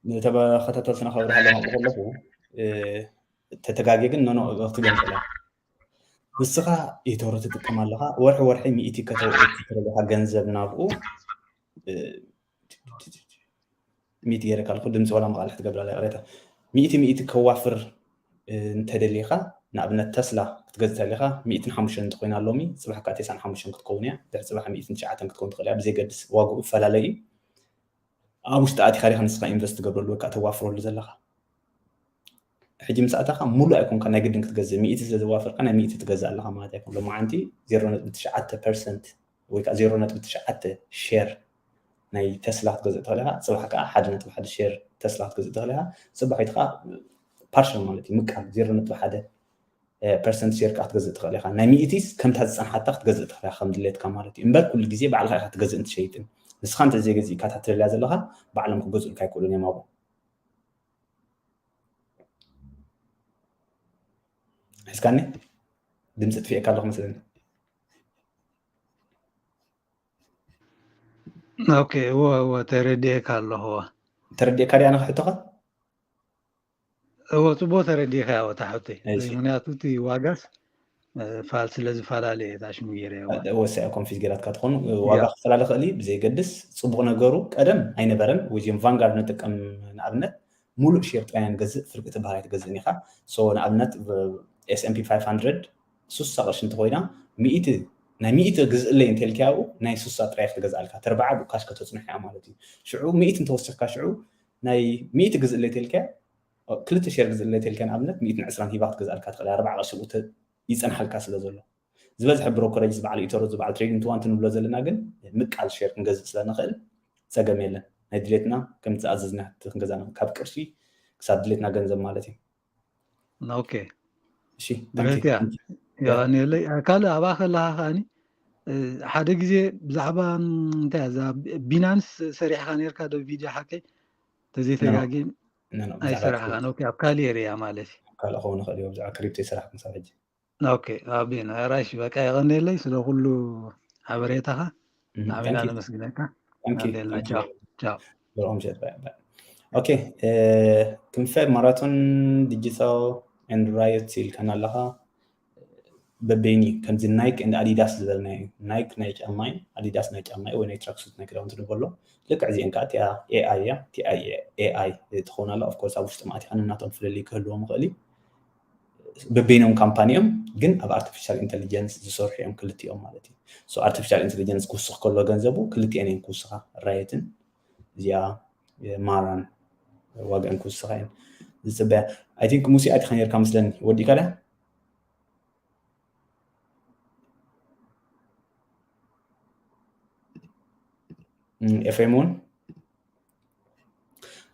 ንተኸታተልትና ከብርሃሎም ኣብኡ ከለኹ ተተጋጌ ግን ኖኖ ክትገምጠላ ንስኻ ኢቶሮ ትጥቀም ኣለኻ ወርሒ ወርሒ ሚእቲ ከተውዕል ትረለካ ገንዘብ ናብኡ ሚእቲ ገይረካ ኣለኹ ድምፂ ዋላ መቃልሕ ትገብር ኣላ ይቅሬታ ሚእቲ ሚእቲ ከዋፍር እንተደሊኻ ንኣብነት ተስላ ክትገዝእ ተሊኻ ሚእትን ሓሙሽተን እንተኮይና ሎሚ ፅባሕ ከዓ ተስዓን ሓሙሽተን ክትከውን እያ ድሕሪ ፅባሕ ሚእትን ትሽዓተን ክትከውን ትኽእል እያ ብዘይገድስ ዋግኡ እፈላለዩ እዩ ኣብ ውሽጢ ኣቲኻ ዲኻ ንስኻ ኢንቨስት ትገብረሉ ወይ ከዓ ተዋፍረሉ ዘለኻ ሕጂ ምስ ኣተኻ ሙሉእ ኣይኮንካ ናይ ግድን ክትገዝእ ሚእቲ ስለ ዘዋፈርካ ናይ ሚእቲ ትገዝእ ኣለኻ ማለት ኣይኮን ሎማዓንቲ ዜሮ ነጥቢ ትሽዓተ ፐርሰንት ወይ ከዓ ዜሮ ነጥቢ ትሽዓተ ሼር ናይ ተስላ ክትገዝእ ትኽእል ኢኻ። ጽባሕ ከዓ ሓደ ነጥቢ ሓደ ሸር ተስላ ክትገዝእ ትኽእል ኢኻ። ጽባሒቱ ከዓ ፓርሻል ማለት እዩ፣ ምቃል ዜሮ ነጥቢ ሓደ ፐርሰንት ሸር ከዓ ክትገዝእ ትኽእል ኢኻ። ናይ ሚእቲስ ከምታ ዝጸንሓታ ክትገዝእ ትኽእል ኢኻ ከም ድሌትካ ማለት እዩ። እምበር ኩሉ ግዜ ባዕልኻ ኢኻ ትገዝእን ትሸይጥን። ንስኻ እንተዘይገዚእካ እታ ትደልያ ዘለኻ ባዕሎም ክገዝኡልካ ኣይክእሉን እዮም ኣብኡ። ሒዝካኒ? ድምፂ ጥፊኤካ ኣለኹ መስለኒ። ኦኬ፣ እወ እወ፣ ተረዲኤካ ኣለኹ። እወ ተረዲኤካ ድያ ንኽሕቶኻ? እወ፣ ጽቡቕ ተረዲእካ ያወ ታሕተይ። እሺ። ምክንያቱ እቲ ዋጋስ እ፣ ፋል ስለ ዝፈላለየ እየ ታሽሙ ገይረ ያወ። ወሳኢ ኮንፊዝ ገይራትካ ትኾኑ ዋጋ ያ። ክፈላለ ክእል እዩ ብዘይገድስ፣ ጽቡቕ ነገሩ ቀደም ኣይነበረን። ወዚም ቫንጋርድ ንጥቀም ንኣብነት፣ ሙሉእ ሼር ጥራይ ንገዝእ፣ ፍርቂ ትበሃል ኣይትገዝእን ኢኻ። So ንኣብነት S&P five hundred ሱሳ ቅርሺ እንተኮይና፣ ሚእቲ ናይ ሚእቲ ግዝእለይ እንተልክያ ኣብኡ ናይ ሱሳ ጥራይ ክትገዝኣልካ፣ ተርባዓ ብካሽ ከተጽንሖ እያ ማለት እዩ። ሽዑ ሚእቲ እንተወሲኽካ፣ ሽዑ ናይ ሚእቲ ግዝእለይ ተልክያ፣ ክልተ ሼር ግዝእለይ ተልክያ ንኣብነት ሚእትን ዕስራን ሂባ ክትገዝኣልካ ትኽእል እያ፣ ኣርባዓ ቅርሺ ኣብኡ ተ- ይጸንሓልካ ስለ ዘሎ። ዝበዝሐ ብሮከረጅ ዝበዓል ኢቶሮ ዝበዓል ትሬዲንግ ትዋንቲ ንብሎ ዘለና ግን ምቃል ሼር ክንገዝእ ስለ ንኽእል ጸገም የለን። ናይ ድሌትና ከም ዝኣዘዝና ክንገዛ ንኽእል። ካብ ቅርሺ ክሳብ ድሌትና ገንዘብ ማለት እዩ። ኦኬ እሺ ድሕሪት እያ። የቐንየለይ። ካልእ ኣብኣ ከለኻ ከኣኒ እ፣ ሓደ ግዜ ብዛዕባ ም፣ እንታይ እያ እዛ ቢናንስ ሰሪሕካ ነርካ ዶ ቪድዮ ሓቀይ? ተዘይተጋጊም ብዛዕባ ኣይሰራሕካን። ኦኬ ኣብ ካሊእ ርያ ማለት እዩ። ካልእ ክኸውን ይኽእል እዩ። ብዛዕባ ክሪፕቶ ይሰራሕ ክሳብ ሕጂ። ኦኬ ኣብ ቢናንስ በቃ የቐንየለይ ስለ ኩሉ ሓበሬታኻ። እም፣ ብጣዕሚ ኢና thank you። ነመስግነካ። Thank you. ኣደልና Thank you. ቻው ቻው። ብርኦም ሸት ባይ ባይ። ኦኬ እ፣ ክንፈ ማራቶን ዲጂታል ኤንድ ራዮት ኢልካና ኣለኻ። በበይኒ ከምዚ ናይክ ኤንድ ኣዲዳስ ዝበልናዮ፣ ናይክ ናይ ጫማ እዩ፣ ኣዲዳስ ናይ ጫማ እዩ፣ ወይ ናይ ትራክሱት ናይ ክዳውንቲ ንበሎ። ልክዕ እዚአን ከዓ እቲኣ ኤኣይ እያ። እቲኣ ኤኣይ ትኸውን ኣላ። ኦፍኮርስ ኣብ ውሽጢ ማእቲኻ ንናቶም ፍልልይ ክህልዎም ይኽእል እዩ። በበይኖም ካምፓኒ እዮም፣ ግን ኣብ ኣርቲፊሻል ኢንተሊጀንስ ዝሰርሑ እዮም ክልቲኦም ማለት እዩ። So ኣርቲፊሻል ኢንተሊጀንስ ክውስኽ ከሎ ገንዘቡ ክልቲኤን እዮም ክውስኻ፣ ራየትን እዚኣ ማራን ዋጋን ክውስኻ እየን ዝፅበያ። I think ሙሴ ኣቲኻ ነርካ መስለኒ፣ ወዲእካ ዳ? እም፣ ኤፍሬም እውን?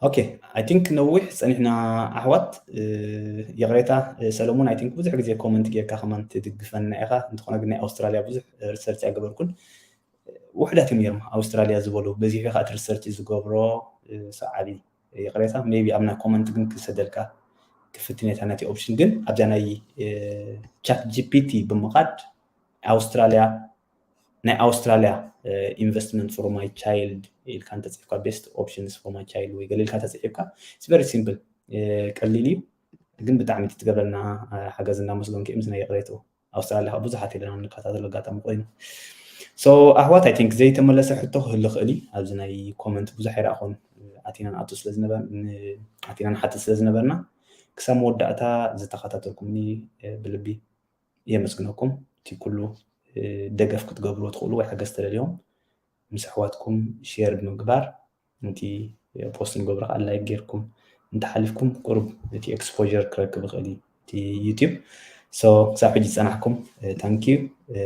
ኦኬ፣ I think ነዊሕ ጸኒሕና ኣሕዋት። እ፣ ይቕሬታ፣ እ፣ ሰለሙን፣ I think ብዙሕ ግዜ ኮመንት ጌርካ ከማን ትድግፈና ኢኻ። እንተኾነ ግን ናይ ኣውስትራልያ ብዙሕ ሪሰርች ኣይገበርኩን። ውሑዳት እዮም ነይሮም ኣውስትራልያ ዝበሉ፣ በዚሑ ከዓ እቲ ሪሰርች ዝገብሮ፣ እ፣ ሰዓቢ። ይቕሬታ፣ ሜቢ ኣብ ናይ ኮመንት ግን ክሰደልካ ክፍትን እየ ነቲ ኦፕሽን። ግን ኣብዛ ናይ፣ እ፣ ቻት ጂ ፒ ቲ ብምኻድ ኣውስትራልያ፣ ናይ ኣውስትራልያ፣ እ፣ ኢንቨስትመንት for my child ኢልካ እንተጽሒፍካ፣ ቤስት ኦፕሽንስ for my child ወይ ገለ ኢልካ እንተጽሒፍካ፣ it's very simple፣ እ፣ ቀሊል እዩ። ግን ብጣዕሚ እቲ ትገብረልና፣ እ፣ ሓገዝ እናመስገንኩ እዮም። ዝና ይቕሬቱ ኣውስትራልያ ከዓ ብዙሓት ኢለና እንከታተሎ ኣጋጣሚ ኮይኑ። So ኣሕዋት፣ I think ዘይተመለሰ ሕቶ ክህሉ ክእል እዩ። ኣብዚ ናይ ኮመንት ብዙሕ ኣይረኣኹን። ኣቲና ንኣቱ ስለ ዝነበር-፣ ን-፣ ኣቲና ንሓትት ስለ ዝነበርና፣ ክሳብ መወዳእታ ዝተኸታተልኩምኒ፣ እ፣ ብልቢ የመስግነኩም። እቲ ኩሉ፣ እ፣ ደገፍ ክትገብርዎ ትኽእሉ ወይ ሓገዝ ተደልዮም ምስ ኣሕዋትኩም ሼር ብምግባር፣ ነቲ ፖስት ንገብሮ ከዓ ላይክ ጌርኩም እንተሓሊፍኩም፣ ቁሩብ እቲ ኤክስፖዠር ክረክብ ይኽእል እዩ እቲ ዩቲዩብ። So ክሳብ ሕጂ ዝጸናሕኩም፣ እ፣ ታንክ ዩ። እ፣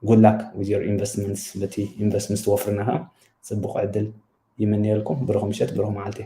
good luck with your investments። በቲ ኢንቨስትመንት ትወፍርና ከዓ ጽቡቕ ዕድል ይምነየልኩም። ብሩኽ ምሸት፣ ብሩኽ መዓልቲ።